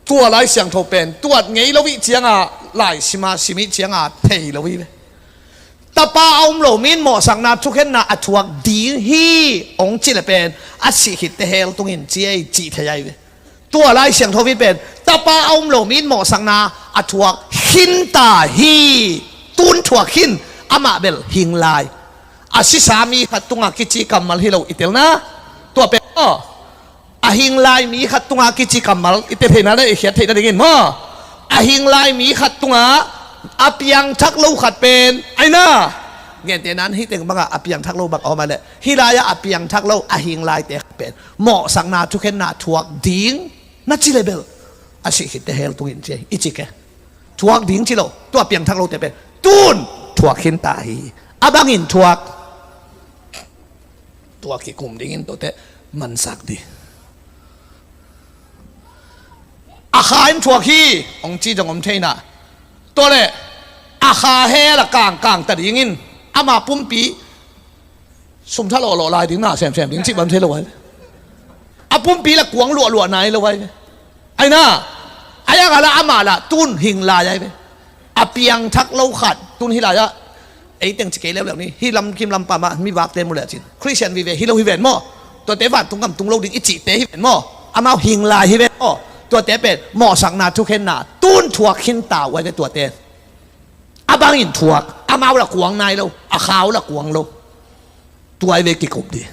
Tua Lai Siangtho pen tuat ngei lo ih cianga lai sima sim ih cianga thei lo hi ve. Tapa a um lo min mawhsakna thukhenna a thuak ding hi ong ci le pen a sih khitte hell tungin ci ei cih thei ahi ve. Tua Lai Siangtho ih pen tapa a um lo min mawhsakna a thuak khinta hi. Tun thuak khin amah bel hing lai. A sisa mi khat tunga kici kammal hi lo i telna. Tua pen aw A hing lai mi khat tunga kici kammal i tel theihna le i khiat theihna dingin maw? A hing lai mi khat tunga a piangthak lo khat pen aina. Gente nan hih teng banga a piangthak lo bang a om a le hih lai-ah a piangthak lo a hing laite khat pen mawhsakna thukhenna thuak ding na ci le bel a sih khitte hell tungin ci i ci ke. Thuak ding ci lo tua piangthak lote pen tun thuak khinta hi. A bangin thuak. Tua kikum dingin tuate mansak dih. A kha in thuak hi hong ci zong om theina. Tua le a kha hell a kangkang ta dingin ama pumpi sum tha lawhlawh lai ding na semsem ding cih bang thei lo ai. A pumpi la kuang luahluah nai lo ai. Aina a yang a la ama la tun hing lai ai ve. A piangthak lo khat tun hi lai-ah ei teng ci kei leuleu ni. Hih lam kim lam pamah mi vakte mu le cin Khristian vive hi lo hi ven maw? Tuate vantung gam tung lo ding i cihte hi ven maw? Amau hing lai hi ven maw? Tuate pen mawhsakna thukhenna tun thuak khinta uh ai ve tuate. A bangin thuak amau la kuang nai lo a khau la kuang lo. Tua ai ve kikum dih.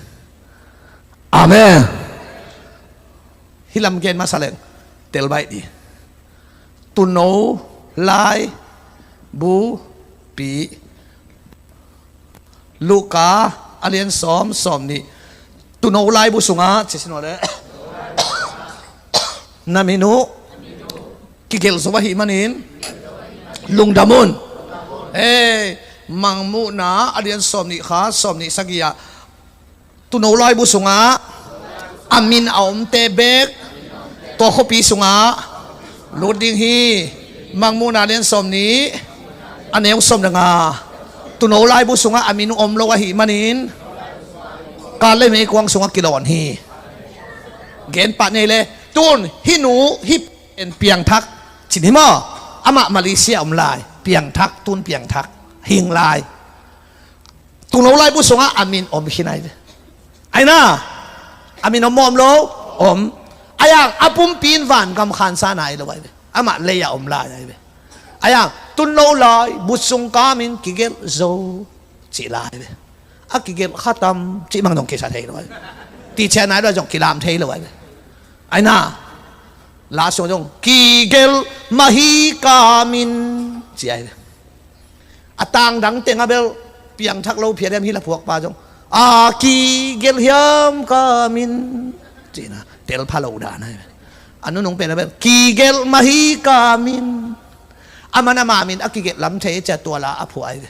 Amen. Hih lam gen masa leng tel baih dih. Tuuno lai bu pi Luka a lian sawm sawm nih. Tuuno lai bu sungah ci sin le na min uh kigelh zo ahih manin lungdam un. Ei, Mangmuhna a lian sawm nih kha sawm nih sagih ah Tuuno lai bu sungah a min a omte bek tua khuapi sungah lut ding hi. Mangmuhna lian sawm nih a neu sawm le nga. Tuuno lai bu sungah a min om lo ahih manin kal le meikuang sungah kilawn hi. Gen pah nei le tun hih nu hih pen piangthak cin hi maw? Amah Malaysia om lai piangthak tun piangthak hing lai. Tuuno lai bu sungah a min om khin ai ve. Aina a min om maw om lo? Om. A yang a pumpi in vangam khansa nai lo ai ve. Amah lei a om lai ai ve. A yang tuuno lai bu sung ka min kigelh zo cih lai ve. A kigelh khatam cih mang dong kisa thei lo ai ve. Tichia nai lo zong kilam thei lo ai ve. Aina la sung zong kigelh mahi ka min cih ai ve. A tangdang teng a bel piangthak lo phiat hiam hi la phuakpa zong a kigelh hiam ka min cihna tel pha lo dan a hi. A nunung pen a bel kigelh mahi ka min. A man ama min a kigelh lam thei cia tua la a phuah ai ve.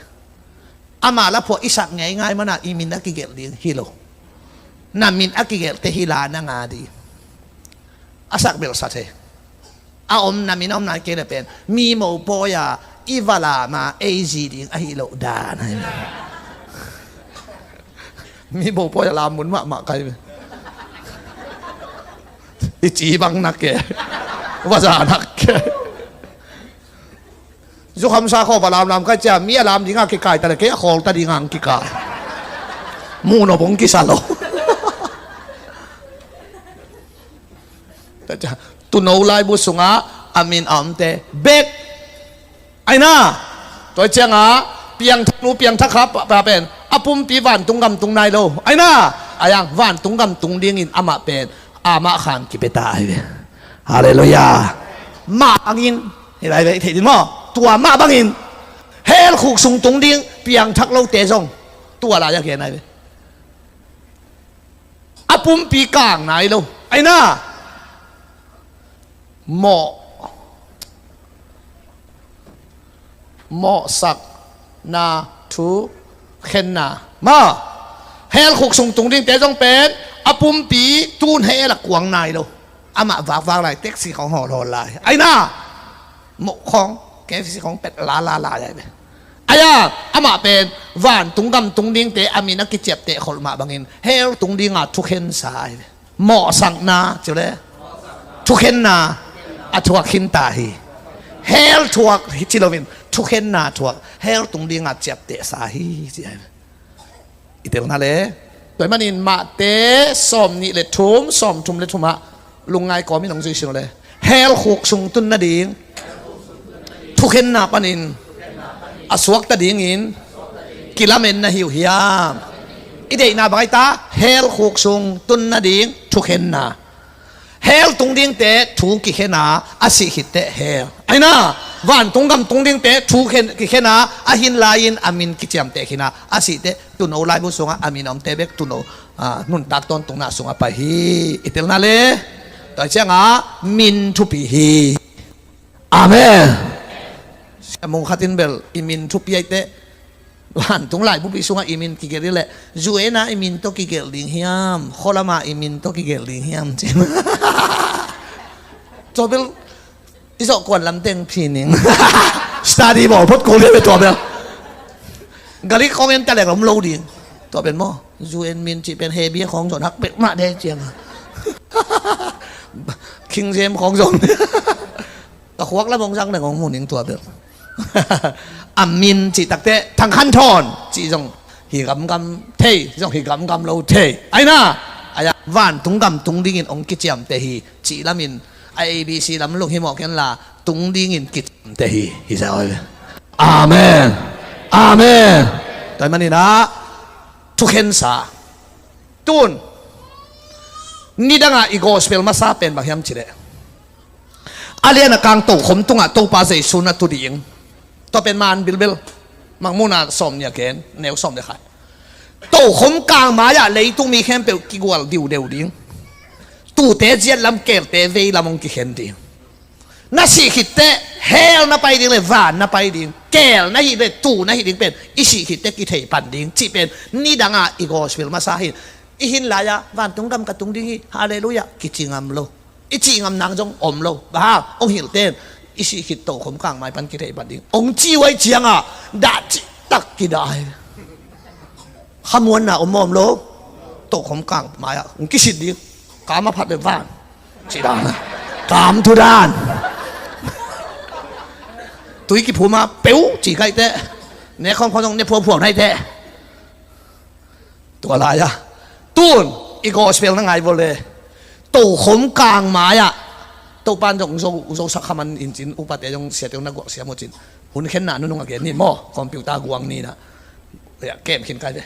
Ama la phuah i sak ngeingai mana i min a kigelh ding hi lo. Na min a kigelhte hi la na nga ding. A sak belh sa thei. A om na min a om nai kei le pen mi mopawi a i va lam a ei zi ding ahi loh dan ahi. Mi mopawi a lam mun mahmah kai ve. I ci bang nak ke. Va za nak ke. Zukhamsa khaw va lamlam kai cia mi a lam dinga kikai ta le kei a khawl ta dinga ang kikai. Muh nop hong kisa lo. Tuno laibu sungah a min a omte bek aina. Tua ciangah piangthak nu piangthak kha pa pen a pumpi vantung gam tung nai lo aina. Ayang vantung gam tung dingin amah pen amah khan kipia ta ahi ve. Halleluiah. Mah bangin hi lai ve, i theih din maw? Tua mah bangin hell khuk sung tung ding piangthak lote zong tua lai a gen ai ve. A pumpi kang nai lo aina. Mawh mawhsakna thukhenna maw. Hell khuk sung tung dingte zong pen a pumpi tun hell a kuang nai lo. Amah vakvak lai, taxi khong hawlhawl lai aina. Mawh khong K F C khong pet lala lai ai ve. Aya amah pen vantung gam tung dingte a min a kiciapteh kholh mah bangin hell tung dinga thukhensa ai ve. Mawhsakna ci le thukhenna a thuak khinta hi. Hell thuak hi ci loin thukhenna thuak, hell tung dinga ciaptehsa hi ci ai. I telna le tua manin Mate sawm nih le thum, sawm thum le thumah lungngai kawmin hong zui sin le hell khuk sung tun nading thukhenna panin a suakta dingin kilamen na hi uh hiam? I deihna bang ai ta, hell khuk sung tun nading thukhenna. Hell tung dingte thu kikhena a sih khitte hell aina. Vantung gam tung dingte thu khen kikhena a hin lai-in a min kiciamteh khina a sihte tuno laibu sungah a min a omte bek tuno nuntak tawntungna sungah pai hi. I telna le tua ciangah min thupi hi. Amen. Siamung khatin bel i min thupi aite vantung laibupi sungah i min kigelh hi leh zuena i min tawh kigelh ding hiam, khualama i min tawh kigelh ding hiam ci. Tua bel i zawh kuan lamteng phi ning. Study bawl phot kul hi ve tua bel. Galik khong en ta leng om lo ding. Tua pen maw zuen min cih pen hebia khong zon hak pek mah de cianga. Khingzem khong zon. Ka khuak lam hong zang dang hong mu ning tua bel. A min cih takte thangkhan thawn cih zong hi gamgam thei, zong hi gamgam lo thei aina. Aya vantung gam tung dingin hong kiciamteh hi cih lamin a A B C lam lung hi mawh kenla tung dingin kiciamteh hi hi sa oi. Amen. Amen. Tua maninah thukhensa tun nidangah i gospel masa pen bang hiam cileh a lian a kang tokhom tungah Topa Jesu na tu ding. Tua pen man bilbil. Mangmuhna sawm nih a gen neu sawm le khat. Tokhom kang mai-ah leitung mi khempeuh kigual diudeu ding. Tute ziat lam kelte vei lam hong kikhen ding. Na sih khitteh hell na pai ding le van na pai ding. Kel na hih le tu na hih ding pen i sih khitteh kithei pan ding cih pen nidangah i gospel masa hi. I hin lai-ah vantung gam ka tung ding hi, halleluiah, kici ngam lo. I cih ngam nang zong om lo. Bang hang hong hilhten i sih khit tokhom kang mai pan kithei pan ding hong ci uh ai ciangah dah cihtak kidah hi. Khamuanna om mawm lo. Tokhom kang mai-ah hong kisit ding. Kam a phat le van cih dan a kam thu dan. Tui kiphum a peu cih kaihte. Nekhawm khawm zong ne phuaphuap naihte. Tua lai-ah tun i gospel na ngai vua le tokhom kang mai-ah Topan zong zo, zosak khaman incin upate zong siate zong na guak siam uh cin. Hun khenna nunung a gen ni maw computer guang ni na. Kem khin kai ve.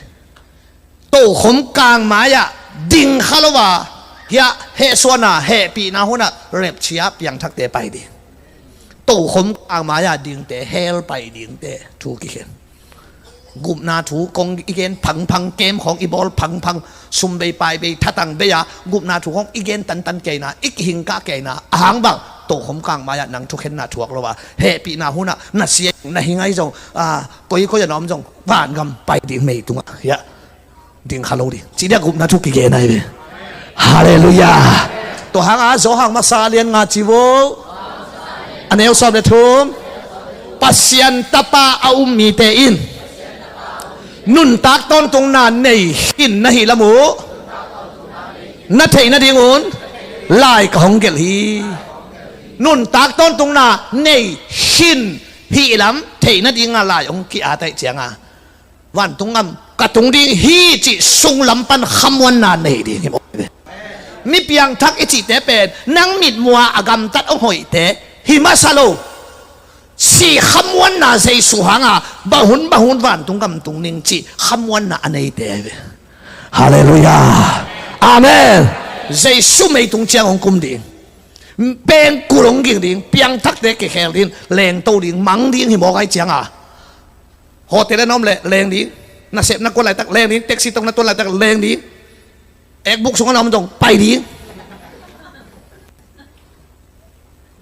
Tokhom kang mai-ah ding kha lo a hiah hehsuahna hehpihna hunah repchia piangthakte pai ding. Tokhom kang mai-ah dingte hell pai dingte thu kikhen. Gupna thu kong i gen phangphang, kem khawng i bawl phangphang, sum bei pai bei thatang bei-a gupna thu khawng i gen tantan keina, i kihingkah keina, ahang bang tokhom kang mai-ah nang thukhenna thuak lo a hehpihna hunah na sia na hi ngai zong, koikoi a na om zong vangam pai ding mei tungah hiah Ding kha lo ding. Ci dia gupna thu kigen ahi ve. Halleluiah. Tua hanga Johan masa lian nga ci vo. A neu sawm le thum. Pasian Tapa a um mite in nuntak tawntungna nei khin na hi lam uh na theih nadingun lai ka hong gelh hi. Nuntak tawntungna nei khin hi lam theih nadinga lai hong ki-at ahih cianga vantung gam ka tung ding hi cih sunglam pan khamuanna nei ding hi maw? Mi piangthak i cihte pen nang mitmuh a gamtat hong hoihte hi masa lo. Si khamuanna Jesu hanga bang hun bang hun vantung gam tung ning cih khamuanna a neite hi ve. Halleluiah. Amen. Jesu mei tung ciang hong kum ding. Pengkul hong ging ding. Piangthakte kikhel ding. Lengto ding. Mang ding hi mawk ahih cianga hotel na om leh leng ding. Nasepna kuan laitak leng ding. Taxi tawh na tuan laitak leng ding. Ekbuk sungah na om zong pai ding.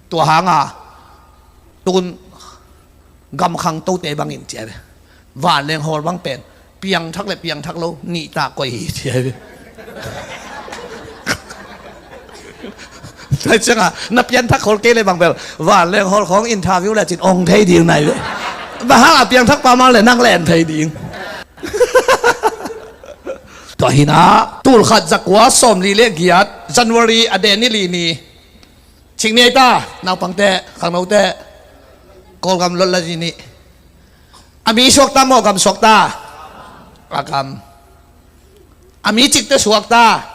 Tua hanga tun gam khangtote bangin ci a ve. Vanleng hawl bang pen piangthak le piangthak lo nih ta koih hi ci a ve. Tua cianga na piangthak hawl kei le bang bel vanleng hawl khawng interview le cin ong thei ding nai ve. Bang hanga piangthak pa mang le nang len thei ding. Tua hina tulkhat zakua sawmli le giat January a deni li ni. Cik ni ei ta, naupangte, khangnote, Kawlgam lot la zi ni. A mi suakta maw gam suakta? A gam. A mi cikte suakta.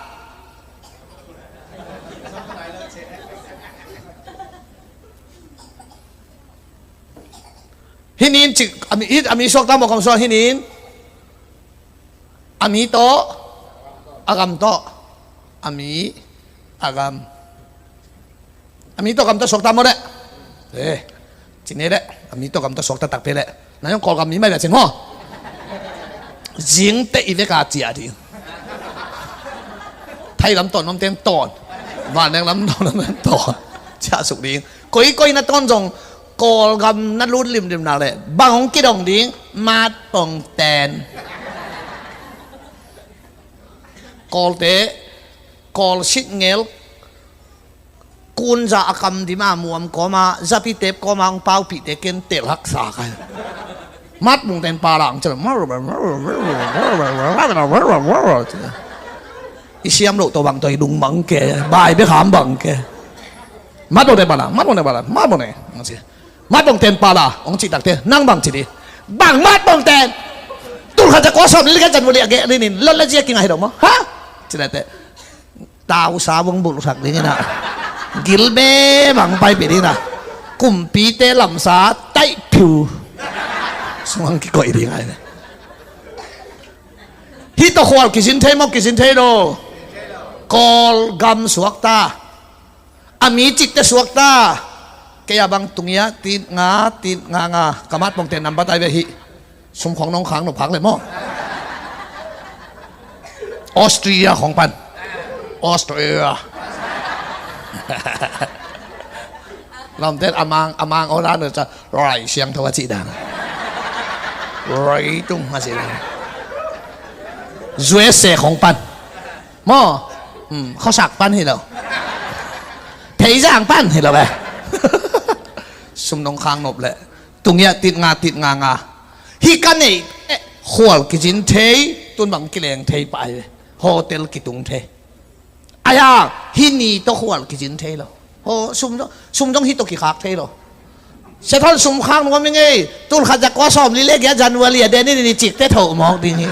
Hinin cik, a mi, a mi suakta maw gam suak hinin. A mi tawh a gam tawh. A mi a gam. A mi tawh gam tawh suakta maw deh? Eh, cine deh. A mi tawh gam tawh suakta takpe leh na yong Kawlgam mi mai bia cin maw? Zingte i veka ciah ding. Thai lam tawn nomteng tawn. Vanleng lam tawn nomteng tawn. Ciah suk ding. Koikoi na tawn zong Kawlgam na lut limlim nak leh bang hong kidong ding. Matpongten. Kawlte Kawl sitngel kunza a kam dima muam kawma zapitep kawma hong paupihte ken tel haksa kai. Matpongten palang cel. I siam loh tawh bang tawh i dung bang ke. Bai bek ham bang ke. Matpongten palang, matpongten palang, matpongten. Matpongten pala hong cih takte nang bang ci di. Bang matpongten. Tulkhat zakua sawmli le giat January a geh linin lot la zia kinga hi dong maw? Ha? Ci date. Tausa vong bulhsak ding ina. Gilbe bang paipih ding ina. Kumpite lamsa taih phiu. Sungah kikoih ding ai. Hih tawh khual kizin thei maw kizin thei lo? Kawlgam suakta. A mi cikte suakta. Kei a bang tungia tit nga tit nga nga ka matpongte nambat ai ve hih. Sum khong nong khang nop hak le maw? Austria khong pan. Austria. Lamten amang amang oran ca rai siangtho a cih dan. Rai tung a cih dan. U S A khong pan. Maw? Hmm, khuasak pan hi lo. Theizang pan hi lo ve. Sum nong khang nop leh. Tungia tit nga tit nga nga. Hih ka neih eh, khual kizin thei, tun bang kileng thei pah hi ve. Hotel kitung thei. Aia, hih ni tawh khual kizin thei lo. Ho, sum zong, sum zong hih tawh kikhak thei lo. Sia thawn sum khak nuam i ngei. Tulkhat zakua sawmli le giat January a deni ni cikte thoh mawk ding hi.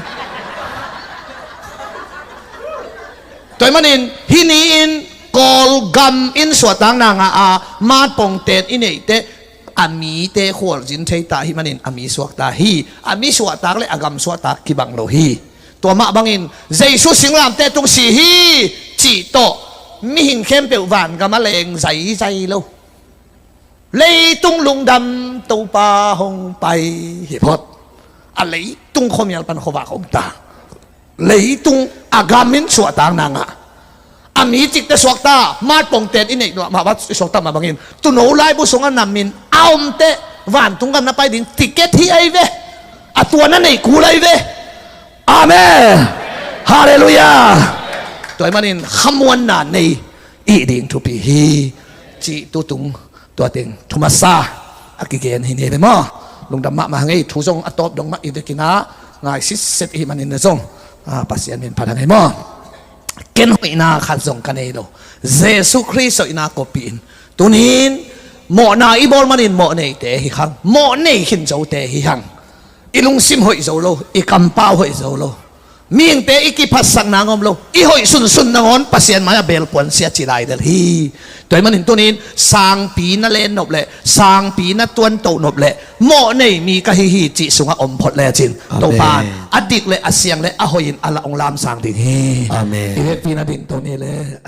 Tua ahih manin hih ni-in Kawlgam in suahtakna ngah a matpongten i neihte a mite khualzin thei ta ahih manin a mi suakta hi. A mi suahtak le a gam suahtak kibang lo hi. Tua mah bangin Jesu singlamteh tung si hi cih tawh mihing khempeuh vangam a leng zaizai lo. Leitung lungdam Topa hong pai hi phot. A leitung khuamial pan khuavak hong ta. Leitung a gam in suahtakna ngah. A mi cikte suakta, matpongten i neih nuam mah bang i suakta mah bangin tuuno laibu sungah namin a omte vantung gam na pai ding ticket hi ai ve. A tua na neih kul ai ve. Amen. Halleluiah. Tua ahih manin khamuanna nei i hih ding thupi hi, cih tutung tua teng thu masa a kigen hi ni ve maw. Lungdam mahmah hang ei. Thu zong a tawp dong mah i vekin ah ngai sitset i hih manin na zong, ah, Pasian min phat hang ei maw. Ken hoihna khat zong ka nei lo. Jesu Khrist hoihna kopihin tuni-in mawhna i bawl manin mawh neite hi hang, mawh nei khin zote hi hang. I lungsim hoih zo lo, i kampau hoih zo lo, mihingte i kiphatsakna ngawm lo, i hoih sunsun nangawn Pasian mai-ah belpuan sia ci lai lel hi. Tua ahih manin tuni-in sangpi na len nop leh, sangpi na tuantoh nop leh, mawh nei mi ka hi hi cih sungah om phot lecin, Amen. Topa'n a dik leh a siang leh a hoihin a lah hong lamsang ding hi. Amen. I vekpi-in a ding to ni leh.